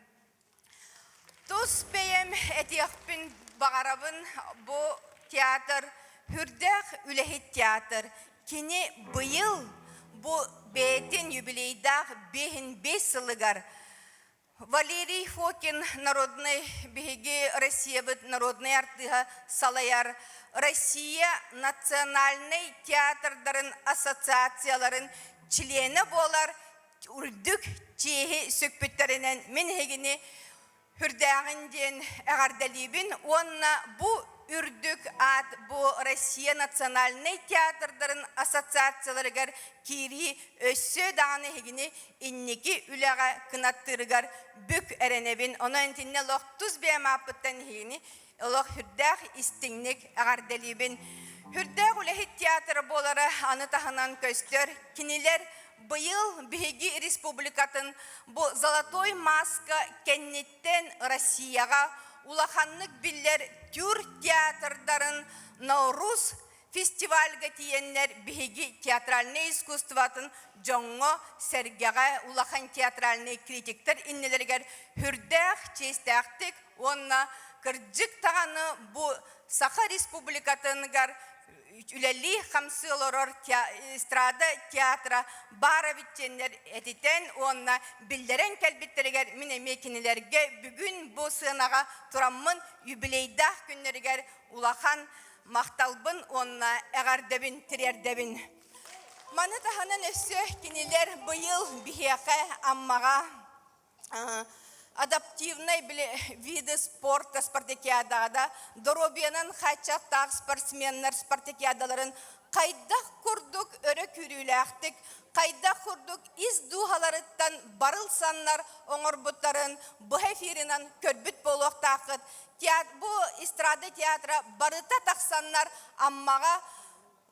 Тус бэйэм этиэхпин баҕарабын бу театр үрдээх үлэһит театр. Кини быйыл бу бэйэтин юбилейдаах биэһин биэс сылыгар Валерий Фокин народный биһиги Россиябыт народнай артыыһа салайар Россия национальнай театрдарын ассоциацияларын чилиэнэ буолар үрдүк чиэһи сүкпүттэринэн мин эһигини үрдээҕин диэн эҕэрдэлиибин уонна бу үрдүк аат бу Россия национальнай театрдарын ассоциацияларыгар киирии өссө даҕаны эһигини инники үлэҕэ кынаттыырыгар бүк эрэнэбин. Онон итиннэ олох тус бэйэм ааппыттан эһигини олох үрдээх истиҥник эҕэрдэлиибин. Үрдээх үлэһит театра буолара аны таһынан көстөр. Кинилэр быйыл биһиги республикатын бу Золотой маска кэнниттэн Россияҕа улаханнык биллэр тюр театрдарын Наурус фестивальга тиийэннэр биһиги театральнай искусствотын дьоҥҥо сэргэҕэ улахан театральнай критиктэр иннилэригэр үрдээх чиэстээхтик уонна кырдьык даҕаны бу Саха Республикатыгар үлэлии хамсыы олорор эстрада театра баар эбит диэннэр этитэн уонна биллэрэн кэлбиттэригэр мин эмиэ кинилэргэ бүгүн бу сыанаҕа тураммын юбилейдаах күннэригэр улахан махталбын уонна эҕэрдэбин тириэрдэбин. Маны таһынан өссө кинилэр быйыл биһиэхэ Аммаҕа адаптивнай виды спорта спартакиадаҕа доруобуйанан хааччахтаах спортсменнар спартакиадаларын хайдах курдук өрө күүрүүлээхтик, хайдах курдук ис дууһаларыттан барылсаннар оҥорбуттарын быһа эфиринэн көрбүт буолуохтааххыт. Бу эстрада театра барыта тахсаннар Аммаҕа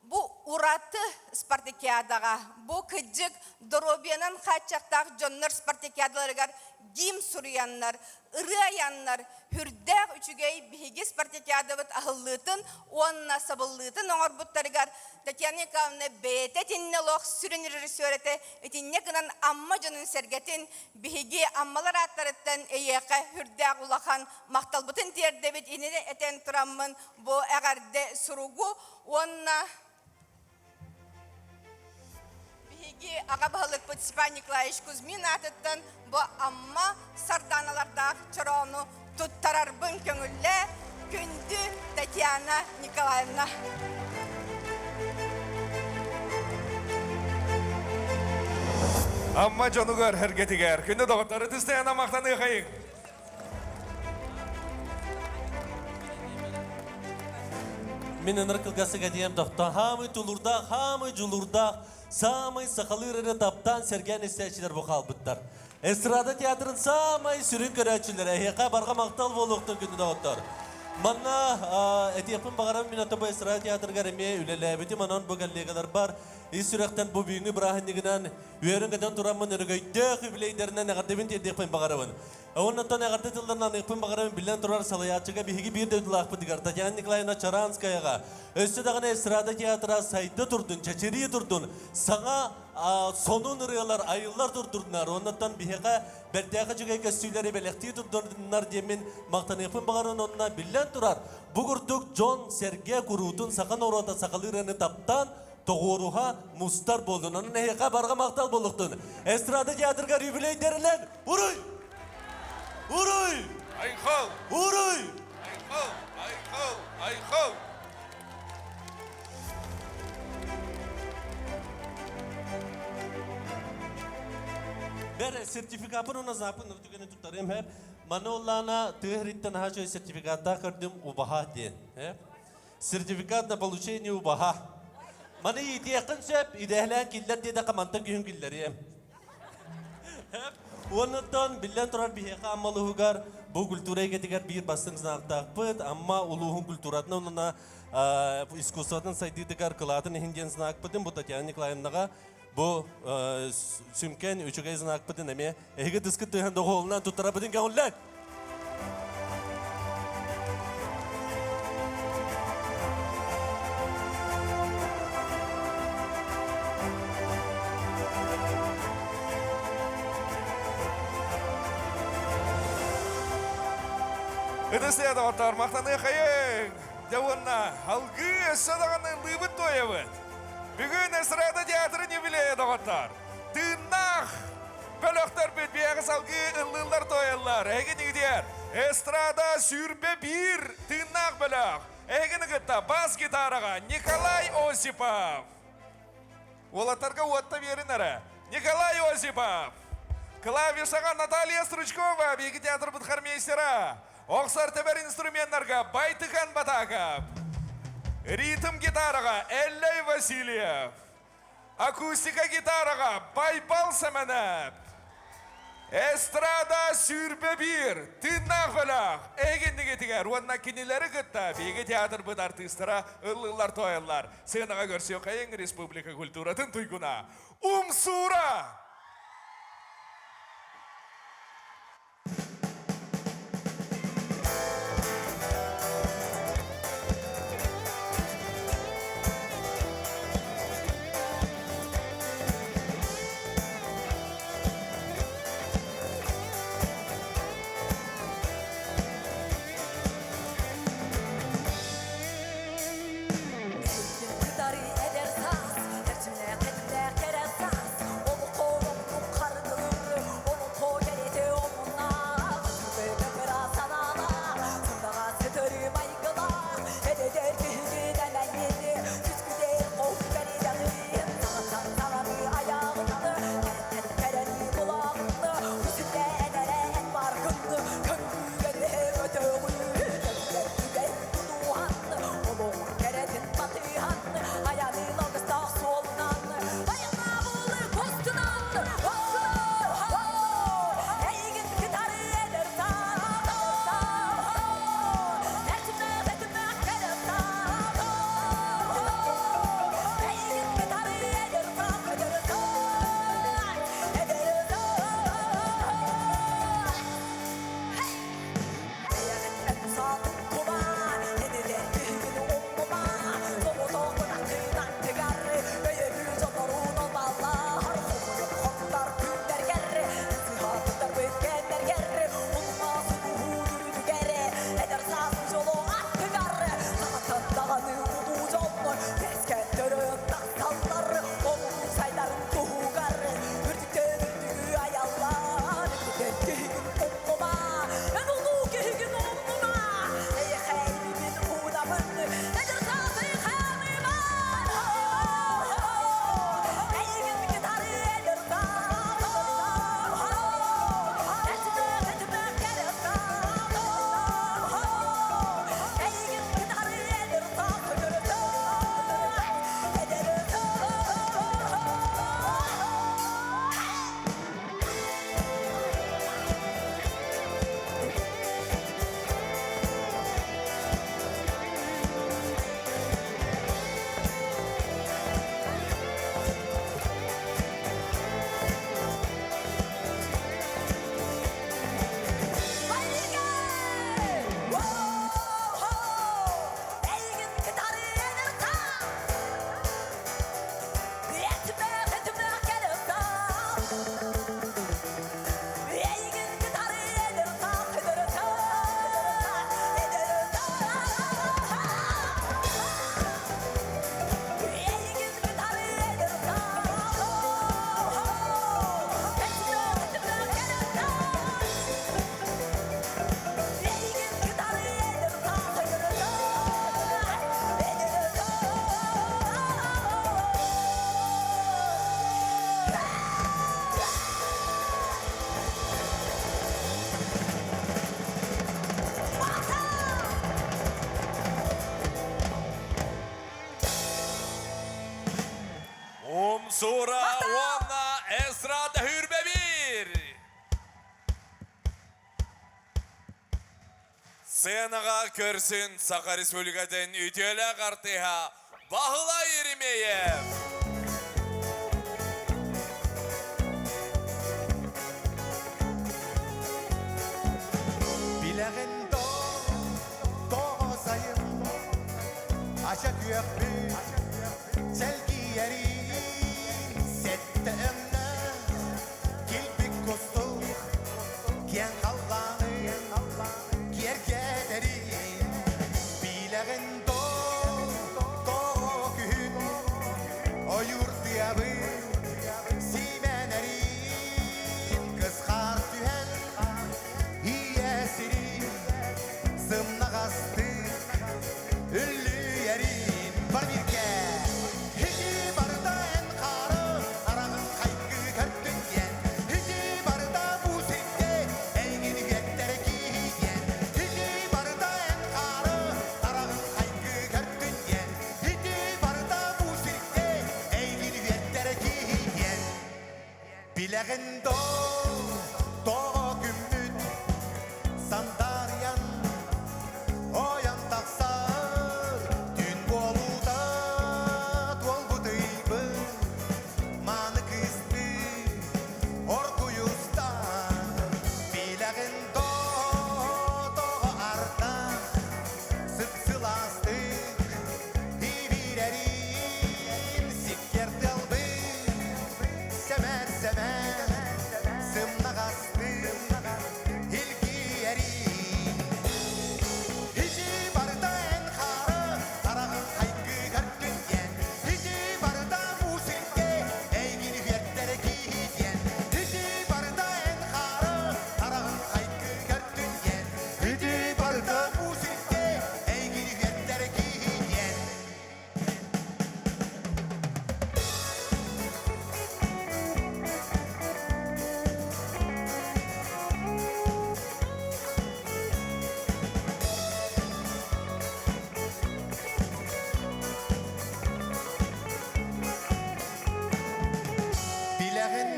Бу ураты спартакиадаҕа, бу кыдьык доруобуйанан хааччахтаах дьоннор спартакиадаларыгар гимн суруйаннар, ырыа айаннар, үрдээх үчүгэй биһиги спартакиадабыт аһыллыытын уонна сабыллыытын оҥорбуттарыгар Татьяна Николаевна бэйэтэ итиннэ олох сүрүн режиссер этэ, итиннэ гынан Амма дьонун-сэргэтин биһиги Аммалар ааттарыттан эйиэхэ үрдээх улахан махталбытын тиэрдэбит инини этэн тураммын бу эҕэрдэ суругу Уонна биһиги аҕа баһылыкпыт Степан Николаевич Кузьмин аатыттан бу Амма сардааналардаах чороону туттарарбын көҥүллээ, күндү Татьяна Николаевна. Амма дьонугар эргэтигэр күндү доҕоттору түстээн амахтаныахайыҥ. Мин ынырык кылгасык этиэм тохтоо. Хаамый тулуурдаах, хаамый дьулуурдаах, саамай сахалыыр эрэ таптаан сэргээн истээччилэр бу хаалбыттар. Эстрада театрын саамай сүрүн көрөөччүлэрэ эһиэхэ барҕа махтал буолуохтун күндү доҕоттор. Манна этиэхпин баҕарабын мин ото бу эстрада театрыгар эмиэ үлэлээбитим, онон бу коллегаларбар ис сүрэхтэн бу бүгүҥҥү бырааһынньыгынан үөрэн-көтөн тураммын өрөгөйдөөх юбилейдэринэн эҕэрдэбин тиэрдиэхпин баҕарабын. Оннуттан эҕэрдэ тылларын аныахпын баҕарабын биллэн турар салайааччыга биһиги биир дойдулаахпытыгар Татьяна Николаевна Чаранскаяҕа өссө даҕаны эстрада театра сайда турдун, чэчирии турдун, саҥа сонун ырыалар айыллар турдуннар, оннуттан биһиэхэ бэртээхэй үчүгэй көстүүлэри бэлэхтии турдуннар диэммин махтаныахпын баҕарабын онно биллэн турар бу курдук дьон-сэргэ куруутун саха норуота сахалыы ырыаны таптаан тоҕуоруһа мустар буоллун. Онон эһиэхэ барҕа махтал буолуохтун. Эстрада театрыгар юбилейдэринэн уруй! Уруй! Айхал! Уруй! Айхал! Айхал! Айхал! Бер сертификапын уна запын түгені туттарым хеп. Маны оллана тыһыриттен хачой сертификатта көрдүм убаха диэн. Сертификат на получение убаһа. Маны иитиэххин сөп, идэһэлээн киллэр диэтэххэ мантан күһүн киллэриэм. Оннуттан биллэн турар биһиэхэ Амма улууһугар бу культура эйгэтигэр биир бастыҥ знактаахпыт. Амма улууһун культуратын оннуна искусствотын сайдыытыгар кылаатын иһин диэн знакпытын бу Татьяна Николаевнаҕа бу сүҥкэн үчүгэй знакпытын эмиэ эһиги тыскыт тыаһын доҕуһуолунан туттарабытын көҥүллэн! Ытыс доҕоттоор, махтаныахайыҥ! Дьэ уонна алгыы өссө даҕаны ыллыыбыт туойабыт. Бүгүн эстрада театрын юбилейа доҕоттоор. Тыыннаах бөлөхтөрбүт биэҕи салгыы ыллыыллар туойаллар. Эһиги нигдиэр эстрада 21 тыыннаах бөлөх. Эһигини кытта бас гитараҕа Николай Осипов. Уолаттарга уотта биэрин эрэ. Николай Осипов. Клавишаҕа Наталья Стручкова, биһиги театрбыт хормейстера. Охсор тэбэр инструменнарга Байтыхан Батаков. Ритм гитараҕа Эллэй Васильев. Акустика гитараҕа Байбал Сэмэнэп. Эстрада 21, тыыннаах бөлөх эһигиннигитигэр уонна кинилэри кытта биһиги театрбыт артыыстара ыллыыллар-туойаллар. Сыанаҕа көрсүөххэйиҥ республика культуратын туйгуна Умсуура! Кытары эдэр саас, эрчимнээх этимнээх кэрэ саас, олоххо олохпут харгылыр, олоххо кэрэтэ омуннаах, сырдык кыра санаалаах, сымнаҕас сытыры майгылаах, эдэр киһигин эмэҥҥин, түскүдэр хоһ кэридэҕин, саҥаттан саҥаны айаҕын, кэрэттэн кэрэни булаҕын, үсүктэ энэрэ эн баргын, көҥүлгэр өтөҕүн, көҥүлгэр түгэн тутуһан, олох кэрэтин батыһан, айанын алгыстаах суолунан, айаннаабылы кустунан, эйигин кытары эдэр саас, эрчимнээх этимнээх кэрэ саас, эйигин кытары эдэр саас, эдэр саас, эдэр саас. Эйэҕиттэн саатын кума, энедер киһигин умнума, соҕотоҕун аккыынан тыгар, өйөбүл дьоннорун олбаллар, хомуйуп хонтар күннэргэр, сыһаатыттар кэмнэргэр, улма сулуһун үрдүгэр, эдэр саас дьоло аттыгар, саҕаттан даҕаны улуу дьоннор, кэскэн төрөөн тахсаллар, омугун сайдарын туһугар, үрдүктэн үрдүгү аяллар, үрдүктэн киһигин умнума, эн улуу киһигин умнума, эйэхэ илимин уунабын, эдэр саасы хааныман, эйигин кытары эдэр саас, эрчимнээх этимнээх кэрэ саас, эйигин кытары эдэр саас, эдэр саас, эдэр саас. Эйигин кытары эдэр саас, этимнээх этимнээх кэрэ саас, эйигин кытары эдэр саас, эдэр саас, эдэр саас. Эйигин кытары эдэр саас, этимнээх этимнээх кэрэ саас, эйигин кытары эдэр саас, эдэр саас, эдэр саас. Умсуура уонна эстрада 21! Сценаҕа көрсүн Саха Республикатын үтүөлээх артыыһа Баһылай Еремеев! Билэҕин тоҕо сайын Ача күөхпүт чэлгийэрин Сэттэ өҥнөөх килбик кустук Киэҥ халлааны киэргэтэрин Билэҕин тоҕо күһүн Ойуур тыабын симэнэрин Кысхаар түһэн ийэ сирин Сымнаҕастык үллүйэрин Бар биргэ Ити барыта эн хаары Араҕын хайгыы көрдүн диэн Ити барыта бу сиргэ Эйигин үгэттэрэ киһийэн Ити барыта эн хаары Араҕын хайгыы көрдүн диэн Ити барыта бу сиргэ Эйигин үгэттэрэ киһийэн Билэҕин тоҕо күммүт Сандаарыйан ойон тахсар Түүн буолуута туолбут ыйбыт Мааны кыыстыы оргуйустан Билэҕин тоҕо ардах Сып-сылаастык ибиирэрин Сиккиэр тыалбыт сэмээр-сэмээр Сымнаҕастык илгийэрин Ити барыта эн хаары Хараҕын хайгыы көрдүн диэн Ити барыта бу сиргэ Эйигин үһүөттэрэ киһи диэн Ити барыта эн хаары Хараҕын хайгыы көрдүн диэн Ити барыта бу сиргэ Эйигин үһүөттэрэ киһи диэн Билэҕин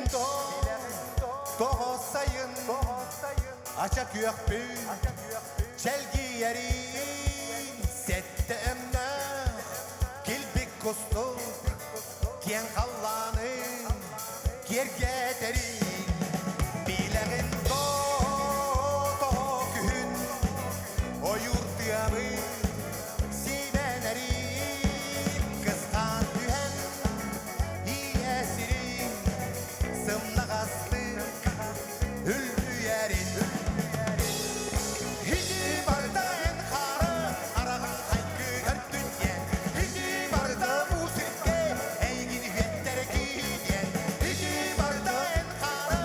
тоҕо сайын Ача күөхпүт чэлгийэрин Сэттэ өҥнөөх килбик кустук Киэҥ халлааны киэргэтэрин Билэҕин тоҕо күһүн Ойуур тыабын симэнэрин Кысхаан түһэн ийэ сирин Сымнаҕастык үллүйэрин Ити барыта эн хаары Араҕын хайгыы көрдүн диэн Ити барыта бу сиргэ Эйигин үһүөттэрэ киһи диэн Ити барыта эн хаары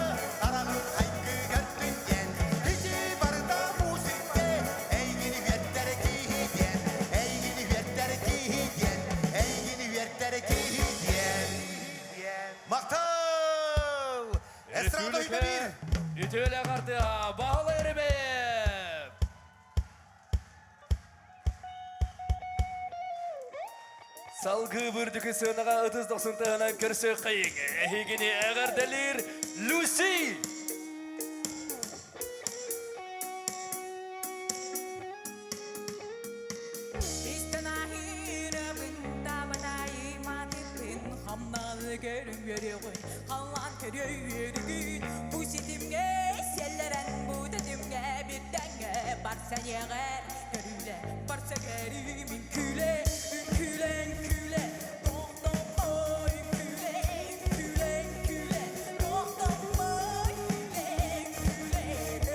Араҕын хайгыы көрдүн диэн Ити барыта бу сиргэ Эйигин үһүөттэрэ киһи диэн Эйигин үһүөттэрэ киһи диэн Эйигин үһүөттэрэ киһи диэн Махтал! Эстрада Республика үтүөлээх артыыһа Баһылай Еремеев! Салгыы үрдүкү сыанаҕа ытыс дохсун тыаһынан көрсүөххэйиҥ. Эһигини эҕэрдэлиир Люси! Халлаан көрү бу ситимге селлерен бу тетимге бирдеңге барса егер көрүле барса керим үҥкүүлэ үҥкүүлэ үҥкүүлэ тохтоппой үҥкүүлэ үҥкүүлэ үҥкүүлэ тохтоппой үҥкүүлэ үҥкүүлэ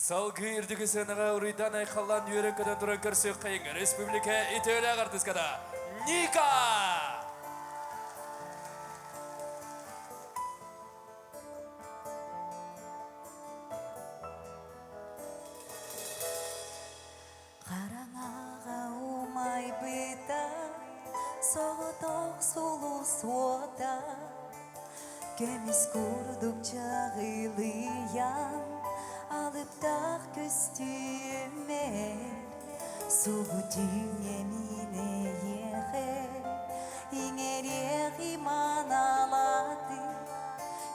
Салгыы үрдүкү сыанаҕа уруйдаан айхаллаан үөрэн-көтөн туран көрсүөххэйиҥ республика үтүөлээх артыыската Ника! Хараҥаҕа умайбыта соҕотох сулус уота Көмүс курдук чаҕылыйан алыптаах көстүүмэр Субу түүҥҥэ мин эйиэхэ иҥэриэх иманалааты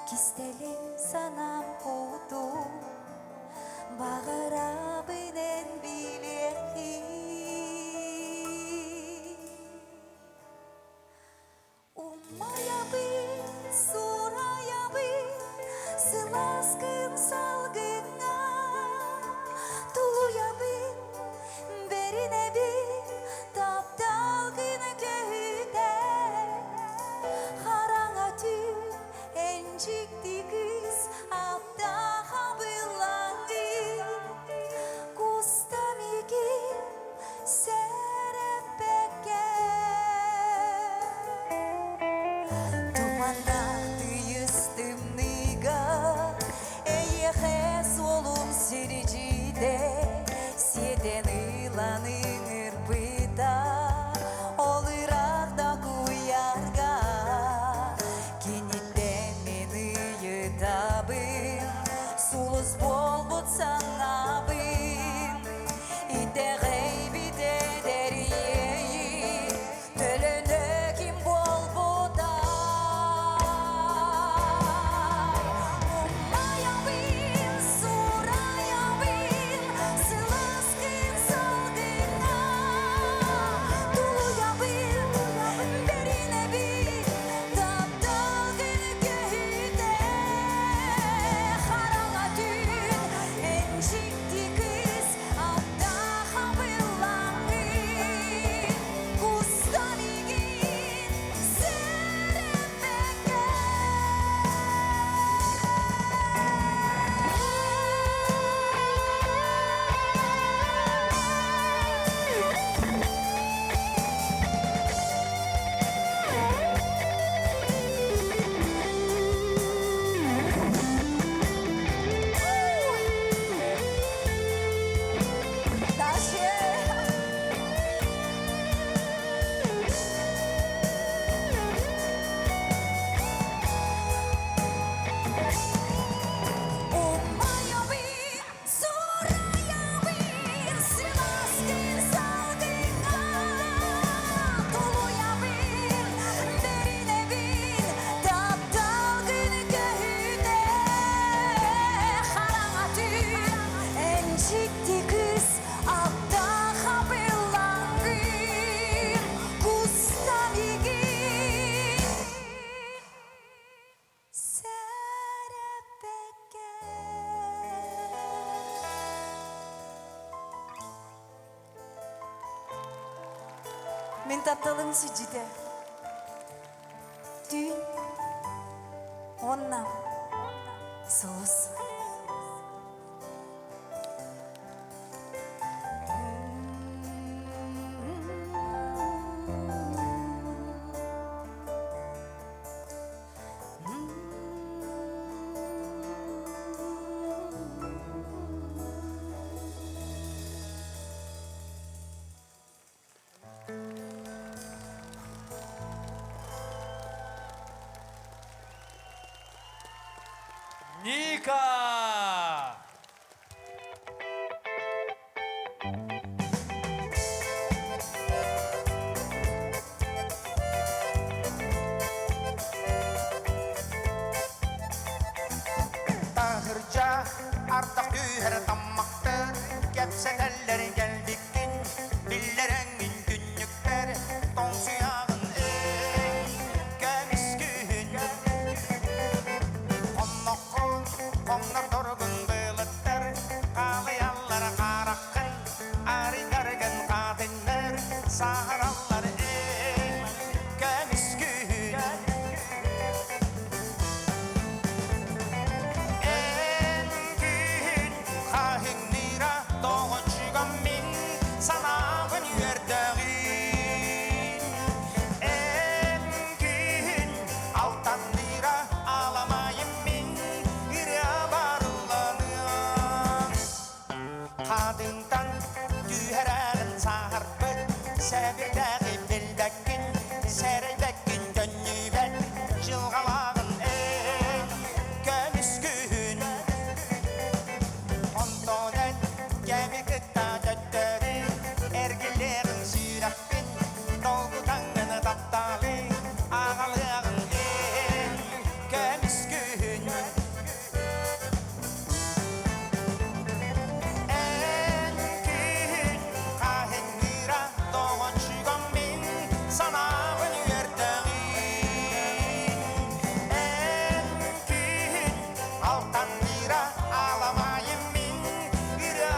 Кистэлэҥ санаам кутун Баҕарабын эн билиэххин Умайабын, сурайабын, сылааскын салгыҥҥа Тулуйабын, бэринэбин, тапталгын көһүтэ Хараҥа түүн эн дьикти кыыс аптаах абылаҥҥын Кустам игин сэрэппэккэ Туманнаах тыйыс тымныыга эйиэхэ суолум сирдьитэ Сиэтэн ылан ыҥырбыта ол ыраах да куйаарга Киниттэн мин ыйытабын сулус буолбут санаабын Итэҕэйбит эдэр иэйии төлөнө ким буолбутай Умайабын, сурайабын, сылааскын салгыҥҥа Тулуйабын, бэринэбин, тапталгын көһүтэ Хараҥа түүн эн дьикти кыыс аптаах абылаҥҥын Кустам игин сэрэппэккэ Умайабын, сурайабын, сылааскын салгыҥҥа Тулуйабын, бэринэбин, тапталгын көһүтэ Хараҥа түүн эн дьикти кыыс аптаах абылаҥҥын Кустам игин сэрэппэккэ Мин тапталым сидьитэ. Түүн уонна сулус. Ника! Таһырдьа ардах түһэр таммахтар кэпсэтэллэр кэлбиккин биллэрэҥҥин түннүкпэр тоҥсуйаҕын эй көмүс күһүн хонноххун хоҥнордоргун былыттар хаалыйаллар хараххын арыйдаргын хатыҥнар саһараллар эй көмүс күһүн Эн күн хаһыҥ Сәбирдәғи билбәккин, сәрәйбәккин көннүбәт, жылғалағын эн, көмүс күн. Онтон эн, кэми кытта төттөрү, эргилерин сүрэхпин, толгутаңын тапталы, ағалыағын эн, көмүс күн. Эн күн хаһыҥныра тоҕоччуган мин санаабын үөрдэҕин. Эн күн алтанныра аламайым мин ырыа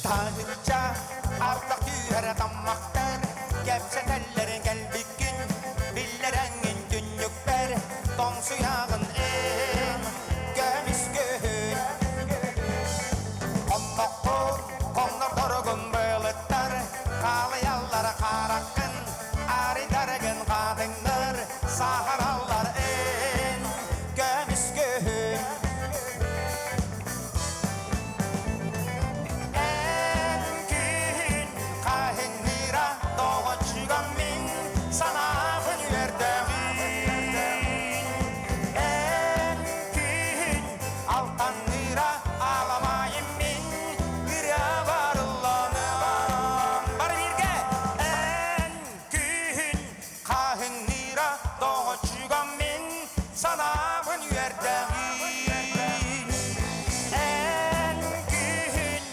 Таһырдьа ардах түһэрэ таммахтар, кэпсэтэллэр кэлбиккин, биллэрэҥҥин түннүкпэр, тоҥсуйаҕын эн, көмүс күһүн. Хонноххун, хоҥнордоргун былыттар, хаалыйаллар хараххын, арыйдаргын хатыҥнар, саһараллар эн, көмүс күһүн. Эн күн хаһыҥныра тоҕоччуган мин санаабын үөрдэҕин. Эн күн алтанныра аламайым мин ырыа барылланыам. Бары бииргэ! Эн күн хаһыҥныра тоҕоччуган мин санаабын үөрдэҕин. Эн күн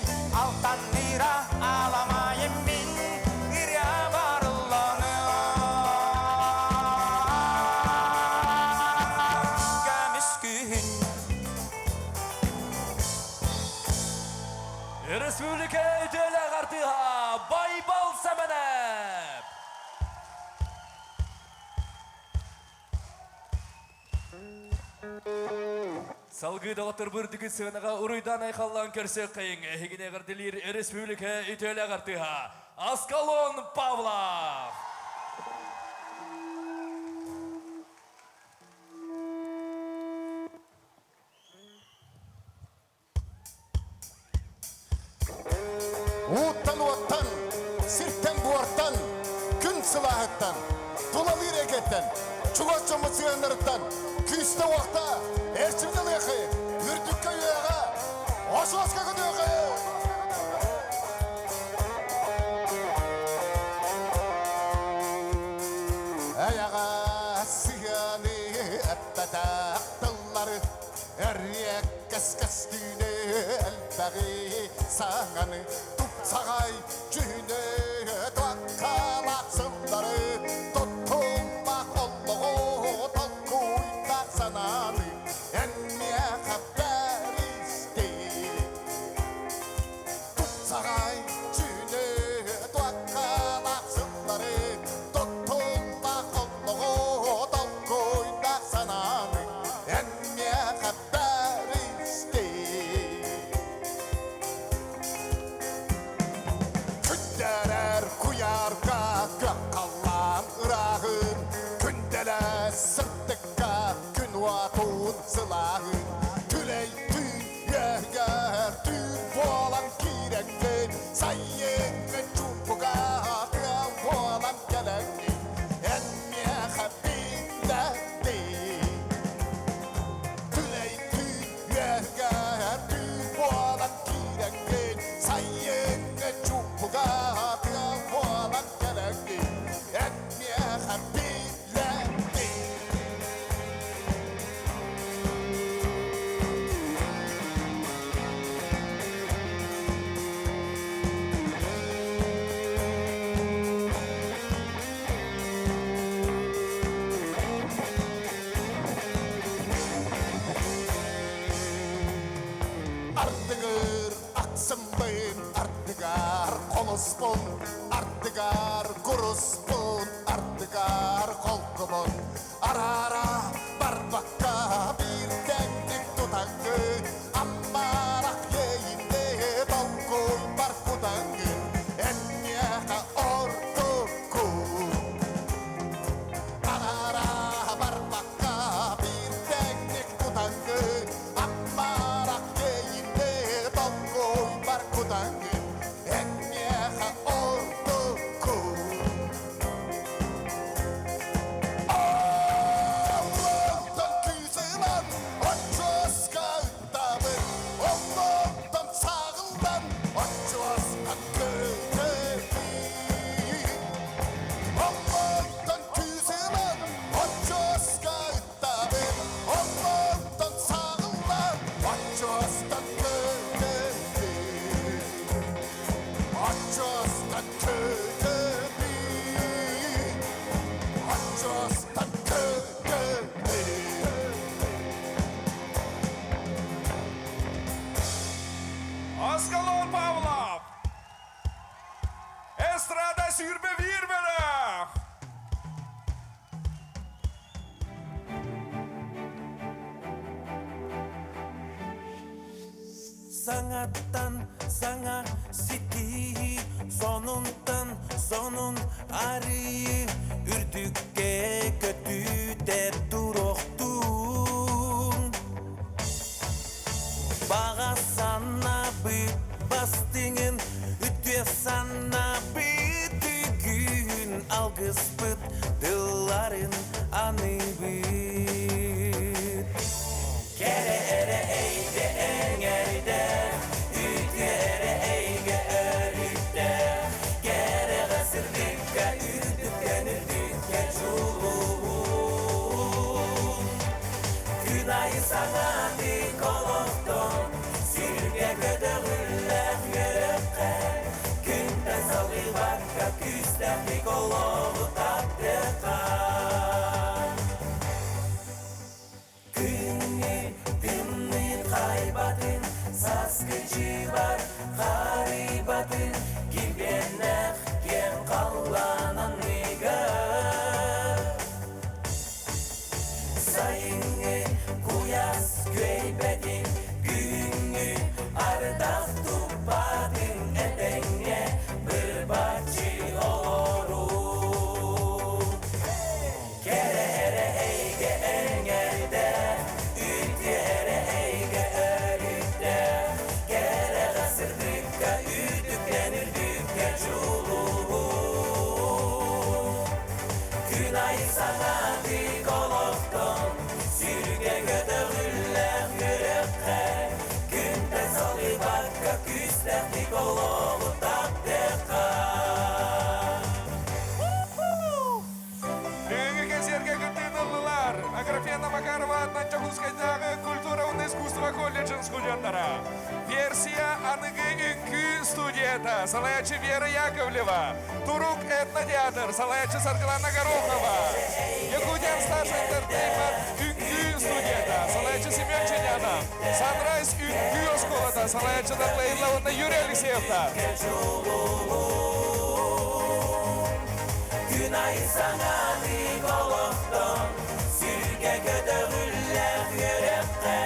алтанныра аламайым мин ырыа барылланыам. Көмүс күһүн. Республика үтүөлээх артыыһа Байбал Сэмэнэп! Салгыы доҕотторбут үрдүкү сыанаҕа уруйдаан айхаллаан көрсүөххэйиҥ эһигини эҕэрдэлиир республика үтүөлээх артыыһа Аскалон Павлов! Ууттан уоттан, сиртэн буортан, күн сылааһыттан, тулалыыр эйгэттэн, чугас дьоммут сыһыаннарыттан күүстэ уохта эрчимнэ ылыаххайыҥ, үрдүккэ үөҕэ, осуоска көтүөххэйиҥ! Эйэҕэс сыһыаны эппэтэх тыллары Эриэккэс көстүүнү элбэҕи саҥаны тупсаҕай дьүһүнү туоккалаах сыллары туттуллаах олоҕу толкуйдаах санааны эн миэхэ бэристиҥ. Тупсаҕай дьүһүнү туоккалаах сыллары туттуллаах олоҕу толкуйдаах санааны эн миэхэ бэристиҥ. Күндэрэр куйаарга көх халлаан ырааҕын, күндэлэс сырдыкка күн уотун сылааһын, түлэй түүн үөһүгэр түүн буолан киирэҥҥин, сайыҥҥы чуумпуга тыал буолан кэлэҥҥин, эн миэхэ биллэрдиҥ. Түлэй түүн үөһүгэр түүн буолан киирэҥҥин, сайыҥҥы чуумпуга тыал буолан кэлэҥҥин, эн миэхэ биллэрдиҥ. Ардыгыр ахсыммын, ардыгар холуспун, ардыгар куруспун, ардыгар холкубун. Саҥаттан саҥа ситиһии, сонунтан сонун арыйыы, үрдүккэ көтүтэ туруохтун. Баҕа санаабыт бастыҥын, үтүө санаабыт үгүһүн алгыспыт тылларын аныыбыт. Кэрэ эрэ эйгэ эҥэрдээх, үтүө эрэ эйгэ өрүттээх, кэрэҕэ сырдыкка үрдүктэн үрдүккэ дьулуһун. Күн айы саҥатык олохтон, сиргэ көтөҕүллэх үөрэххэ, күнтэн салҕыыбакка күүстээхтик олоҕу таптыахха. Күҥҥү тымныы хайбатын, сааскы чыыбар харыйбатын, килбиэннээх киэҥ халлаан анныгар. Сайыҥҥы куйаас күөйбэтин, күһүҥҥү ардах туппатын, этэҥҥэ бырбаччы олоруу. Кэрэ эрэ эйгэ эҥэрдээх, үтүө эрэ эйгэ өрүттээх, кэрэҕэ сырдыкка үрдүктэн үрдүккэ дьулуһуу. Күн айы саҥатык олохтон, сүргэ көтөҕүллэх үөрэххэ, күнтэн салгыбакка күүстээхтик олоҕу таптыахха. Бүгүҥҥү кэнсиэргэ кыттыыны ыллылар Аграфена Макарова атынан Дьокуускайдааҕы культура уонна искусство колледжын студеннара. Версия аныгы үҥкүү студията, салайааччы Вера Яковлева, Турук этнотеатр, салайааччы Саргылана Горохова, Якутиан Stars Entertainment үҥкүү студията, салайааччы Семен Ченянов, Sunrise үҥкүү оскуолата, салайааччы Натлаилла уонна Юрий Алексеевтар. Күн айы саҥатык олохтон, сүргэ көтөҕүллэх үөрэххэ,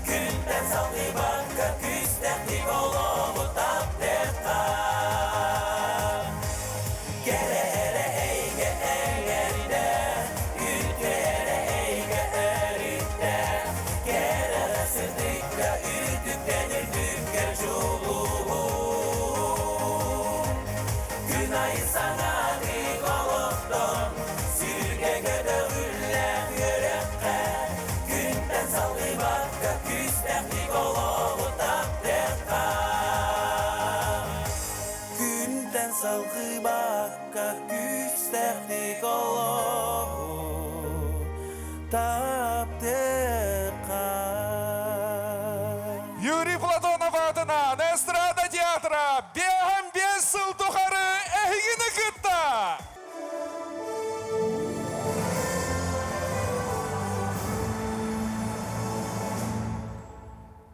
күнтэн салгыбакка күүстээхтик олоҕу таптыахха. Кэрэ эрэ эйгэ эҥэрдээх, үтүө эрэ эйгэ өрүттээх, кэрэҕэ сырдыкка үрдүктэн үрдүккэ дьулуһуу. Күн айы саҥатык олохтон, сүргэ көтөҕүллэх үөрэххэ, күнтэн салгыбакка күүстээхтик олоҕу таптыахха. Күнтэн салгыбакка күүстээхтик олоҕу таптыахха. Юрий Платонов аатынан эстрада театра 55 сыл тухары!